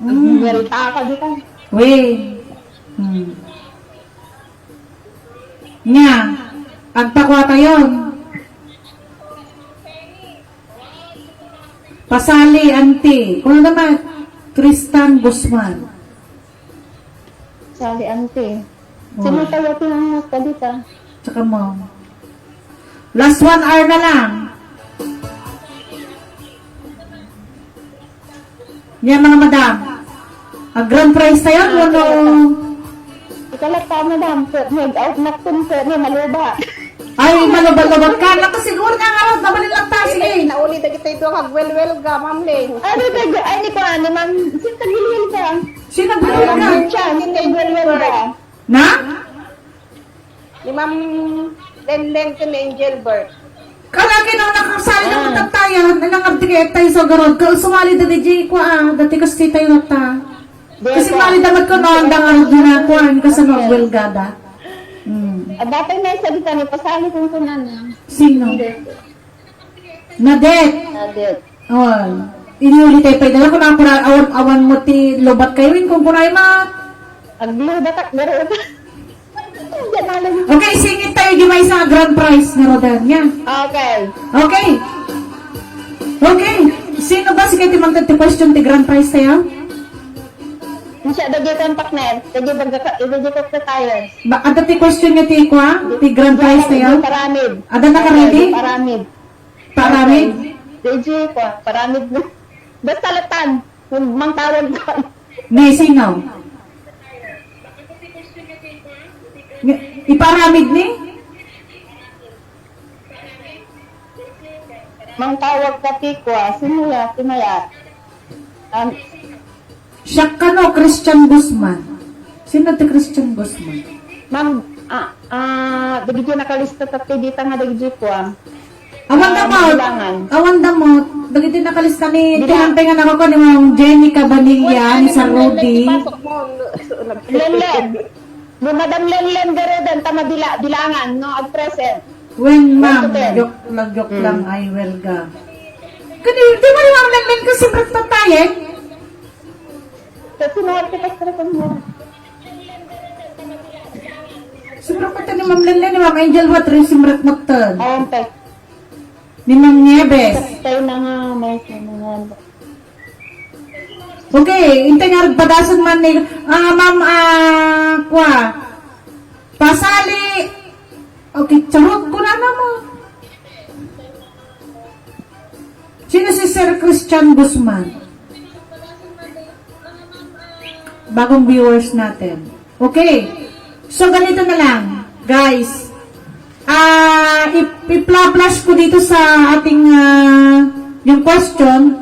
Mm. Well, ah, kadi ka. Wait. Hmm. Nya, agpakwa tayon. Pasali, anti. Kuno naman, Tristan Guzman. Sali, anti. Oh. Sino tayo tinanggap ka dito? Tsaka mo. Last one hour na lang. Yan, mga madam. Ang grand prize tayo, ah, ano? Ikalat pa, madam. Sir, nag-out na kun, sir, na maluba. Ay, maluba-luba ka. Nakasiguro na nga, mabalin lang ta. Sige. Nauli, dagiti ito, kagwelwel ka, Ma'am Ling. Ay, di, di, ay, ni Kuan, ni Ma'am, sino tagwelwel ka? Sino tagwelwel ka? Ay, siya, sino tagwelwel ka? Na? Ni Ma'am Lenlen ken ni Angel Bert. Kala kino nakasali na Ah. matatayan, na nangabdi kay tayo sa garod. Ka, sumali da di J ko, ah, dati kasi tayo na ta. Di Kasi ako. mali dapat ko noon, dang arog na kuan, kasi Okay. magwelgada. Hmm. Ah, dati may salita ni pasali kung kunana. Sino? Hindi. Nadet. Nadet. Oh. Iniuli tayo pa, idala ko na, awan, awan mo ti lobat kayo, in, kung kunay ma. Aglubat ak, garo. Okay, singit tayo, di may isang grand prize ni Rodan, ya. Okay. Okay. Okay. Sino ba sige ti mangted ti question ti grand prize tayo? Siya, dagiti contact na yan. Dagiti bagga ka, dagiti contact tayo. Ba, adda ti question nga ti ikwa? Ti grand prize tayo? Paramid. Adda na ka ready? Paramid. Paramid? Dagiti kwa, paramid na. Basta latan. Mangtawag ka. Ni, sino? Nga, iparamid ni? Mangtawag ka ti kua, sino ya? Sino ya? Um, Siak kano, Christian Guzman. Sino ti Christian Guzman? Ma'am, ah, ah, dagiti nakalista tapno dita nga dagiti kua. Awan Ah, damot. Mabilangan. Awan damot. Dagiti nakalista ni Bila- tinampengan ako ko ni Ma'am Jenny Cabanilla, ni Sir Rudy. Lenlen. Ni Madam Lenlen Garudan, ta mabila-, bilangan, no, at present. When, One to ma'am, ten. Joke lang, joke Hmm. lang, ay, welga. Kadi, di ba ni Ma'am Lenlen kasi break na tayo? Kasi mga kita sa mo. Sobra pa ta ni Ma'am Lenlen, ni Ma'am Angel, what rin si Mret Matan? Ayan, te. Ni Ma'am Nieves. Tayo na nga, may sinungan. Okay, intay nga padasan man ni, ah, Ma'am, ah, kwa. Pasali. Okay, charot ko na naman. Sino si Sir Christian Guzman? Bagong viewers natin. Okay. So, ganito na lang, guys. Ah, i-, i-flash ko dito sa ating, ah, yung question.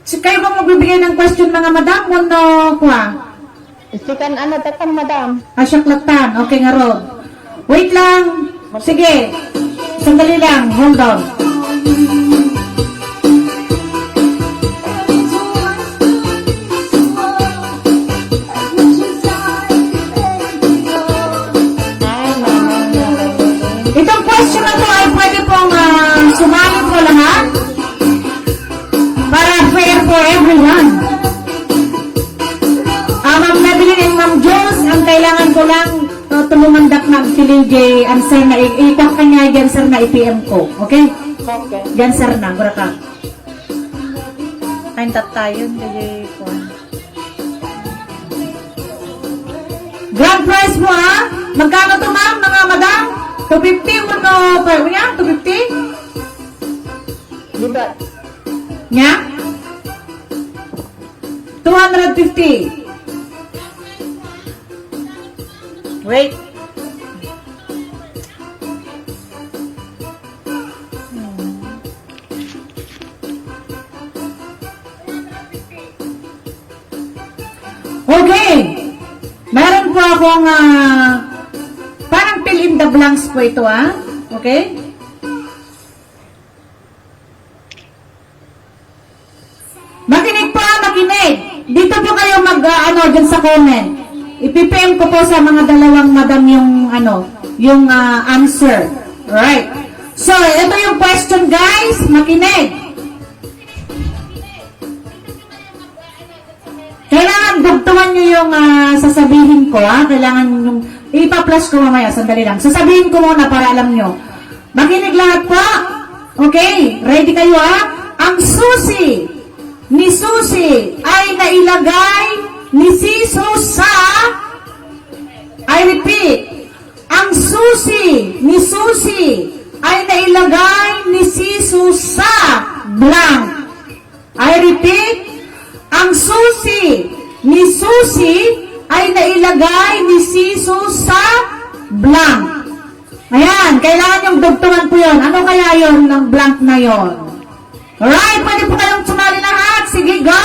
Si kayo bang magbibigay ng question, mga madam? Wano, kwa? Sikan ano, tatang madam. Asyak latan. Okay nga, Rod. Wait lang. Sige. Sandali lang. Hold on. Itong question na to ay pwede pong, ah, sumali po lahat. Para fair for everyone. Ah, Ma'am Madeline and Ma'am Jules, ang kailangan ko lang, uh, tulungan dak na, P L J, answer na, i-, i-, kanya, answer na, i-P M ko. Okay? Okay. Answer na, gura ka. Ay, tatayon, kaya kuwan. Grand prize mo, ha? Magkano to, ma'am, mga madam? Two fifty mo to, pa, yan? Two fifty? Di ba? Nya? Two hundred fifty. Wait. Okay. Meron po akong, ah, parang fill in the blanks po ito, ah. Okay? Makinig po, ah, makinig. Dito po kayo mag, ah, ano, dyan sa comment. Ipi-P M ko po sa mga dalawang madam yung, ano, yung, ah, answer. Alright. So, ito yung question, guys. Makinig. Kailangan dugtungan nyo yung, ah, sasabihin ko, ha? Kailangan yung, ipa-flash ko mamaya, sandali lang. Sasabihin ko muna para alam nyo. Makinig lahat po. Okay, ready kayo, ha? Ang susi ni Susi ay nailagay ni Jesus sa, I repeat, ang susi ni Susi ay nailagay ni Jesus sa blank. I repeat, ang susi ni Susi ay nailagay ni Jesus sa blank. Ayan, kailangan yung dugtungan po yun. Ano kaya yun ng blank na yon? Alright, pwede po kayong sumali lahat. Sige, go!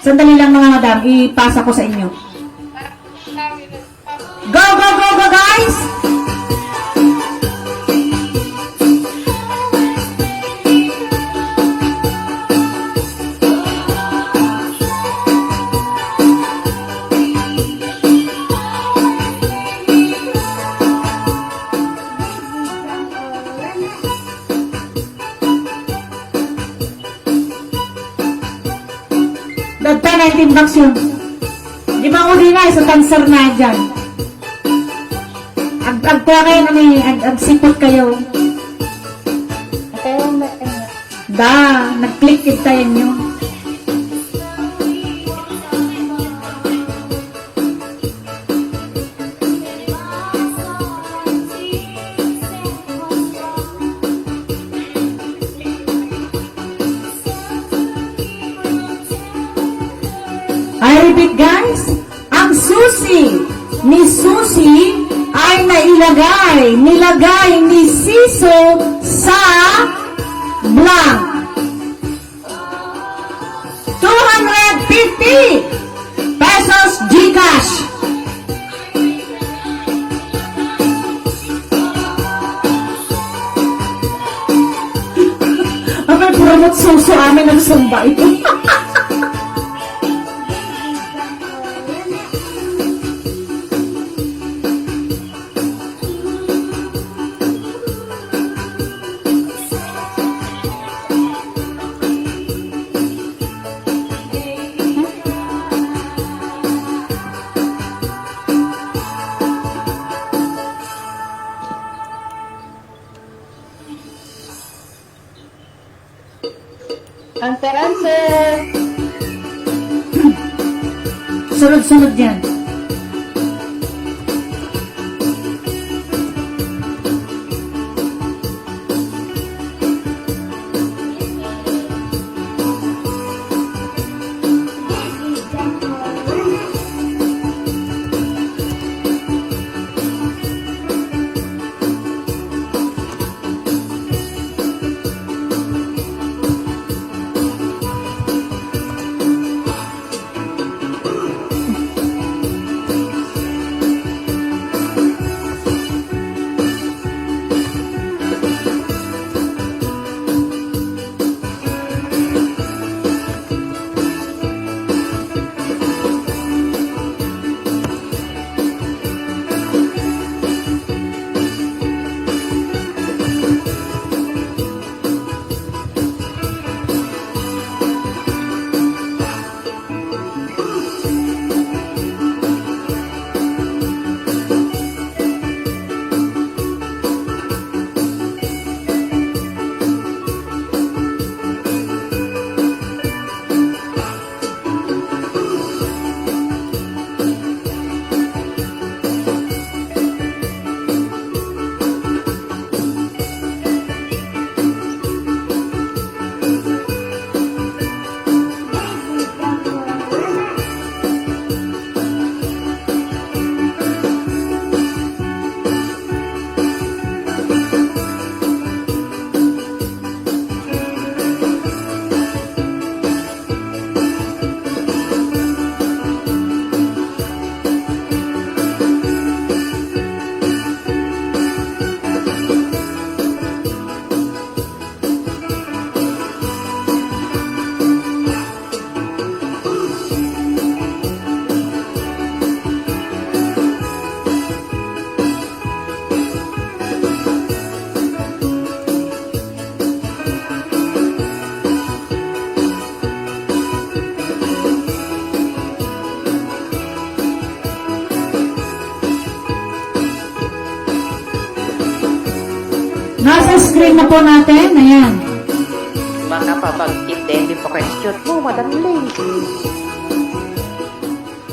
Sandali lang, mga madam, ipasa ko sa inyo. Go, go, go, go, guys! Dadta na yung timbak siya. Di ba ko di na, sa cancer na dyan. Ag-, agkuha kayo na may, ag-, agsipot kayo. Kayo, ma-, Da, nag-click it tayo nyo. I repeat, guys, ang susi ni Susi ay nailagay, nilagay ni Siso sa blank. Two hundred fifty pesos GCash. Ang may promote suso, amin ang sumba ito. Answer, answer. Sunod-sunod yan. Nasa screen na po natin. Ayan. Makapabagtit din di pa question mo, Madam Lady.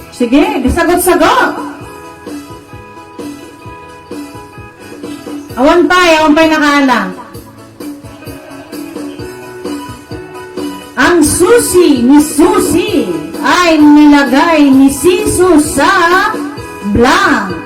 Sige, sagot-sagot. Awan pay, awan pay nakaala. Ang susi ni Susi ay nilagay ni Siso sa blank.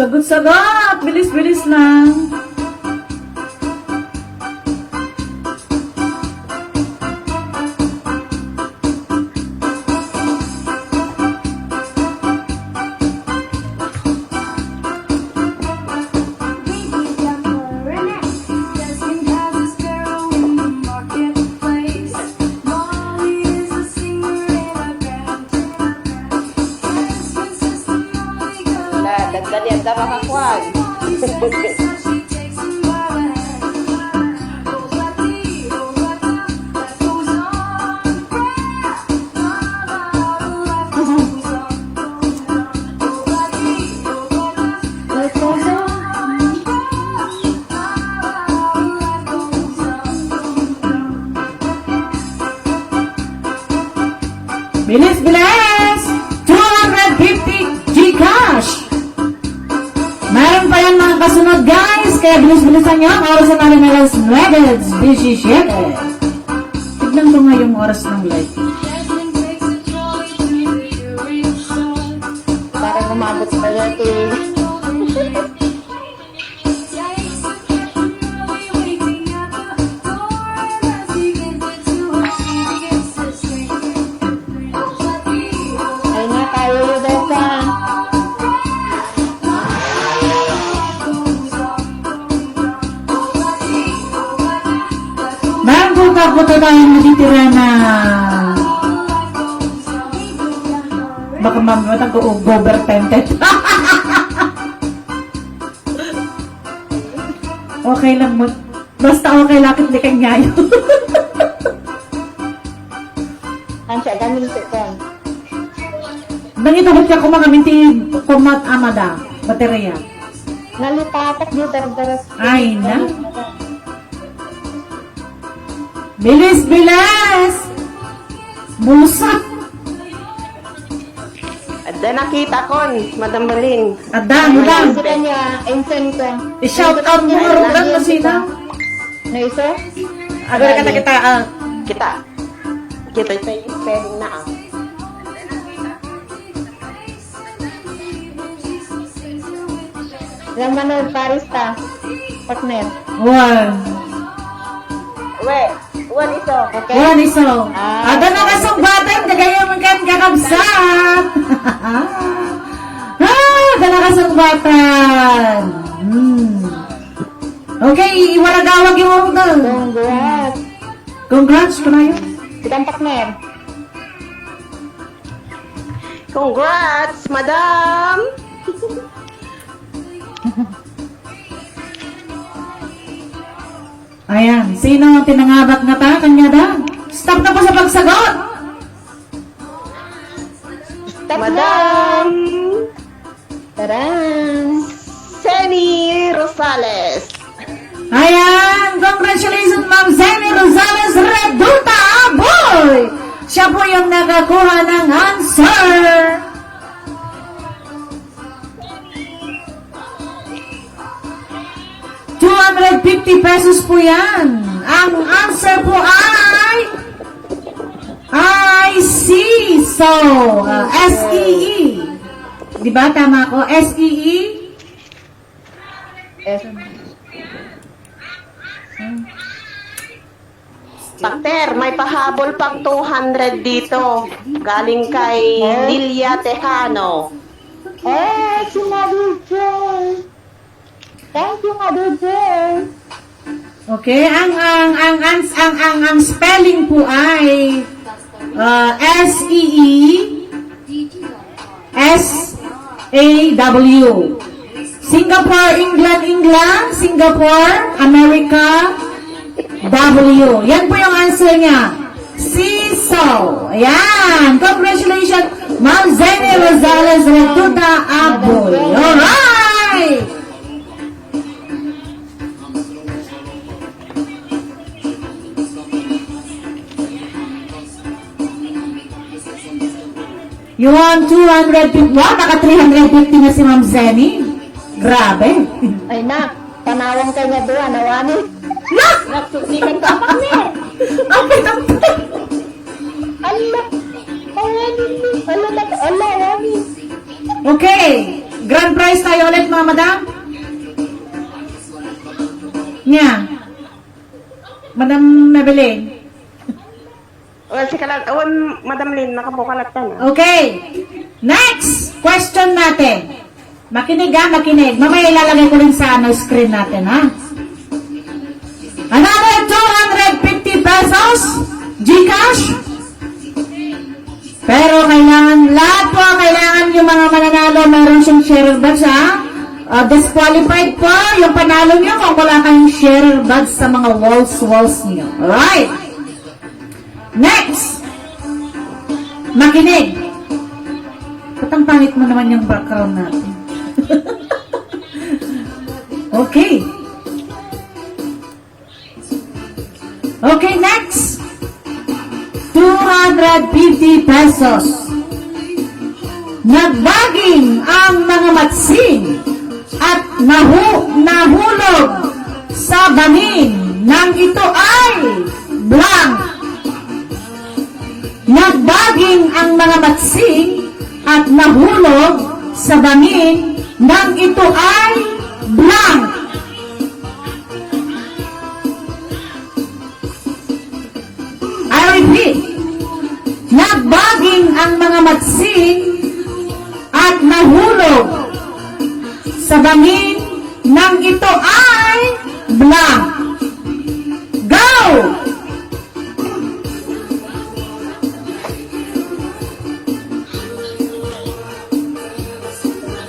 Sagot-sagot! Bilis-bilis lang! Wala, dagdali, ang dama ka, kwan. Bilis, bilis! Two hundred fifty GCash! Meron pa yan, mga kasunod, guys! Kaya bilis-bilisan nyo ang oras na rin, alas nuebe disisiyete. Tignan ko nga yung oras ng live. Para umabot pa yan, eh. Ay na, tayo, Rebecca. Bago pa po tayo natitira na baka mamaya mag-overtime tayo. Okay lang mo. Basta okay, lakit ni kanyayo. Ang siya, ganun siya, kon. Nangitubot ka kumangamin ti kumat amada, baterya. Nalipatak di dardaras. Ay, na. Bilis, bilis! Busa! Adda nakita kon, Madam Balin. Adda, adda. Kita niya, instant ko. I-shout out mo nga rugan mo sino? No, iso? Agad ka na kita, ah. Kita. Kita, ito yung spelling na, ah. Ilang manok, pares ta, partner? One. We, one iso. Okay. One iso. Ah. Ada na kasungbatan, kagaya man kan kakabsat. Ah, ada na kasungbatan. Hmm. Okay, iwaragawag yung order. Congrats. Congrats, kunayo. Ilang partner? Congrats, madam! Ayan, sino ang tinangabat nga ta? Kanya da? Stop na po sa pagsagot! Stop na! Madam! Taran! Seni Rosales. Ayan! Congratulations, Ma'am Seni Rosales Reduta Aboy! Siya po yung nakakuha ng answer. Two hundred fifty pesos po yan. Ang answer po ay, ay seesaw. Ah, S E E. Di ba? Tama ako? S E E? Yes. Partner, may pahabol pang two hundred dito. Galing kay Lilia Tejano. Eh, si Mother Jane. Thank you, Mother Jane. Okay, ang, ang, ang, ang, ang, ang, ang spelling po ay, ah, S E E S A W. Singapore, England, England, Singapore, America, W. Yan po yung answer niya. Seesaw. Ayan. Congratulations, Ma'am Zenny Rosales Retuta Aboy. Alright! You want two hundred fifty? Wow, naka three hundred fifty na si Ma'am Zenny. Grabe. Ay na, panawang kay nga duwa, nawani. Na! Napsugnikan ka, partner. Ang pitang. Ala, ala, ala, ala, ala, ala. Okay, grand prize tayo. Ulit, mga madam. Nia. Madam Maybelline. Well, si Kalat-, awan, Madam Lynn, nakabukalat ka na. Okay. Next question natin. Makinig, ha, makinig. Mamaya ilalagay ko rin sa, ano, screen natin, ha? Another two hundred fifty pesos, GCash. Pero kailangan, lahat po, kailangan yung mga mananalo, meron siyang share badge, ha? Ah, disqualified po yung panalo nyo kung wala kayong share badge sa mga walls, walls nyo. Alright. Next. Makinig. Ba't ang pangit mo naman yung background natin? Okay. Okay, next. Two hundred fifty pesos. Nagbaging ang mga matsing at nahu-, nahulog sa bangin nang ito ay blank. Nagbaging ang mga matsing at nahulog sa bangin nang ito ay blank. I repeat, nagbaging ang mga matsing at nahulog sa bangin nang ito ay blank. Go!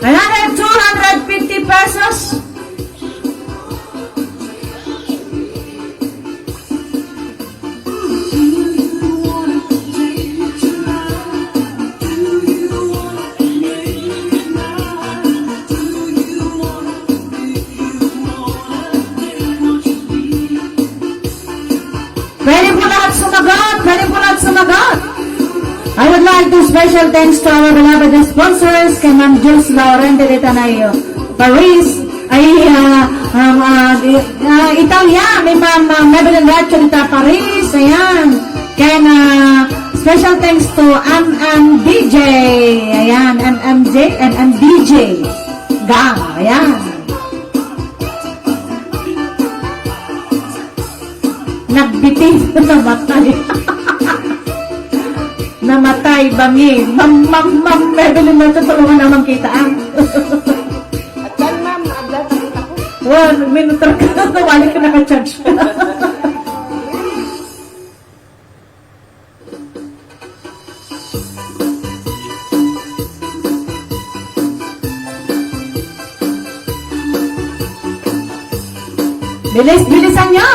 Another two hundred fifty pesos. Pwede po lahat sumagot! Pwede po lahat sumagot! I would like to special thanks to our beloved sponsors, kay Ma'am Jules Laurente de Tanayo, Paris, ay, ah, um, ah, di-, ah, Italia, may Ma'am, ah, Maybelline Racho dita Paris, ayan. Kay na special thanks to M M D J, ayan, M M J, M M D J gang, ayan. Nagbiti. Namatay. Namatay, bangi. Ma'am, ma'am, ma'am, Maybelline, matutulungan naman kita, ah. At yan, ma'am, abla, pakita ko. Wow, nagminutor ka. Wali ka naka-charge. Bilis, bilisan nyo!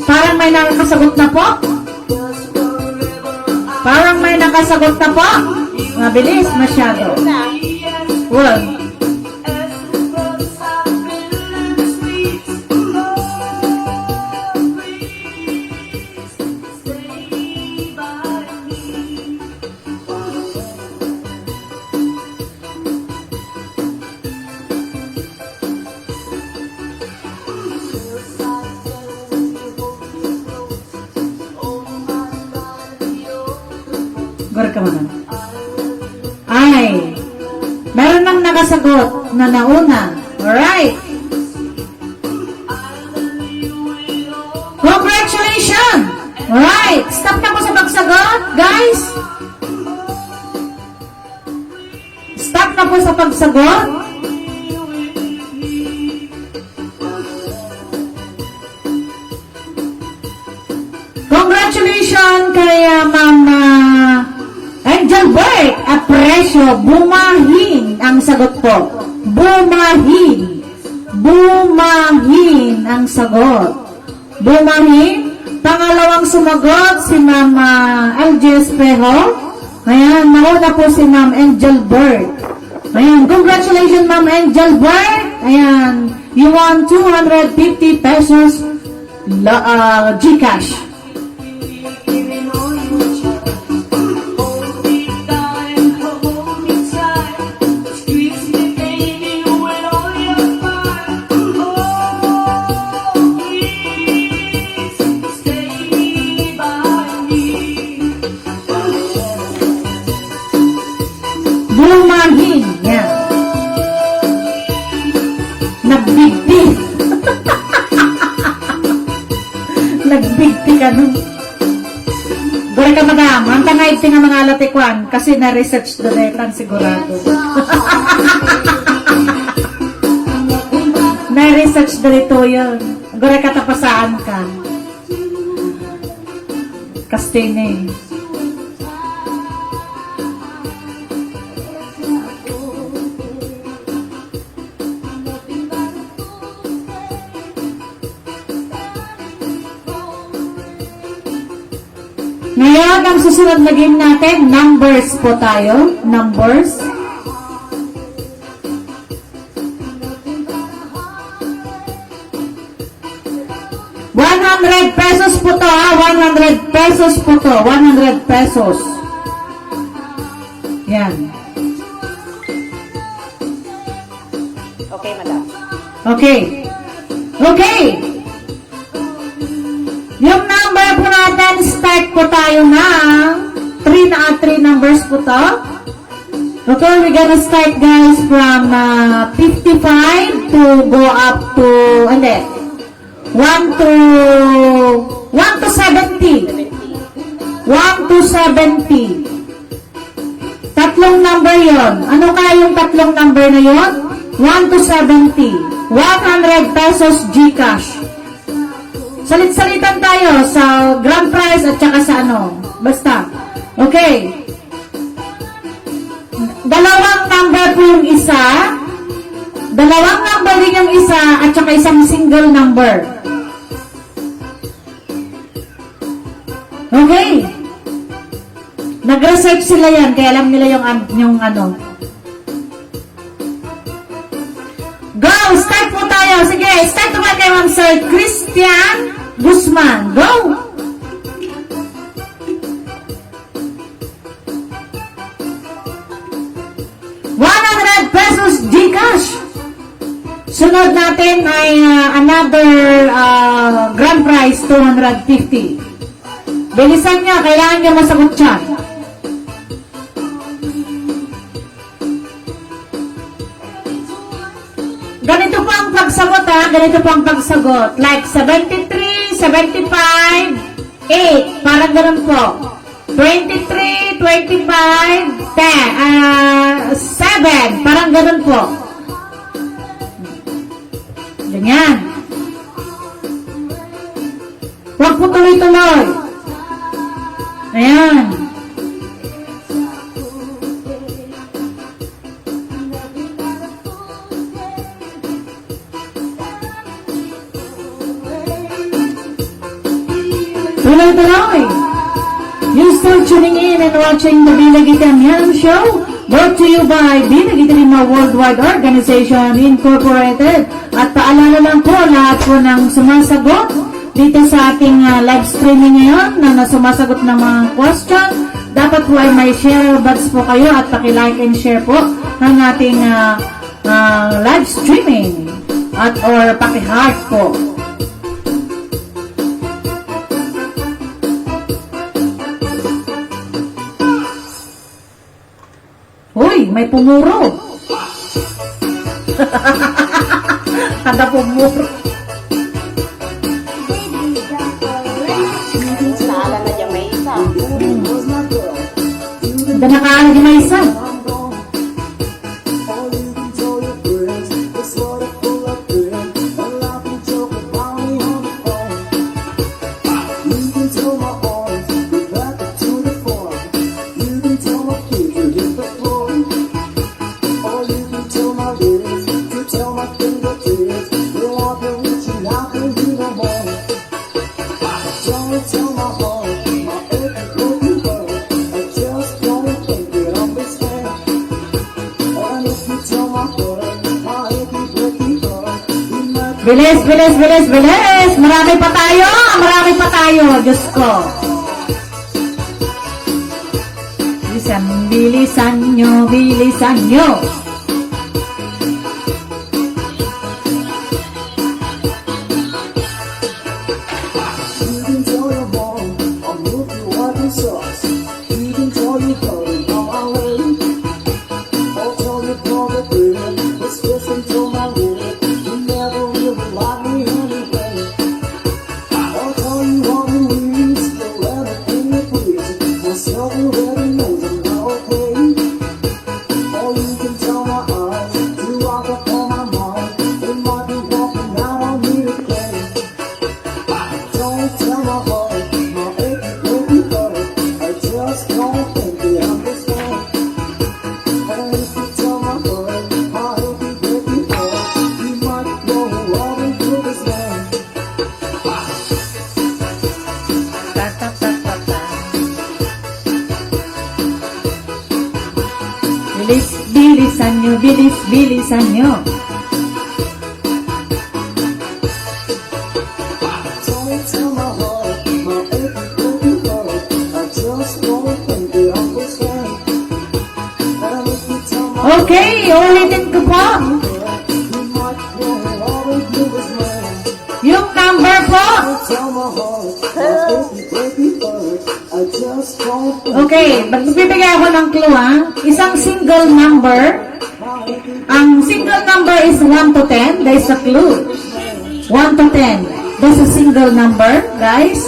Parang may nakasagot na po. Parang may nakasagot na po. Mabilis masyado. Well, Gor ka man. Ay, meron nang nakasagot na nauna. Alright. Congratulations! Alright. Stop na po sa pagsagot, guys. Stop na po sa pagsagot. Congratulations kay, ah, Ma'am, ah, Angel Bert Aprecio. Bumahin ang sagot po. Bumahin. Bumahin ang sagot. Bumahin. Pangalawang sumagot si Ma'am, ah, L G Espejo. Ayan, nauna po si Ma'am Angel Bert. Ayan, congratulations, Ma'am Angel Bert. Ayan, you won two hundred fifty pesos la, ah, GCash. Anghel niya. Nagbigti. Nagbigti ka, no? Gora ka, madam. Ang tangay ti nga mga alatikuan, kasi na-research da detan sigurado. Na-research da dito yun. Gora ka, tapasaan ka. Kastene. Ngayon, ang susunod na game natin, numbers po tayo. Numbers. One hundred pesos po to, ha? One hundred pesos po to. One hundred pesos. Yan. Okay, madam. Okay. Okay. Yung number po natin, start po tayo ng three na, ah, three numbers po to. Okay, we're gonna start, guys, from, uh, fifty-five to go up to, hindi, one to, one to seventy. One to seventy. Tatlong number yon. Ano kaya yung tatlong number na yon? One to seventy. One hundred pesos GCash. Salit-salitan tayo sa grand prize at saka sa ano. Basta. Okay. Dalawang number po yung isa. Dalawang number din yung isa at saka isang single number. Okay. Nag-research sila yan, kaya alam nila yung an-, yung ano. Go! Start po tayo. Sige, start naman kay Ma'am Sir Christian Guzman. Go! One hundred pesos GCash. Sunod natin ay, ah, another, ah, grand prize, two hundred fifty. Bilisan niyo, kailangan niyo masagot siya. Ganito po ang pagsagot, ha? Ganito po ang pagsagot. Like, seventy-three, seventy-five, eight. Parang ganun po. Twenty-three, twenty-five, ten, ah, seven. Parang ganun po. Ganyan. Huwag po tuloy-tuloy. Ayan. Tuloy-tuloy. You're still tuning in and watching the Bilag iti Anian Show, brought to you by Bilag iti Lima Worldwide Organization Incorporated. At paalala lang po, lahat po ng sumasagot dito sa ating, ah, live streaming ngayon na, na sumasagot ng mga question, dapat po ay may share badge po kayo at paki-like and share po ng ating, ah, ah, live streaming at or paki-heart po. Hoy, may pumuro. Kada pumuro. Naala na dyan may isa. Ada nakaala dyan may isa. Bilis, bilis, bilis, bilis! Marami pa tayo! Marami pa tayo! Diyos ko! Bilisan, bilisan nyo, bilisan nyo! Bilis, bilisan nyo, bilis, bilisan nyo. Okay, ulitin ko po. Yung number po. Okay, magbibigay ako ng clue, ha. Isang single number. Ang single number is one to ten. There's a clue. One to ten. That's a single number, guys.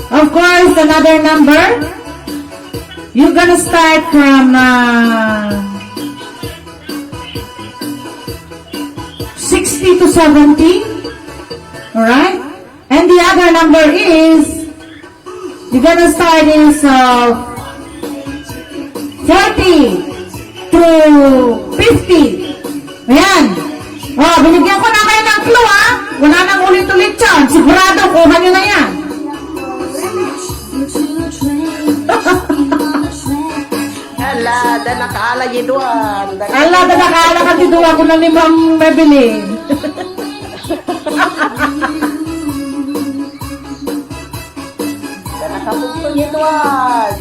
Of course, another number. You're gonna start from uh, sixty to seventy. Alright? And the other number is, you're gonna start is uh, forty to fifty. Ayan. Oh, binigyan ko na kayo ng clue, ha? Wala nang ulit-ulit yan. Sigurado, kuha nyo na yan. Ala, da nakaala di duan. Ala, da nakaala ka di duan, kuna ni Ma'am Maybelline. Da nakapugto di duan.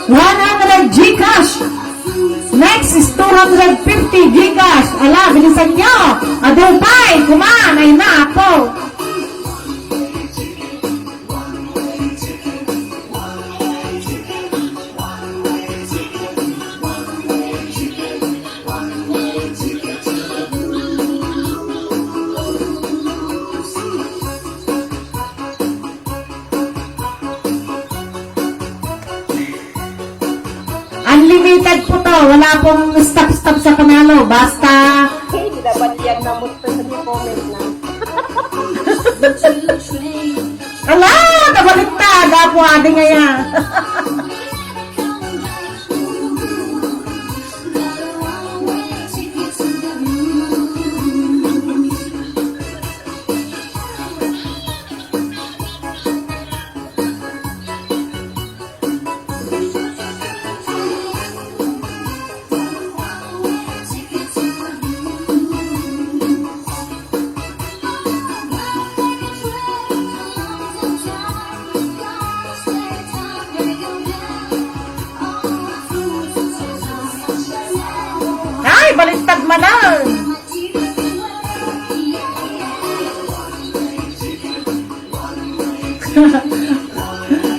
One hundred Gcash. Next is two hundred fifty Gcash. Ala, bilisan nyo. Adu pay, kuman. Ay na, apo. Unlimited po to. Wala pong stop-stop sa panalo. Basta Okay, di dapat yan na mo sa comment na. Ala! Nabaliktad! Apo, adi nga yan. Ay, baliktad manen.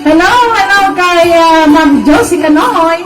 Hello, hello kay, ah, Ma'am Josie Canoy.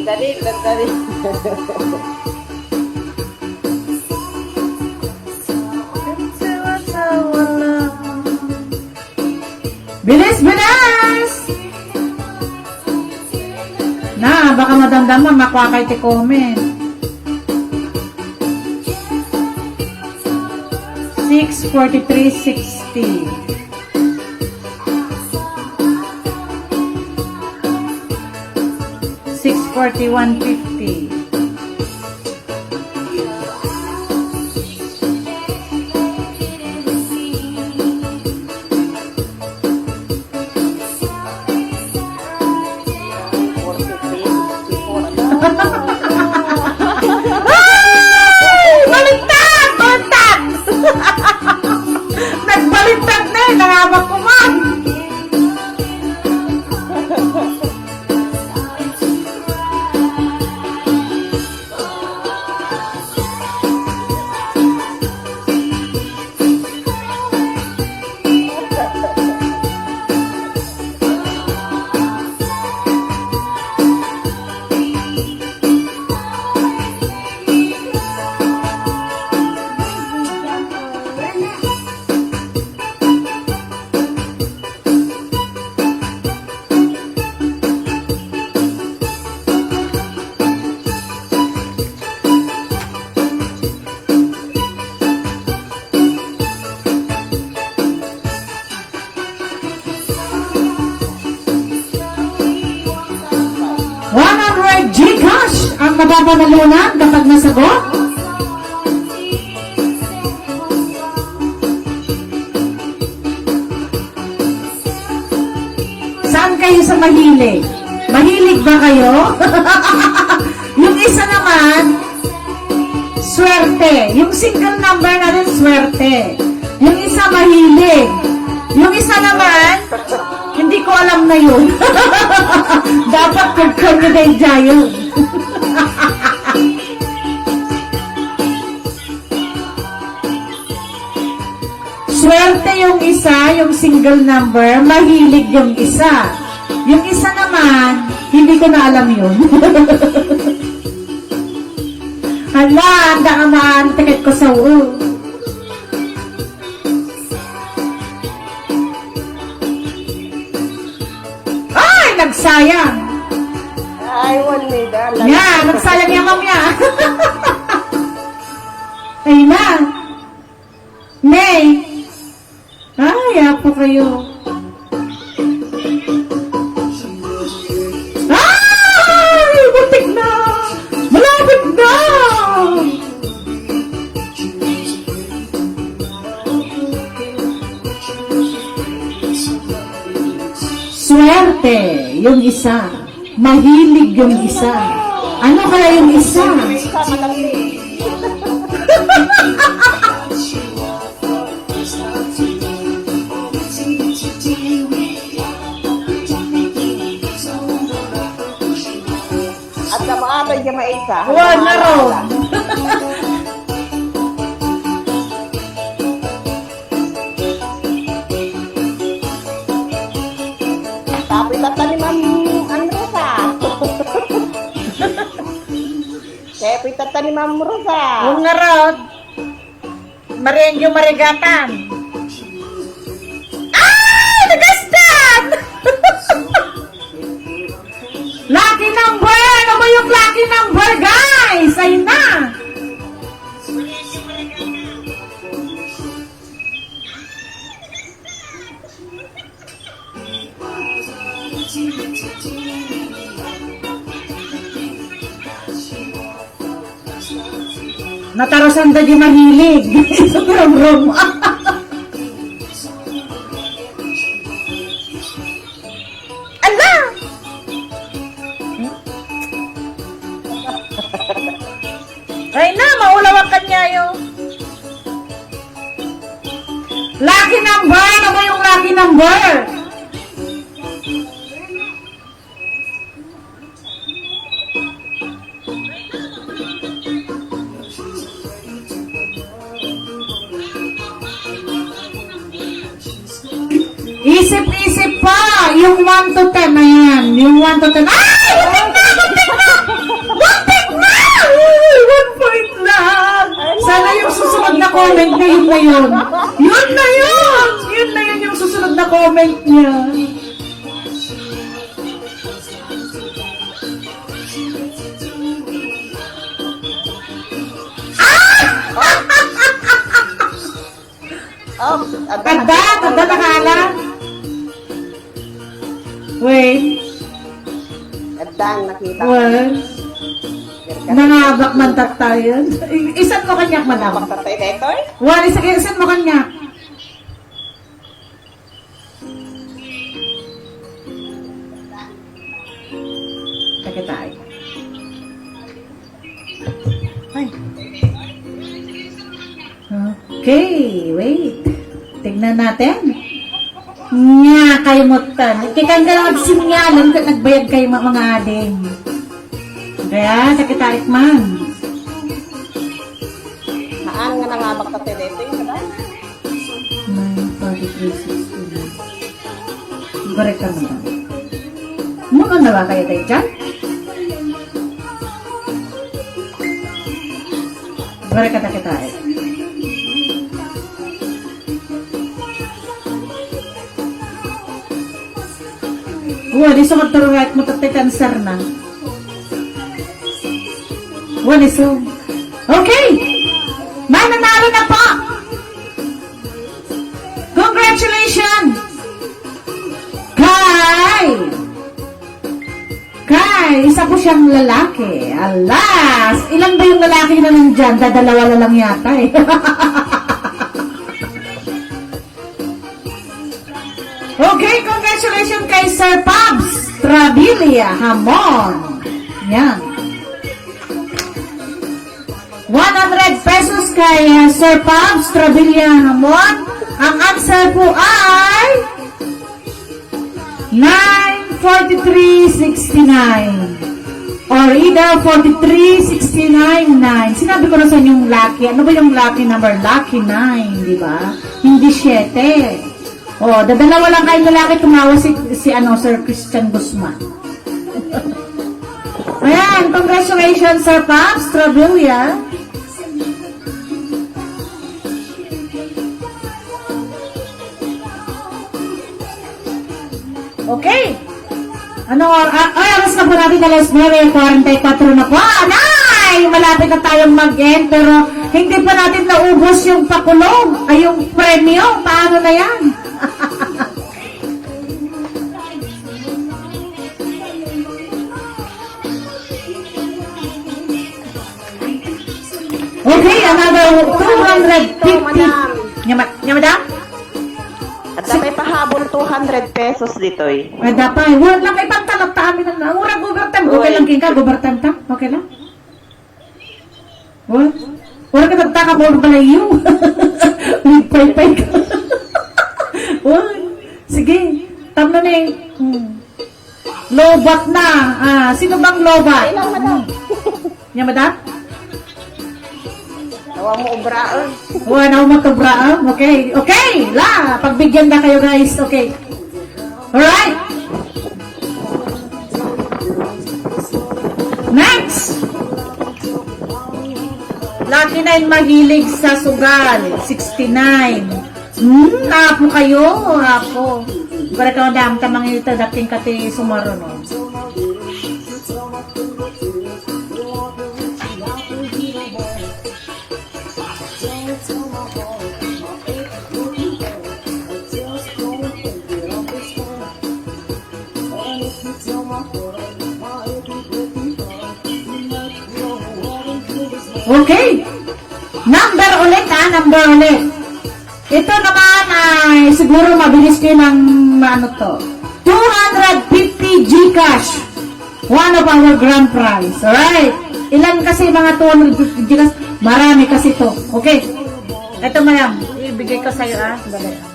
Dali, dali, dali. Bilis, bilis! Na, baka madamdama, makuha kay ti comment. Six forty-three sixty. Six forty, one fifty. Ay! Baliktad! Baliktad! Nagbaliktad na eh! Nangabak ko man! One hundred Gcash ang mapapanalunan kapag nasagot. Saan kayo sa mahilig? Mahilig ba kayo? Yung isa naman, swerte. Yung single number natin, swerte. Yung isa, mahilig. Yung isa naman, hindi ko alam na yun. Dapat kagkan nyo kay Jayon. Swerte yung isa, yung single number, mahilig yung isa. Yung isa naman, hindi ko na alam yun. Hala, anda ka man, tikit ko sa ulo. Ay, nagsayang. Ay, one minute. Yan, nagsayang yung mamya. Ay na. Nay! Ay, apo kayo. Ay! Muntik na! Malapit na! Swerte yung isa. Mahilig yung isa. Ano kaya yung isa? At sa mga atay dyan, maisa. Wala na raw. Tapos itata ni Ma'am, ano, Rosa? Kaya po itata ni Ma'am Rosa. Huwag na raw. Mariengyo marigatan. Ay! Nagastan! Lucky number! Ano ba yung lucky number, guys? Ayun na! Natarusan da di mahilig. Sa rum-rum. Ala! Ay na, maulawakan niya yung lucky number! Ano yung lucky number? Isip-isip pa! Yung one to ten, ayan. Yung one to ten. Ay! Muntik na! Muntik na! Muntik na! Uy, one point lang! Sana yung susunod na comment na yun na yun. Yun na yun! Yun na yun yung susunod na comment niya. Ah! Oh, adda, adda, adda, nakala. Wait. Daan nakita. Well, nangabak man tattayen. I-, isan mo kaniak, madam. Nangabak tattay detoy? Well, isa-, isan mo kaniak. Takitai. Ay. Okay, wait. Tignan natin. Nya, kaymutan. Kikan ka lang agsinyalan ket nagbayag kayo, ma-, mga ading. Kaya, sakit-tarik man. Haan nga nangabak ka, Tedete, madam? Nine forty-three sixty-nine. Correct ka, madam. Muna na ba kayo tayo dyan? Correct ka, takitai. Wa, di so magturo right mo, tatay cancer na. Wa, di so. Okay! Mananalo na po! Congratulations! Kay! Kay, isa po siyang lalaki. Alas! Ilan ba yung lalaki na nandyan? Dadalawa na lang yata eh. Okay, congratulations kay Sir Pabs Trabilia Hamon. Yan. One hundred pesos kay, uh, Sir Pabs Trabilia Hamon. Ang answer po ay nine forty-three sixty-nine. Or either forty-three sixty-nine nine. Sinabi ko na sa inyong lucky. Ano ba yung lucky number? Lucky nine, di ba? Hindi siyete. Oh, dadalawa lang kayo lalaki, tumawa si, si ano, Sir Christian Guzman. Ayan, congratulations, Sir Pops Trabilia. Okay. Ano, ah, ah, oras na po natin, alas nuebe kwarenta y kuwatro na po. Anay! Malapit na tayong mag-end, pero hindi pa natin naubos yung pakulong, ay, yung premyo. Paano na yan? Okay, another two hundred fifty. Madam. Nya, ma-, nya, madam? Adda pay pahabol two hundred pesos ditoy. Adda pay. Wala lang, ipantalak ta amin ang, ang ura, overtime. Okay lang, King, ka, overtime ta? Okay lang? Wala. Wala ka nagtaka mo, wala iyo. Nagpaypay ka. Wala. Sige. Tamna na eh. Hmm. Lobat na. Ah, sino bang lobat? Ilang, madam? Hmm. Nya, madam? Nawa mo obraon. Wa, nawa mo obraon. Okay. Okay. La, pagbigyan na kayo, guys. Okay. Alright. Next. Lucky nine mahilig sa sugal. Sixty-nine. Hmm, apo kayo, apo. Para ka dam, tamang ito, dating ka ti sumaro, no? Okay. Number ulit, ah, number ulit. Ito naman ay siguro mabilis kayo ng maano to. Two hundred fifty GCash. One of our grand prize. Alright. Ilan kasi mga two hundred fifty GCash? Marami kasi to. Okay. Ito, madam. Ibigay ko sa'yo, ah. Dali.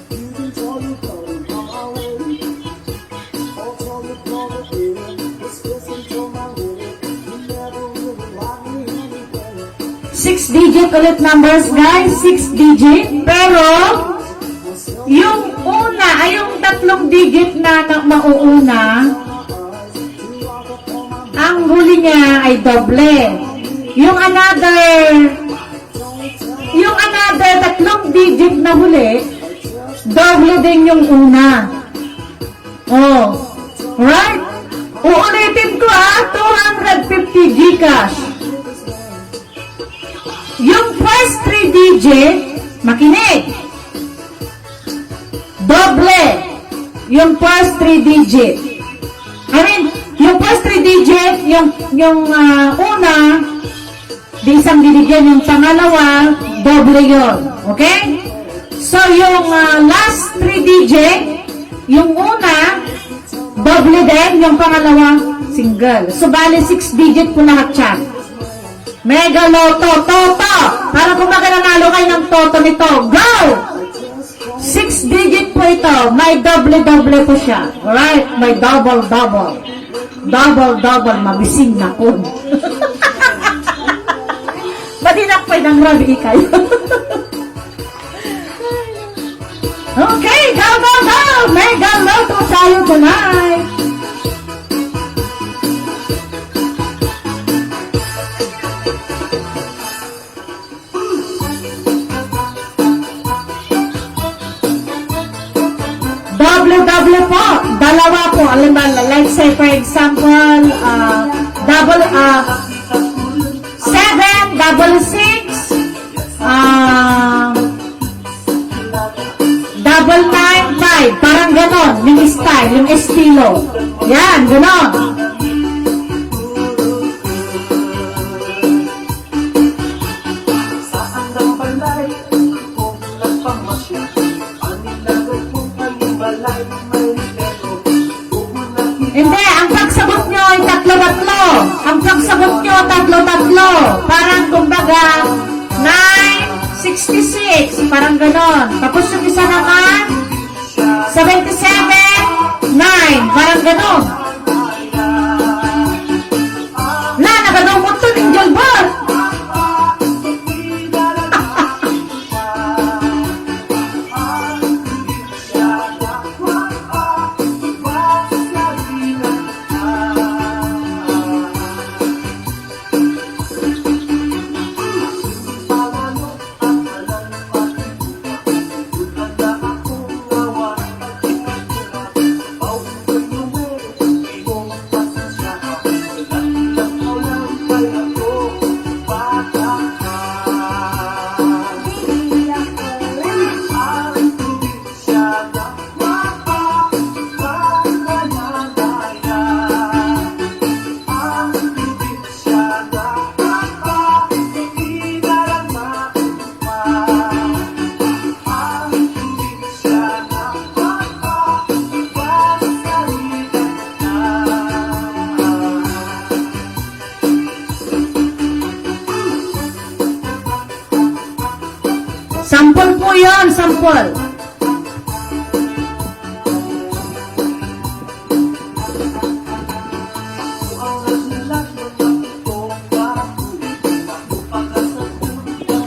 Six digit ulit numbers, guys. Six digit. Pero, yung una, ay yung tatlong digit na, na mauuna, ang huli niya ay doble. Yung another, yung another tatlong digit na huli, doble din yung una. Oh. Right? Uulitin ko, ah, two hundred fifty GCash. Yung first three digit, makinig. Doble. Yung first three digit. I mean, yung first three digit, yung, yung, ah, una, di isang digit yan, yung pangalawa, doble yun. Okay? So, yung, ah, last three digit, yung una, doble din, yung pangalawa, single. So, bali, six digit po lahat yan. Mega Lotto, Toto! Para kumbaga nanalo kayo ng Toto nito. Go! Six digit po ito. May doble-doble po siya. Right? May double-double. Double-double. Mabising na po. Madinak pa ng rabi kayo. Okay, go, go, go! Mega Lotto tayo tonight! Double-double po. Dalawa po. Alam ba, let's say, for example, ah, double, ah, seven, double six, ah, double nine, five. Parang ganon. Yung style, yung estilo. Yan, ganon. Hindi, ang pagsagot nyo ay tatlo-tatlo. Ang pagsagot nyo tatlo-tatlo. Parang kumbaga, nine sixty-six. Parang ganon. Tapos yung isa naman, seventy-seven, nine. Parang ganon. Na, nagadumot to, Angel Bar. Sampol po yun, sampol.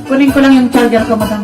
Kunin ko lang yung charger ko, madam.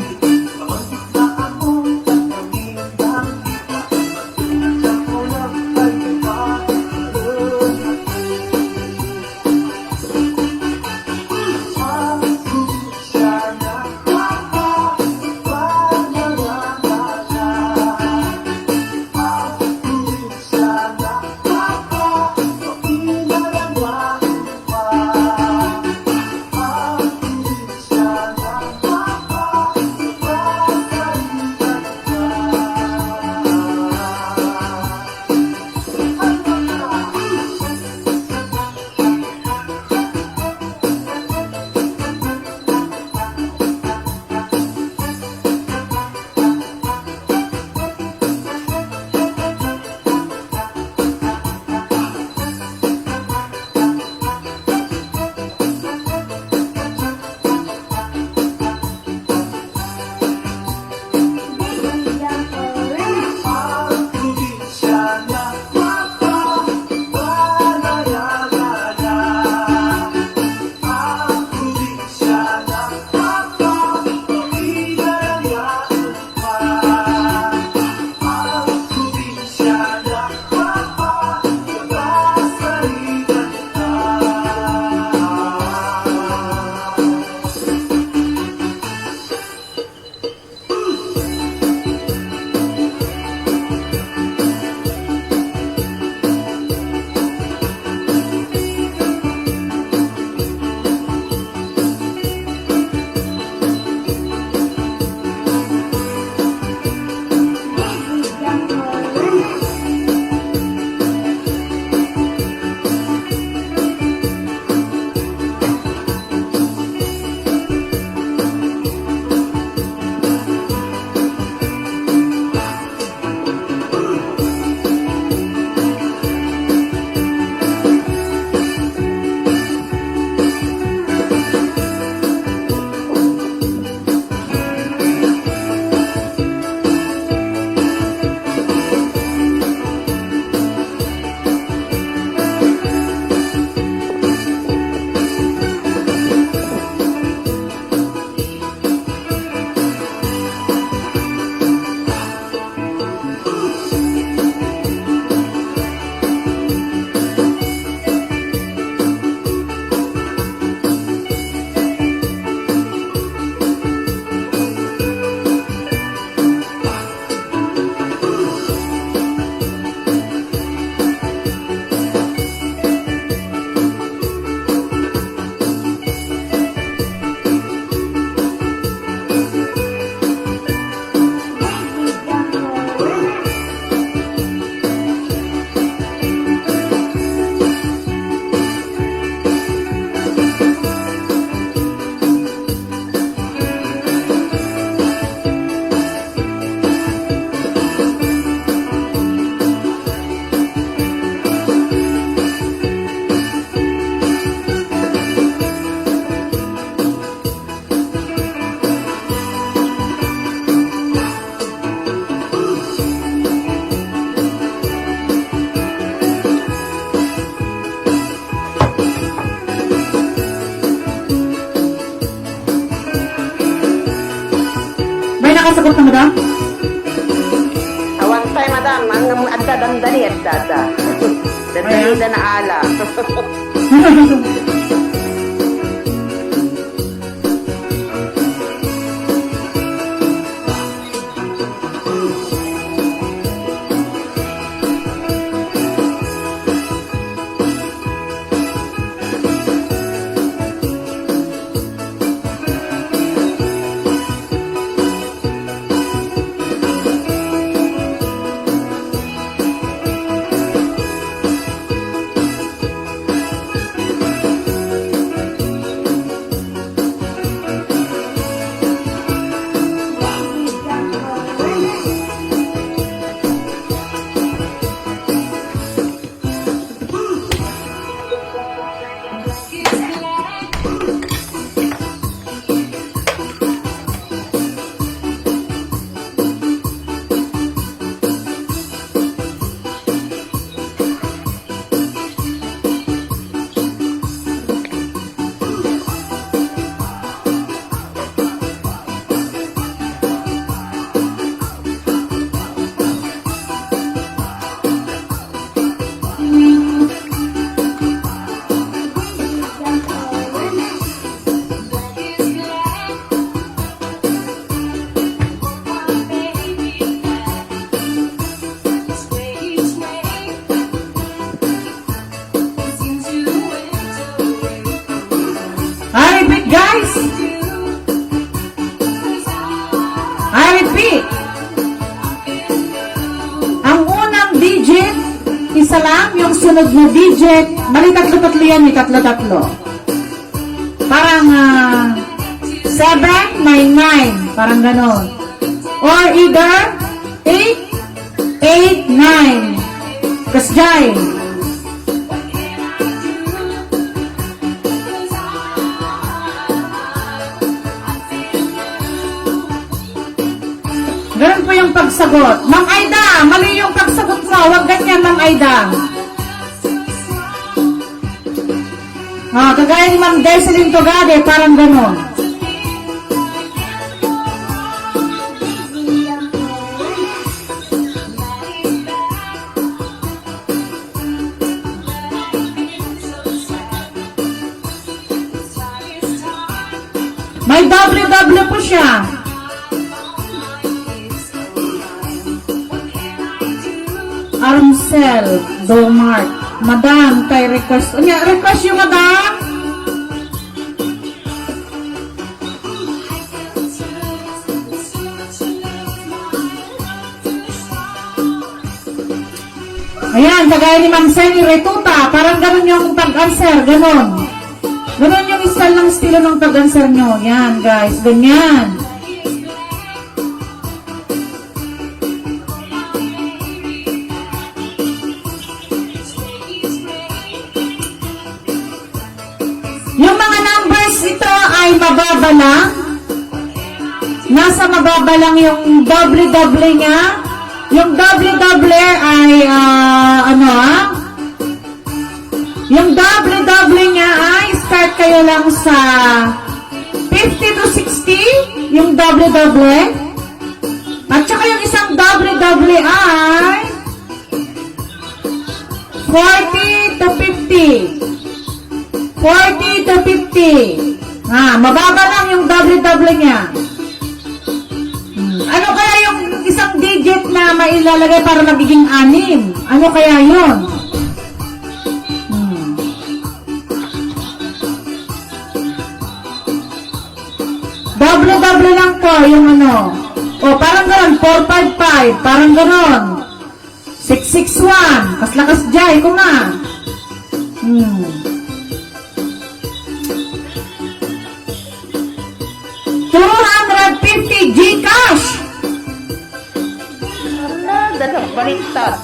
Sagot na, madam? Awan tay, madam. Ang, ang adda dandani, adda, adda. Dandani, ayan, da na ala. I repeat, guys. I repeat. Ang unang digit, isa lang. Yung sunod na digit, bali tatlo-tatlo yan, may tatlo-tatlo. Parang, ah, seven nine nine. Parang ganon. Or either eight eight nine. Kasjay. Ganun po yung pagsagot. Ma'am Aida, mali yung pagsagot mo. Huwag ganyan, Ma'am Aida. Ah, kagaya ni Ma'am Desilyn Togade, parang ganon. May doble-doble po siya. Armsel Domart. Madam, kay request. Unya, request yung madam? Ayan, kagaya ni Ma'am Seni Retuta, parang ganun yung pag-answer, ganun. Ganun yung style ng estilo ng pag-answer nyo. Yan, guys, ganyan. Yung mga numbers, ito ay mababa lang. Nasa mababa lang yung doble-doble niya. Yung doble-doble ay, ah, ano, ah? Yung doble-doble niya ay start kayo lang sa fifty to sixty, yung doble-doble. At saka yung isang doble-doble ay forty to fifty. Forty to fifty. Ah, mababa lang yung doble-doble niya. Hmm. Ano kaya yung isang digit na mailalagay para magiging anim? Ano kaya yun? Hmm. Doble-doble lang po yung ano. O, parang ganun, four five five, parang ganun. Six six one. Kas lakas jay ko nga. Hmm. Two hundred fifty Gcash. Ala, dada baliktad.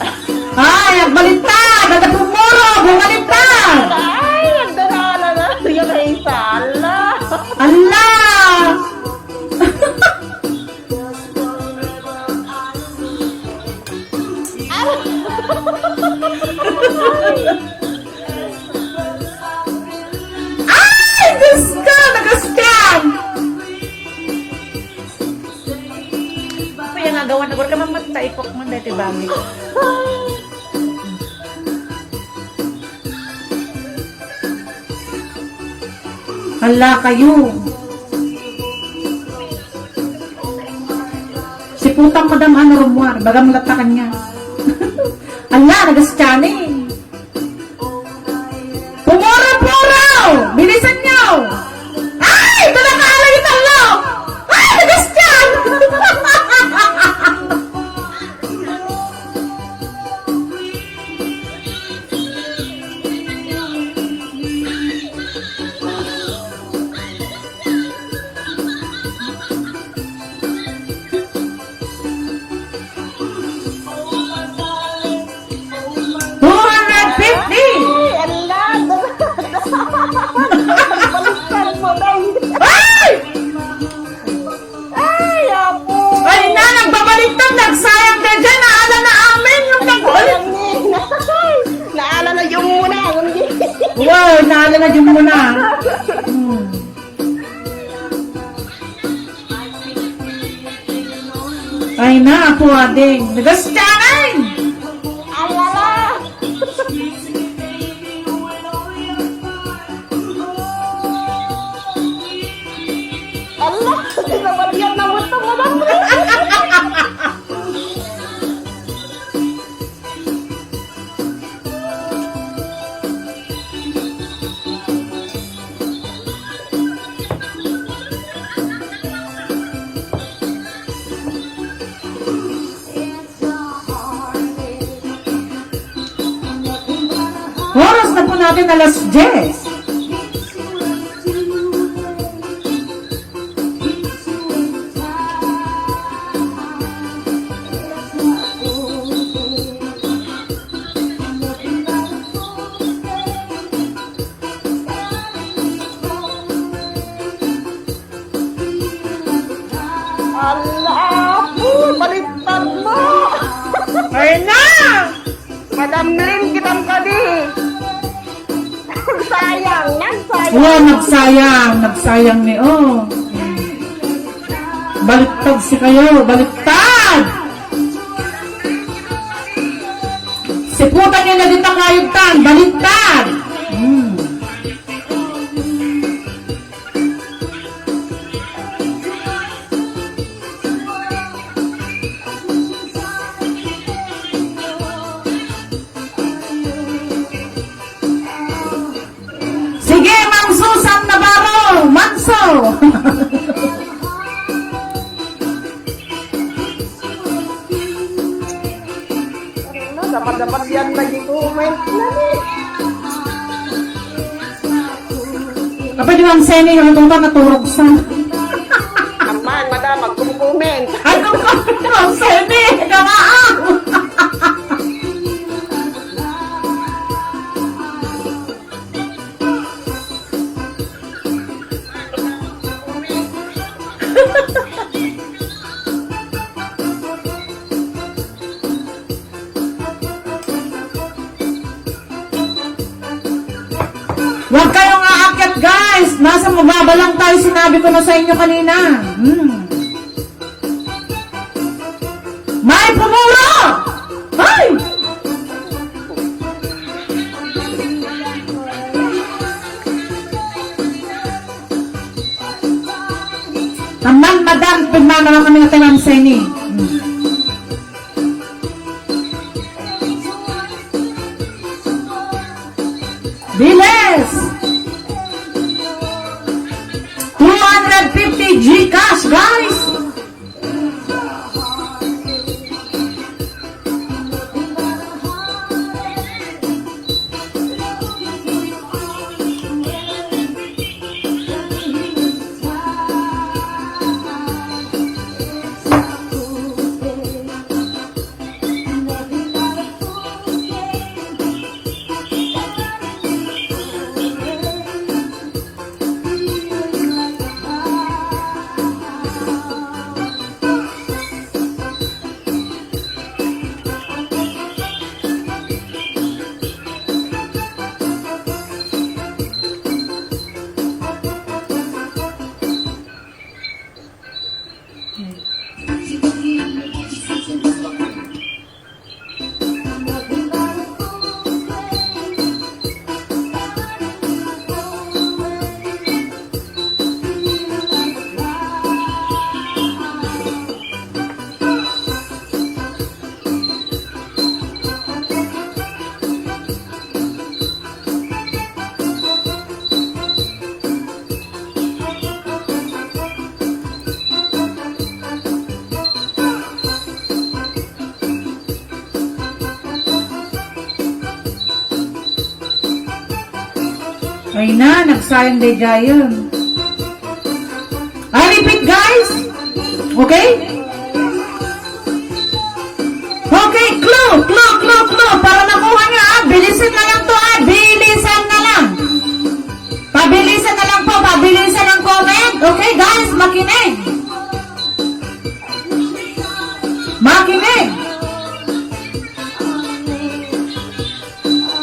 Ay, nagbaliktad. Dada pumuro, bumaliktad. Ay, nagdarala na. Sige na isa. Ala. Ala. Puro ka man mataipok mo, dati bangit. Hala kayo. Si putang madam ano rumuar, bagang latakan niya. Ala, nagastianing. Pumuro-puro! Bilisan niyo! Ay! Ito na ka, alay, ito, lo! Ay, nagastian! Two hundred fifty! Ay, ala! Baliktad mo, Day. Ay! Ay, apo! Ay, na, nagbabaliktad, nagsayang ka dyan, naala na amin yung nagbalik. Naala na yung muna, hindi. Wow, naala na yung muna. Hmm. Ay na, apo ading. Nagastianan! Ay, ala! Ala! Kinabalian na mo ito, madam. Oras na po natin, alas diyes. Ala, apo, baliktad mo. Ay na! Madam Lynn, kitam kadi. Sayang, nagsayang. Oh, nagsayang, nagsayang ni, oh. Baliktad si kayo, baliktad! Siputan niyo na dita kayod tan, baliktad! Hmm. Sige, Ma'am Susan Navarro, Manso. Ano, dapat, dapat yan lagi comment na ni. Apa di Ma'am Seni, yung itong ka naturog sa. Aman, madam, magkumkumen. Ay, kung Ma'am Seni, kamaan. Huwag kayong aakyat, guys. Nasa mababa lang tayo. Sinabi ko na sa inyo kanina. Hmm. May pumuro! Ay! Taman, madam, pagmamala kami na tayo, Ma'am Seni. Hmm. Bilis! Two hundred fifty GCash, guys! Ay na, nagsayang daydiayen. I repeat, guys. Okay? Okay, clue, clue, clue, clue. Para makuha niyo, ah. Bilisan na lang to, ah. Bilisan na lang. Pabilisan na lang po, pabilisan ang comment. Okay, guys, makinig. Makinig.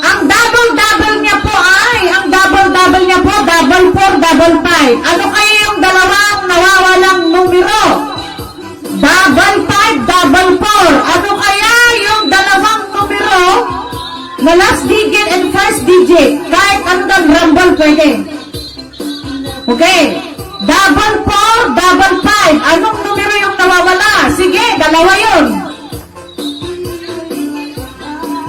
Ang double-double niya po ay, ang double-double niya po, double four, double five. Ano kaya yung dalawang nawawalang numero? Double five, double four. Ano kaya yung dalawang numero na last digit and first digit? Kahit ano ng rumble, pwede. Okay. Double four, double five. Anong numero yung nawawala? Sige, dalawa yun.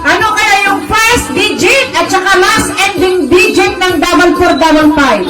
Ano kaya yung first digit at saka last ending digit ng double four, double five?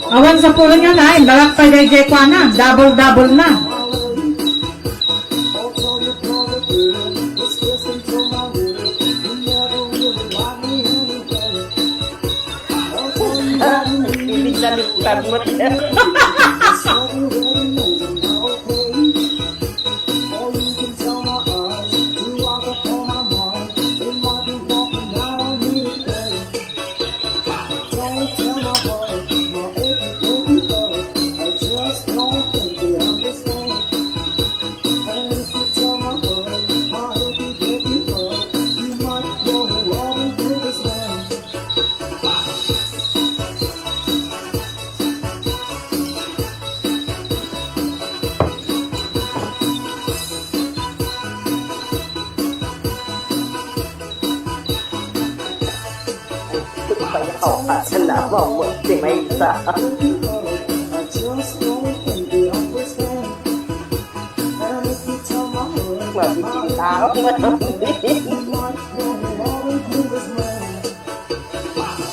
Awan sa pulong yun, ay. Balak pa daydiay kuana. Double-double na. Bibig na bigtag mo. Ay, ito pa yung kawasan na mo, si Maysa. Mabibili tao, mabibili.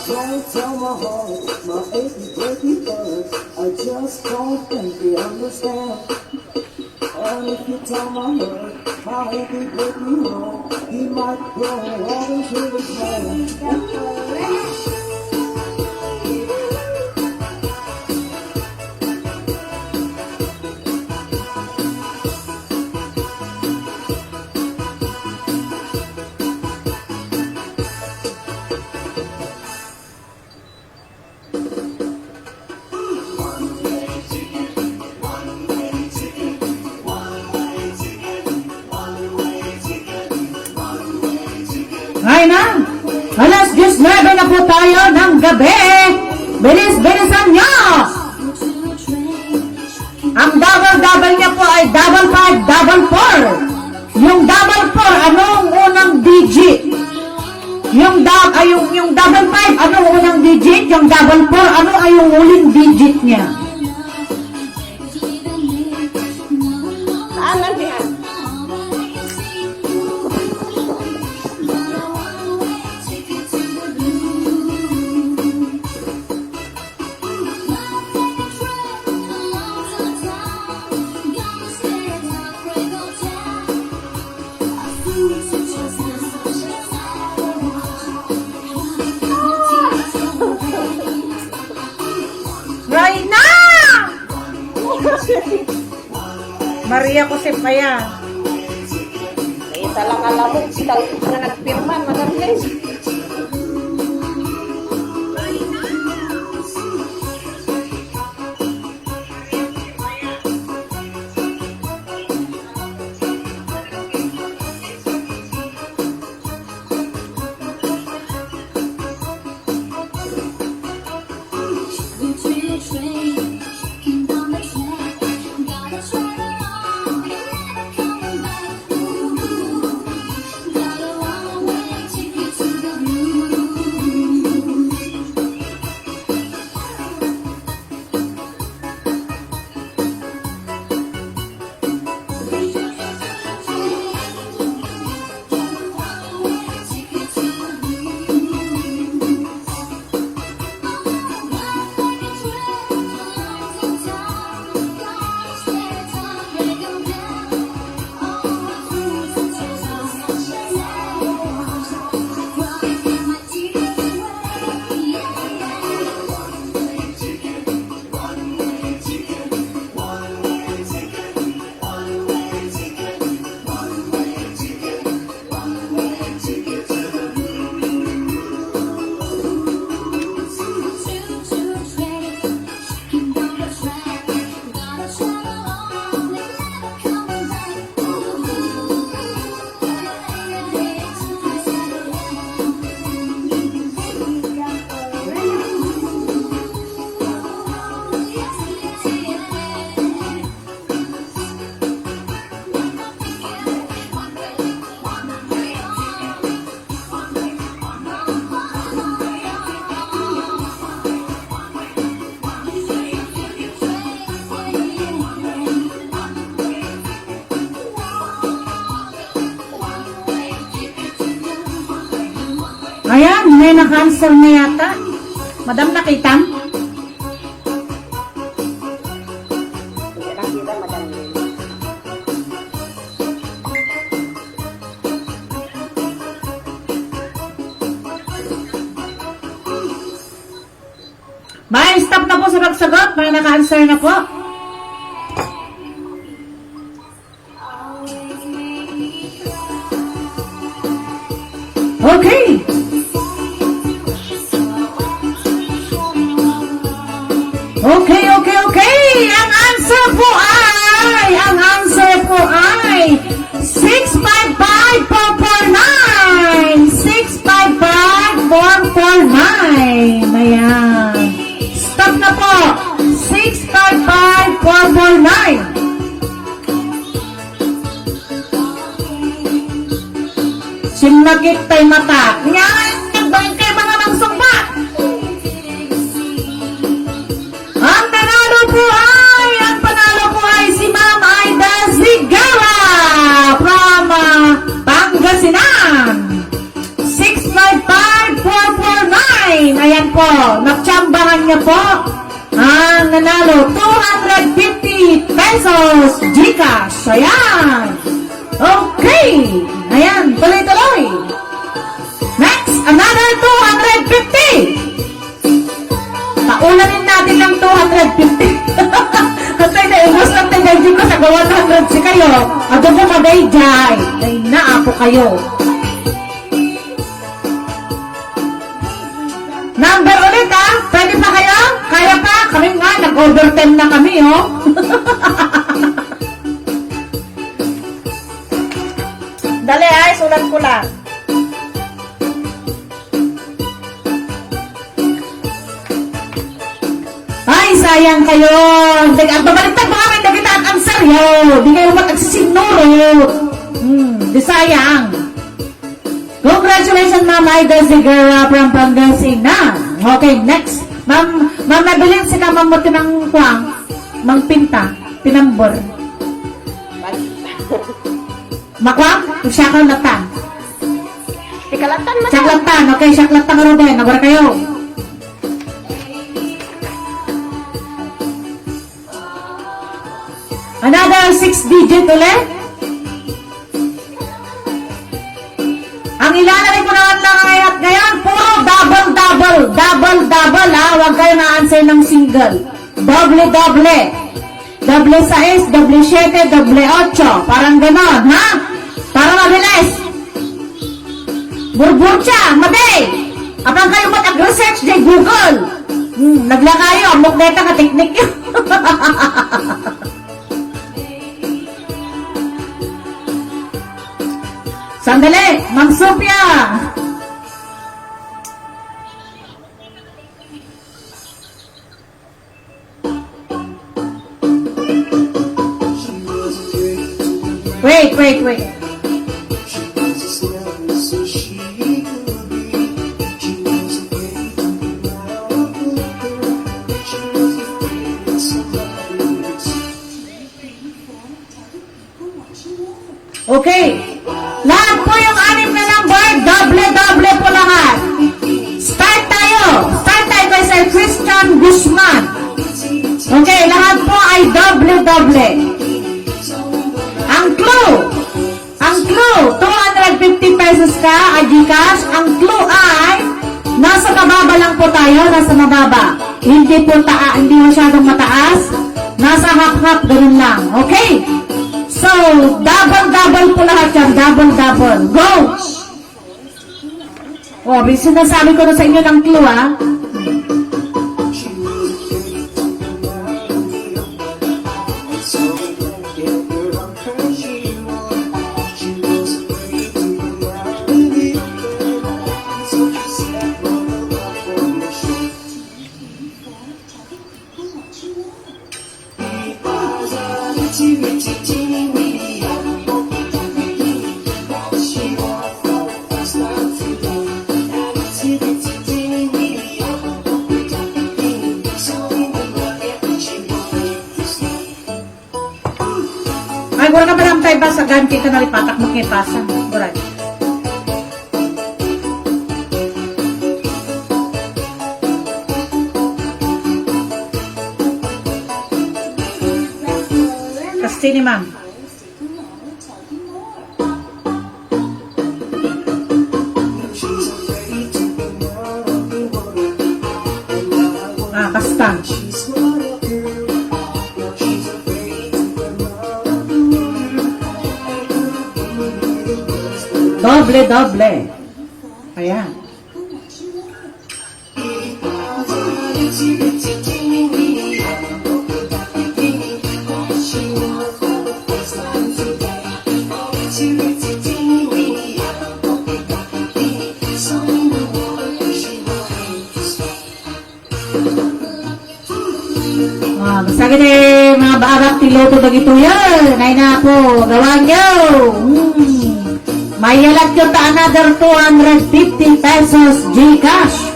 Don't tell my heart, my achy, breaky heart. I just don't think you understand. And if you tell my heart, my achy, breaky heart, he might go on into the sand. Ay na! Alas diyes nuebe na po tayo ng gabi! Bilis-bilisan nyo! Ang double-double niya po ay double five, double four. Yung double four, anong unang digit? Yung dou-, ay, yung, yung double five, anong unang digit? Yung double four, ano ay yung huling digit niya? Ano Reyna! Maria Josep aya. Ita lang alam mo, sila nga nagpirma, Madam Liz. Ayan, may naka-answer na yata. Madam, nakitam? Hindi nakita, Madam Lynn. May stop na po sa pagsagot. May naka-answer na po. Okay. Okay, okay, okay. Ang answer po ay, ang answer po ay six five five four four nine. Six five five four four nine. Ayan. Stop na po. Six five five four four nine. Simmagik tay mata. Yan! Nagbain kay mga mangsungbat! Ang panalo po ay, ang panalo po ay si Ma'am Aida Zigara from, ah, Pangasinan. Six five five four four nine. Ayan po, natsambahan niya po. Ang nanalo, two hundred fifty pesos GCash. Ayan. Okay. Ayan, tuloy-tuloy. Next, another two hundred fifty. Paulanin natin ng two hundred fifty. Kasi naubos lang tayo, hindi ko sa one hundred si kayo. Ado ko madayjay. Ay, naapo kayo. Number ulit, ah. Pwede pa kayo? Kaya pa? Kami nga, nag-overtime na kami, oh. Dali, ay, sulat ko lang. Ay, sayang kayo. Nag-, ang babaliktad mo kami, nakita ang answer yo. Di kayo mag-, agsisinuro. Hmm, di sayang. Congratulations, Ma'am Aida Zigara from Pangasinan. Okay, next. Ma'am, Ma'am Madeline, sika, Ma'am, mo tinang kuwang, Mang Pinta, tinambor. Makuam? Siak latta. Siak latta, madam. Siak latta. Okay, siak latta ngaruden. Agora kayo. Another six digit ulit. Ang ilalagay ko naman lang ngayon, ngayon, puro double, double, double, double, ha? Huwag kayo na-answer ng single. Doble, doble. Doble sais, doble siete, doble otso. Parang ganon, ha? Para mabilis. Burburcha, madi! Apang kayo mag-research di Google. Hmm, naglakayo, amok neta ka teknik. Sandali, Ma'am Sophia. Wait, wait, wait. Okay. Lahat po yung anim na number, doble-doble po lahat. Start tayo. Start tayo kay Sir Christian Guzman. Okay, lahat po ay doble-doble. Ang clue, ang clue, two hundred fifty pesos ka, a GCash. Ang clue ay nasa mababa lang po tayo, nasa mababa. Hindi po taa-, hindi masyadong mataas. Nasa half-half, ganun lang. Okay? So, double-double po lahat yan. Double-double. Go! Oh, sinasabi ko na sa inyo ng clue, ah. Ay, wala ka pala ang tayo basagan, kita na ripatak mo kaya pasa. Wala. Kasi ni ma'am. Ah, kasta. Doble, doble. Ayan. Ah, basta gini, mga barak ti luto dagitoyen. Ay na po, gawanyo. Hmm. Mayalatyo ta another two hundred fifty pesos GCash.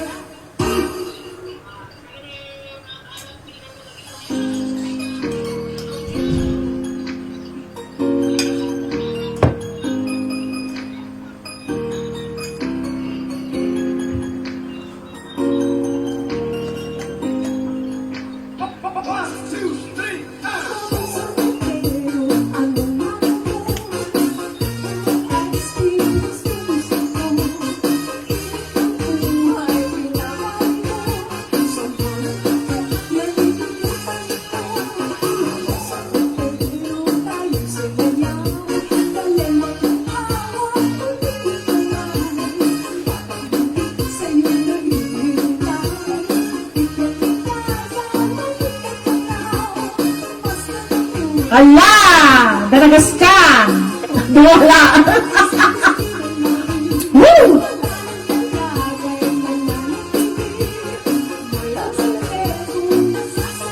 Ala! Daragas ka! Duwala! Woo!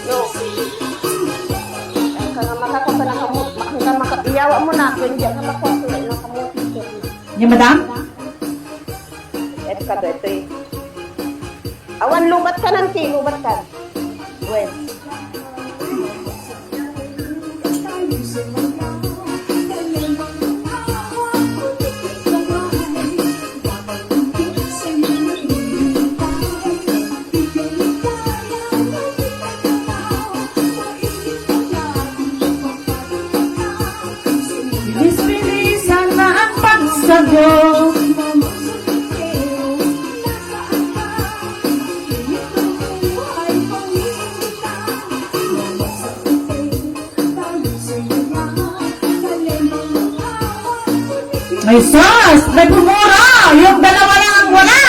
No. Ang ka nga makakita na kamot, ang ka maka-, iyawa mo na, kung hindi ka makuha, wala na kamot. Ni madam? Ito ka, ito eh. Awan, lubat ka ng ti, lubat ka. Well. Sagot. Ay, sus! May pumura! Yung dalawa lang ang wala!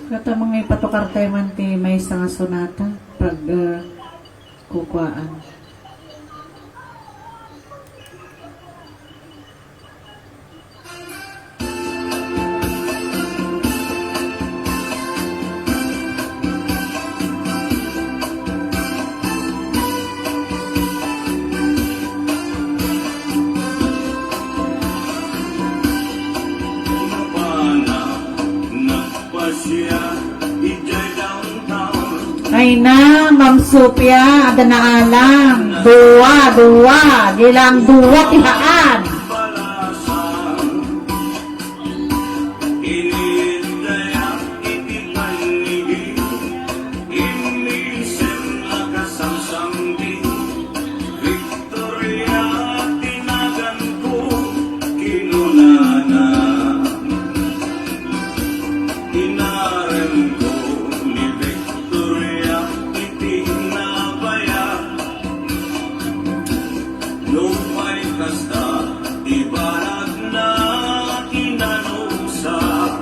Ket amangan ipatukar tayo man ti maysa nga sonata, pag, ah, kukuaan. Ay na, Ma'am Sofia, adda naalam. Dua, dua. Di lang dua ti haan. Victoria ti naganko, kinunana. Inaremko ni Victoria iti nabayag. Nupay kasta, ti banagna kinanusag.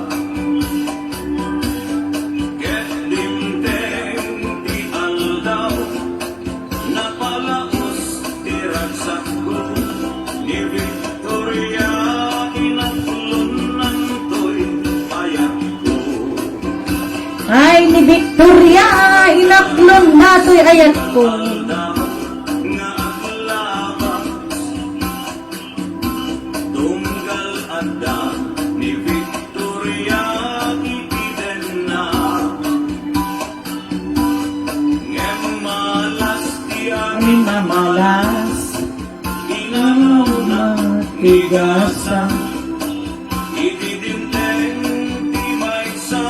Ket dimteng ti aldaw, napalaos ti ragsakko, ni Victoria inaklonnantoy ayatko. Ay, ni Victoria, inaklonnatoy ayatko. Aldaw nga aglabas, tunggal adda ni Victoria iti denna. Ngem malas ti Ay, mamalas. Inanawna ti gasa. Iti dimteng ti maysa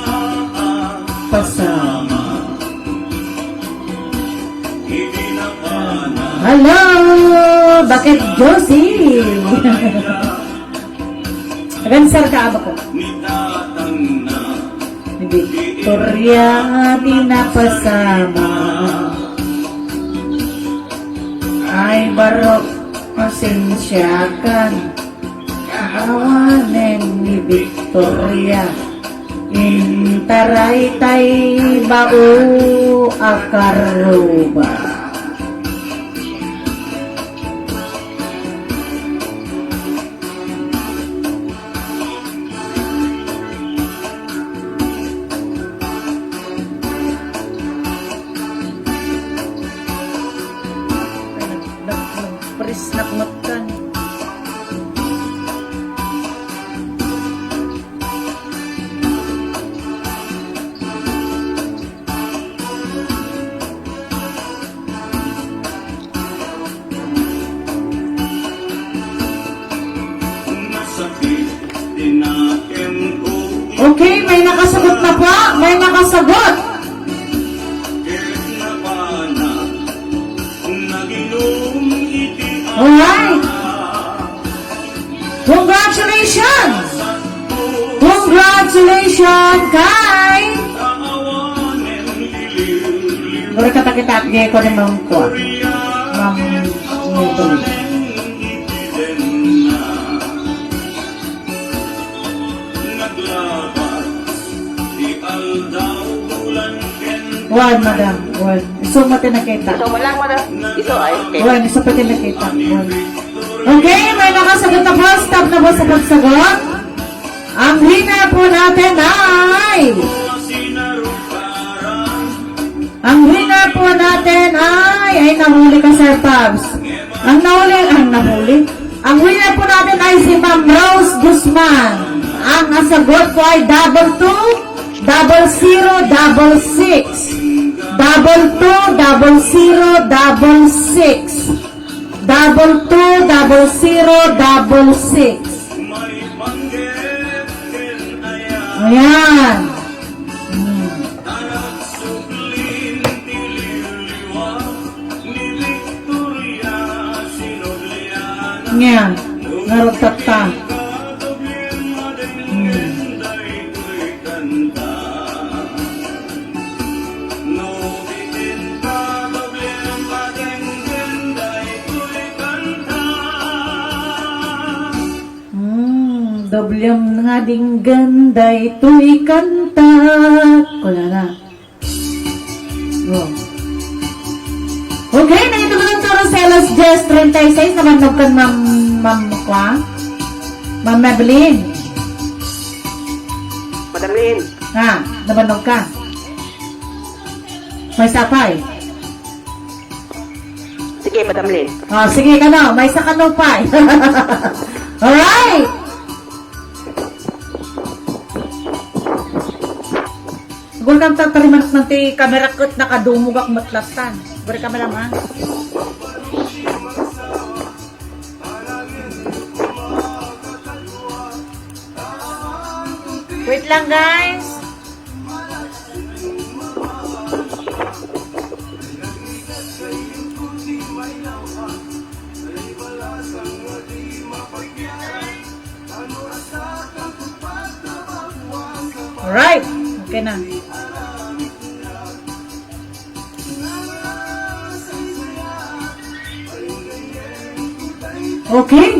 a pasama. Iti napana. Hello, Bakit Josie? Agansar ka, abako. Ni tatangna. Ni Victoria ti napasama. Ay, baro, pasensiakan. Awanen ni Victoria. Intaray tay bao a karruba. Nag-, nag-, nag-freeze na kumatkan. Okay, may nakasagot na po. May nakasagot. Alright. Congratulations! Congratulations kay Guri ka takita at gay ko ni Ma'am Kwan. Ma'am Maybelline. Wen, madam. Wen. Isu met ti nakita. Isu met lang, madam. Isu, ay, okay. Wen, isu met ti nakita. Wen. Okay, may nakasagot na po. Stop na po sa pagsagot. Ang winner po natin ay Ang winner po natin ay, ay, nahuli ka, Sir Pabs. Ang nahuli, ang nahuli. Ang winner po natin ay si Ma'am Rose Guzman. Ang nasagot ko ay double two, double zero, double six. Double two, double zero, double six. Double two, double zero, double six. Ayan. Hmm. Nya, ngarud tatta. Hmm. Hmm, doblem nga dinggen daytoy kanta. Kunana. Oh. Okay, nangituloy ang Toros Celos Jess treinta y seis. Nabannog kan Ma'am, Ma'am Kwa? Ma'am Maybelline. Madam Lynn. Ha, nabannog ka? May sapay. Sige, Madam Lynn. Ah, sige, kano, may sa kano pa. Alright! Gulkan ta tarimanak ti kamera ket nakadumogak met lattan. Guri kamera, ha? Wait lang, guys. Alright. Okay na. Okay.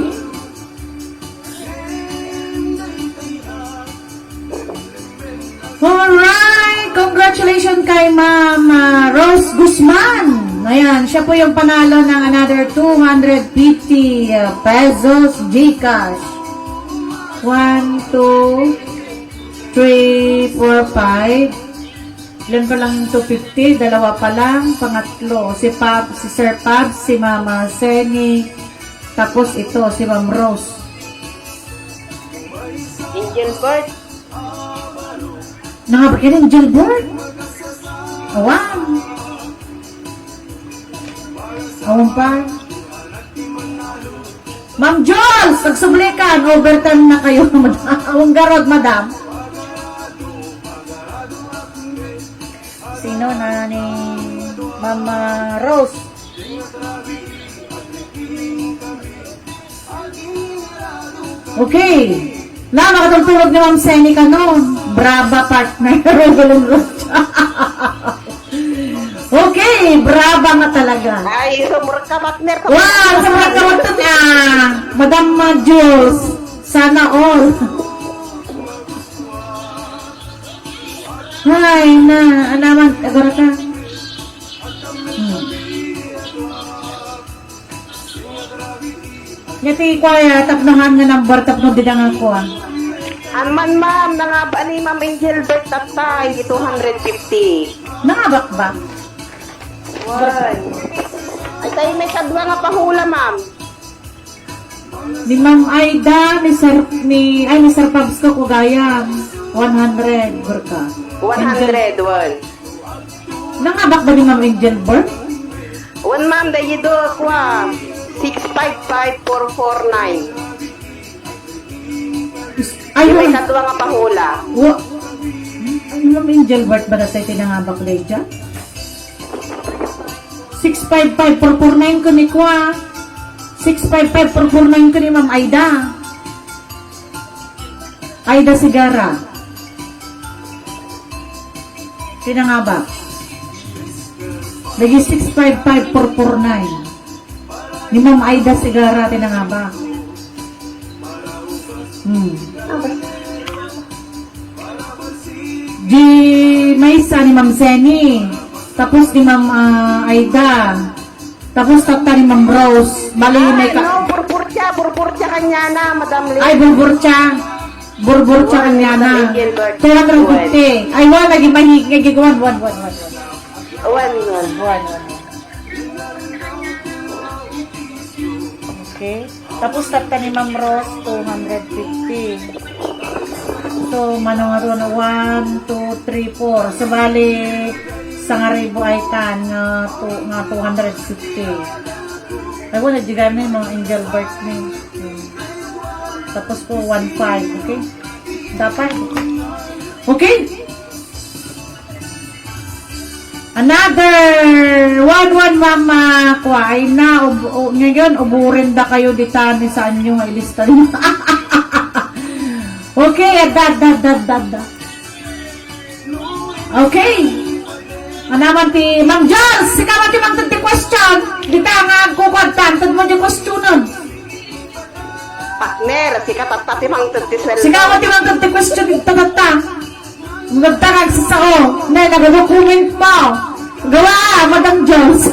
Alright! Congratulations kay Ma'am, ah, Rose Guzman. Ayan, siya po yung panalo ng another two hundred fifty, ah, pesos GCash. One, two, three, four, five. Ilan pa lang yung two fifty? Dalawa pa lang, pangatlo. Si Pab, si Sir Pab, si Mama Seni, tapos ito, si Ma'am Rose. Angel Bird. Nangabak yan, Angel Bird? Awan. Awan pa. Ma'am Jules, nagsublikan. Overtime na kayo, madam. Ang garod, madam. Sino na ni Mama Rose? Okay. Na, makatultulog ni Ma'am Seni kanon. Brava, partner. Okay, brava nga talaga. Ay, sumurot ka, partner. Wow, sumurot ka, partner. Ah, Madam, ah, Jules. Sana all. Ay, na, anaman, agara ka. Hmm. Nya ti kuaya, tapno haan nga number, tapno dida nga kuan. Aman, ma'am, nangabak ni Ma'am Angel Bert Tatay, two hundred fifty. Nangabak ba? Wan. Ay, tayo may kadwa nga pahula, ma'am. Ni Ma'am Aida, ni Sir, ni, ay, ni Sir Pabs ko, kugayam. One hundred, Burka. One hundred, one. Nangabak ba ni Ma'am Angel Bert? Wan, ma'am, daydi do, kuan. Six five five four four nine. Is-, ay, May wa-, kadwa nga pahula. Wa-, ay, Ma'am Angel Bert ba dayta ti nangabak daydiay? Six five five four four nine ko ni kuan. Six five five four four nine ko ni Ma'am Aida. Aida Segarra. Ti nangabak. Dagiti six five five four four nine. Ni Ma'am Aida Segarra ti nangabak. Hmm. Di maysa ni Ma'am Seni. Tapos ni Ma'am, ah, Aida. Tapos tatta ni Ma'am Rose. Bali, may ka- no, burburcha, burburcha kanyana, Madam Lynn. Ay, burburcha. Burburcha kanyana. Madam Angel Bert. Two hundred fifty. Ay, wala, naging mahig-, naging one, one, one, one, one. One, one. One, one, one. Okay. Tapos tatta ni Ma'am Rose, two hundred fifty. So, mano nga doon, one, two, three, four. So, bali, sangaribu ay tan nga two, nga two hundred fifty. Ay, wala, di kami mga angel birth ni. Hmm. Tapos po, one five, okay? Dapat. Okay? Another one, one, mama, kuha, ay na, ub-, u-, ngayon, uburin da kayo dita ni saan nyo nga ilista nyo. Okay, adda, adda, adda, adda, adda. Okay. Anaman ti Ma'am Jules, sika man ti mangted ti question. Dita nga agkukuadtan, ted mo di questionan. Partner, sika tatta ti mangted ti sweldo. Sika man ti mangted ti question, dita tatta. Magda ka agsasao. Nay, nagadocument mo. Gawa, Madam Jones.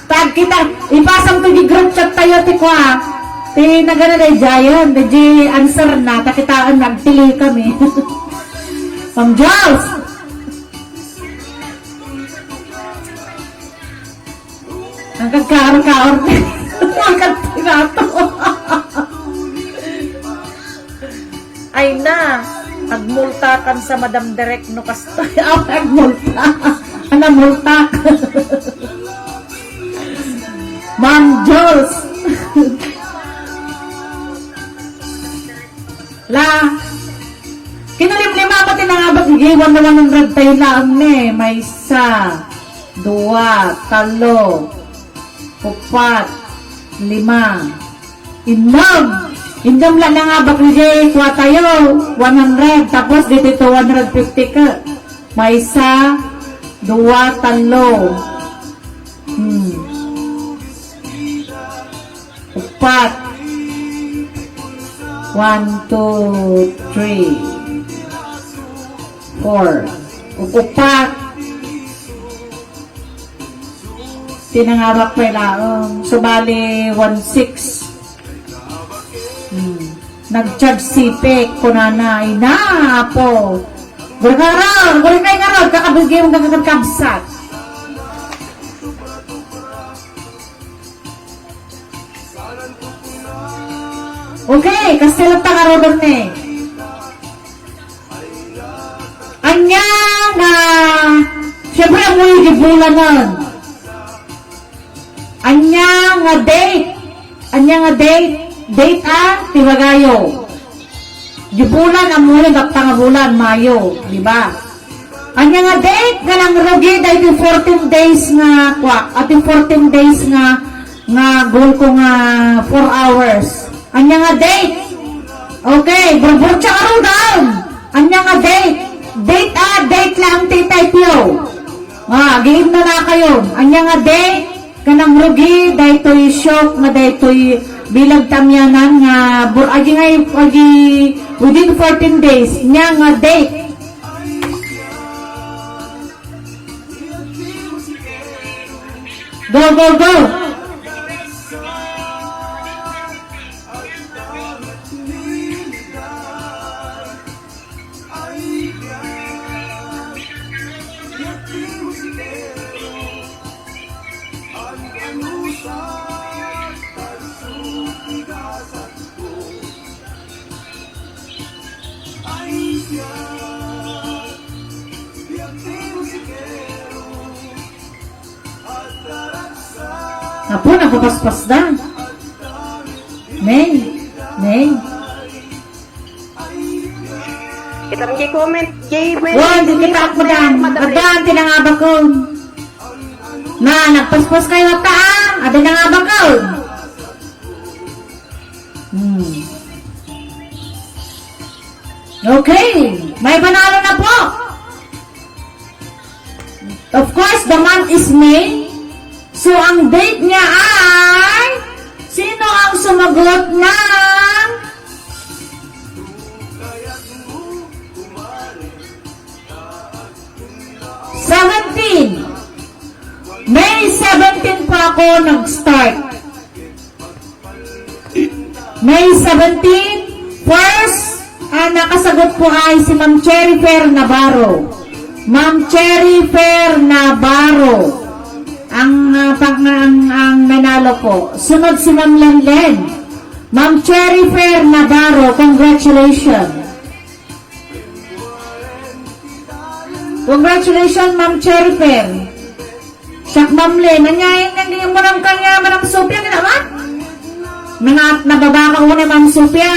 Tag kita, ipasam to di group chat tayo, ti kwa. Ti nagana day Giant, di answer na, takitaan, nagtili kami. Ma'am Jones. Ang kagkaor-kaor. Ang kagtinato. Ay na, agmultakan sa Madam Direk no kastoy. Aw, agmulta. Ana, multak. Ma'am Jules. La, kinalimlima pa ti nangabak, igiwan na one hundred tayo laang ne. Maysa, dua, talo, upat, lima, innom. Innom la nangabak, igiwan tayo one hundred, tapos dito two hundred fifty ka. Maysa, dua, talo. Hmm. Upat. One, two, three, four. Upat. Tinangabak pa ilaong. So, bali, one six. Hmm. Nag-charge sipik, kunana, ay na, apo. Guri ka ron, guri kayo nga ron, kakabigay mong kakakabsat. Okay, kastila ta nga rodon ni. Anya nga, siyempre, amoy di bulanan. Anya nga date? Anya nga date? Date a, ti bagayo. Di bulan, amoy, gapta nga bulan, Mayo, di ba? Anya nga date nga nangrugi dahil fourteen days nga, kwa, ati fourteen days nga, nga goal ko nga four hours. Anya nga date? Okay, burburtsa ka ron down. Anya nga date? Date, ah, date lang ti type yo. Ah, game na na kayo. Anya nga date? Kanang rugi, daytoy shock nga daytoy bilag tamianan nga bur-, agi nga, agi within fourteen days, nya nga date. Go, go, go! Apo, nagpapaspas da. Nay, nay. Kita mo comment, Jay, may Wan, di kita ako dan. Madam Addan, tinangabakon. Na, nagpaspas kayo ta, ah. Ada nangabakon. Hmm. Okay. May panalo na po. Of course, the month is May. So, ang date niya ay, sino ang sumagot ng seventeen? May seventeen po ako nag-start. May seventeen, first, ah, nakasagot po ay si Ma'am Cherry Fair Navarro. Ma'am Cherry Fair Navarro. Ang, ah, pang-, ang, ang nanalo po. Sunod si Ma'am Lenlen. Ma'am Cherry Fair Navarro, congratulations. Congratulations, Ma'am Cherry Fair. Siak, Ma'am Lynn. Anya, anya, anya, Manang kanya, Manang Sofia, kaya naman? Nangat, nababa ka una, Ma'am Sofia.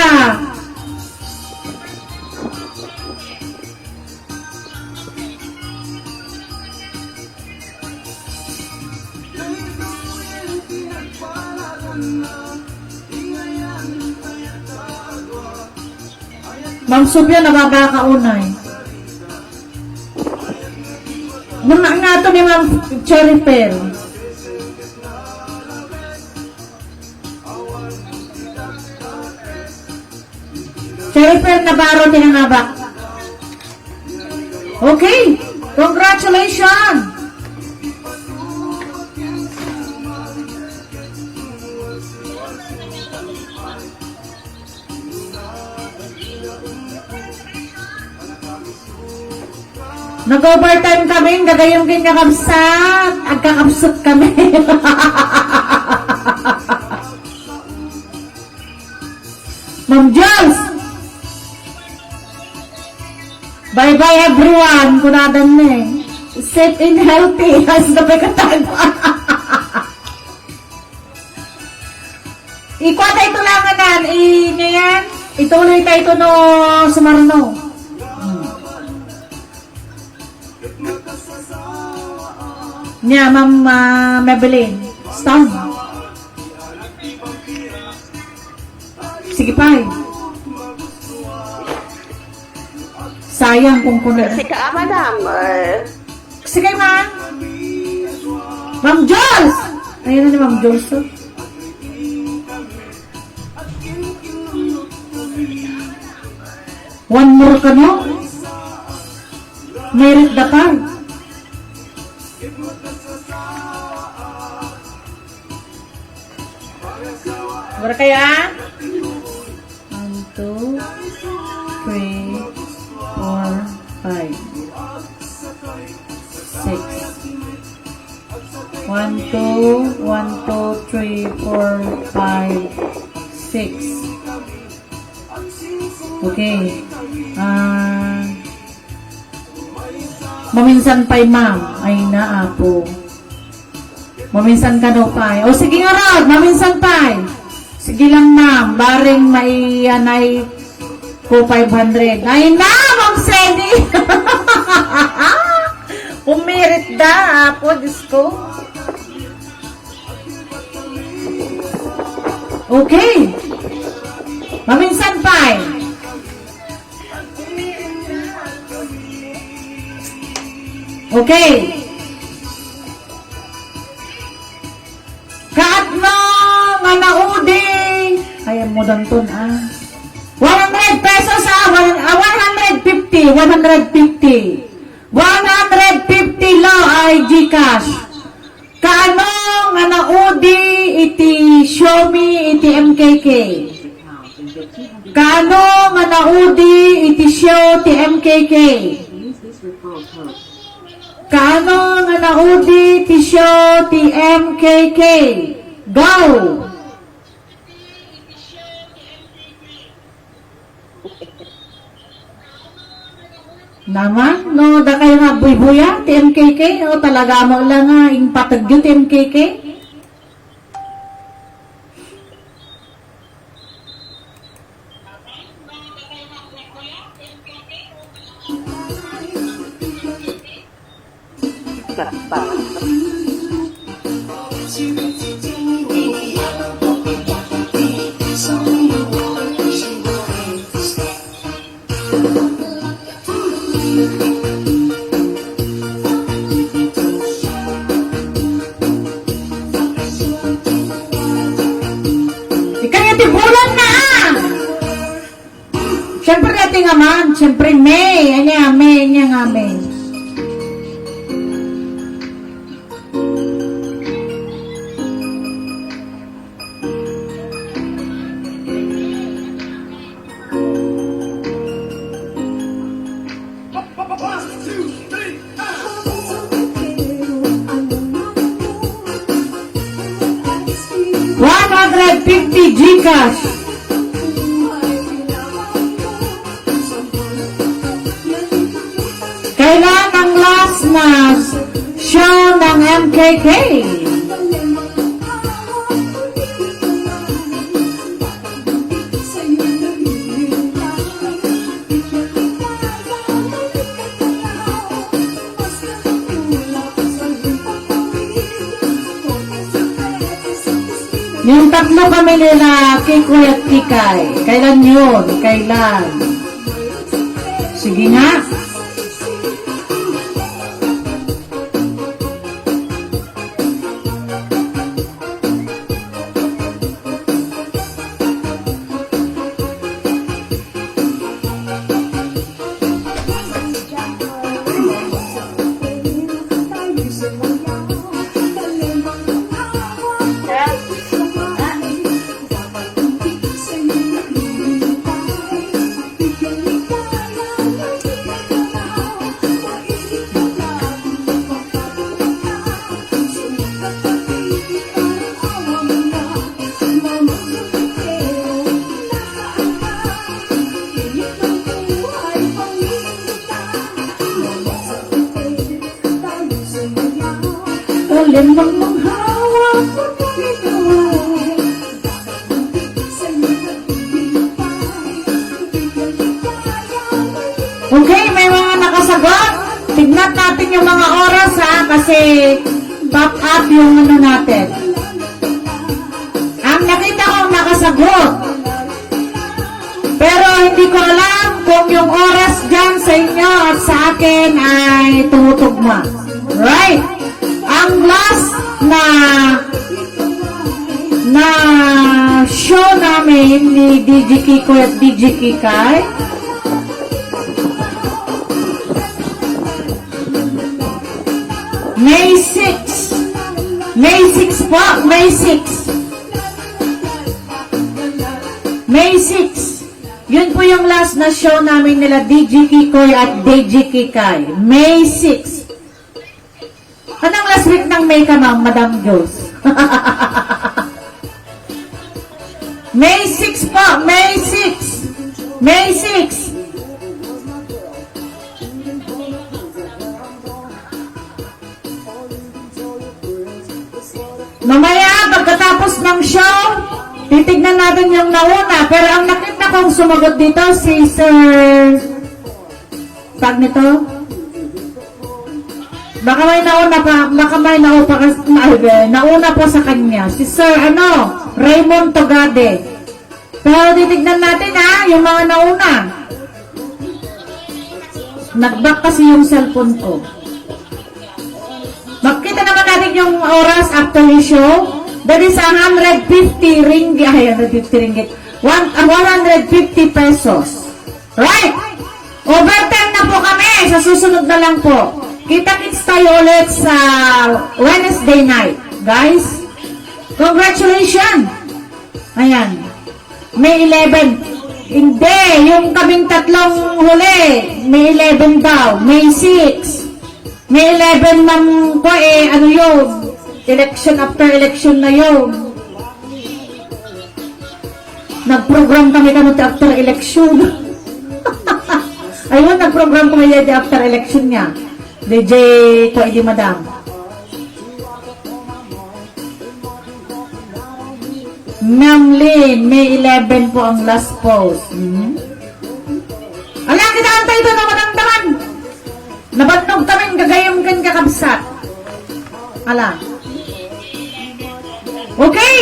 Ma'am Sofia, nababa ka unay. Muna nga to ni Ma'am Cherry Fair. Cherry Fair Navarro, tinangabak. Okay, congratulations! Nag-overtime kami, gagayem ken kakabsat. Agkakabsat kami. Ma'am Jules! Bye-bye everyone, kunadan na eh. Safe and healthy, as the pagkatag. Ikuha tayo ito langanan, i-, niya yan. Ituloy tayo ito no sumarno. Hmm. Niya, Ma'am, ah, Maybelline. Stone. Sige, pay. Sayang kung kuno. Sika, ah, madam, eh. Sige, ma'am. Ma'am Jules! Ayan na ni Ma'am Jules, oh. One more ka, no? Mayroon da pa. Mura kaya? One, two, three, four, five, six. One, two, one, two, three, four, five, six. Okay. Ah, maminsan pay, ma'am. Ay na, apo. Maminsan kano pay. O, sige nga, Rod. Maminsan pay. Sige lang, ma'am. Bareng maianay ko five hundred. Ay na, Ma'am Seni. Pumirit da, apo, Diyos ko. Okay. Maminsan pay. Okay. Kaatno nga naudi. Ay, mo danton, ah. One hundred pesos, ah. One, ah, one hundred fifty. One hundred fifty. One hundred fifty lang ay GCash. Kaano nga naudi iti Xiaomi iti M K K? Kaano nga naudi iti Xiao ti M K K? Kaano nga naudi ti Xiao ti M K K? Go! Naman, no, dakay nga buybuya ti M K K, no, talaga mo lang nga, impatagyo ti M K K. Ikaw yung tibulan na, ah! Siyempre, dati nga man. Siyempre, May. Anya, May. Anya nga, May. One hundred fifty GCash. Kailan ang Mas show ng M K K. Yung tatlo kami nila, Kikoy at Kikay. Kailan yun? Kailan? Sige nga. Uling mangmanghawa. Okay, may mga nakasagot. Tignan natin yung mga oras, ha, kasi top up yung ano natin. Ang nakita ko ang nakasagot. Pero hindi ko alam kung yung oras dyan sa inyo at sa akin ay tumutugma. Right? Ang last na na show namin ni D J Kikoy at D J Kikay. May six. May six po. May six. May six. Yun po yung last na show namin nila D J Kikoy at D J Kikay. May six. Anong last week ng May ka, ma'am, Madam Jules? May six po, May six. May six. Mamaya, pagkatapos ng show, titignan natin yung nauna. Pero ang nakita kong sumagot dito, si Sir, tag nito? Baka may nauna pa, baka may naupa ka, na, ay, eh, nauna pa sa kanya. Si Sir, ano, Raymond Togade. Pero titignan natin, ha, yung mga nauna. Nag-back kasi yung cellphone ko. Makita naman natin yung oras after the show. That is a hundred fifty ringgit. Ay, hundred fifty ringgit. One, ah, one hundred fifty pesos. Right? Overtime na po kami. Sa susunod na lang po. Kita-kits tayo ulit sa Wednesday night. Guys, congratulations! Ayan. May eleven. Hindi, yung kaming tatlong huli, May eleven daw, May six. May eleven ng, kwa, eh, ano yun? Election after election na yun. Nag-program kami kano ti after election. Ayun, nag-program kami ti after election niya. D J, kwa, di madam. Ma'am Lynn, May eleven po ang last post. Hmm? Ala, kita antay ito na madamdaman. Nabannog kami, gagayam kan kakabsat. Ala. Okay.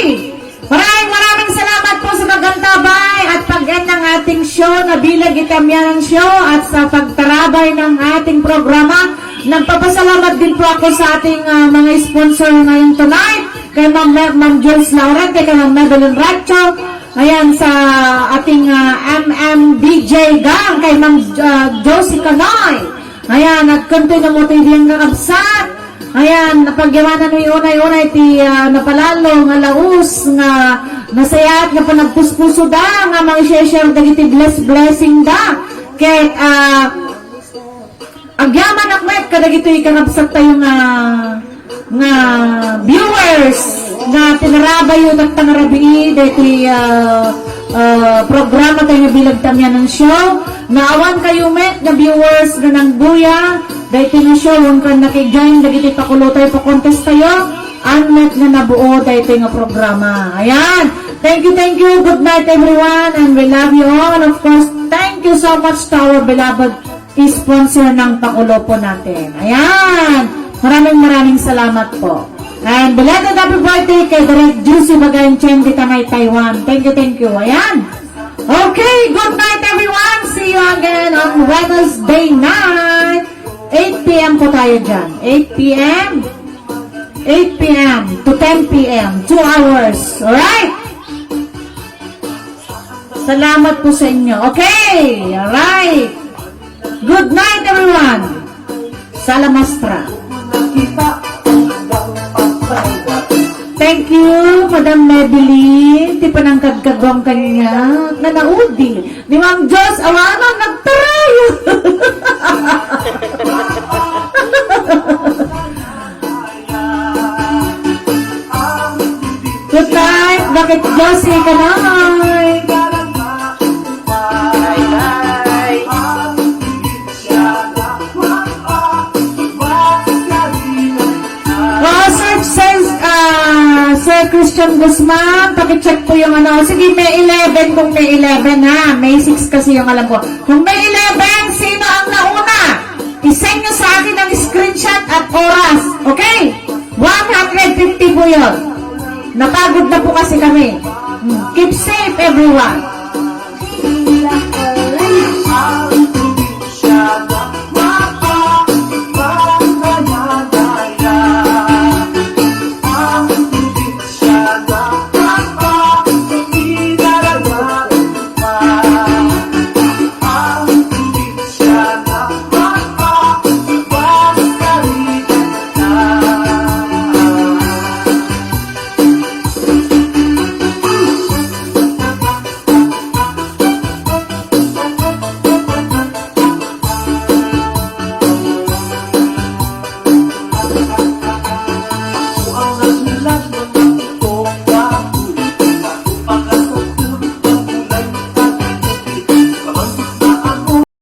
Maraming, maraming salamat po sa pag-antabay at pag-end ng ating show na bilang Itamianan Show at sa pagtarabay ng ating programa. Nagpapasalamat din po ako sa ating, ah, mga sponsor ngayon tonight. Kay Ma'am, Ma'am Jules Laurente, kay Ma'am Madeline Racho. Ayan, sa ating, ah, M M D J gang, kay Ma'am, ah, Josie Canoy. Ayan, nagkanto na mo tayo diyang kakabsat. Ayan, napagyaman na ni unay-unay ti, ah, napalalo nga laus nga nasayaat nga panagpuspuso da nga mga share dagiti bless blessing da. Ket, ah, Agyaman ak met kadagitoy kakabsat tayo nga, nga viewers. nga pinarabayo tatta nga rabii daytoy, ah, ah, programa tayo nga Bilag Tamianan Show. Nga awan kayo met nga viewers nga nangbuya daytoy nga show, wen ken nakijoin dagiti pakulo tayo, pa-contest tayo, an met nga nabuo daytoy nga programa. Ayan. Thank you, thank you. Good night, everyone, and we love you all. And of course, thank you so much to our beloved sponsor ng pakulo po natin. Ayan. Maraming maraming salamat po. And belated happy birthday kay Direk Juicy Bagayan Chen di Tanay, Taiwan. Thank you, thank you. Ayan. Okay, good night, everyone. See you again on Wednesday night, eight p m po tayo dyan. Eight p m. Eight p m to ten p m. Two hours. Alright? Salamat po sa inyo. Okay. Alright. Good night, everyone. Salamastra. Thank you, Madam Madeline. Ti panangkadkaduam kaniak nga naudi. Ni Ma'am Jos, awanan, nagtaray. Good night, bakit Josie ka naman? Bye-bye. Oo, Sir, Sir, ah, Sir Christian Guzman, pakicheck po yung ano. Sige, May eleven, kung May eleven, ha. May six kasi yung alam ko. Kung May eleven, sino ang nauna? I-send nyo sa akin ang screenshot at oras. Okay? One hundred fifty po yun. Napagod na po kasi kami. Hmm. Keep safe, everyone.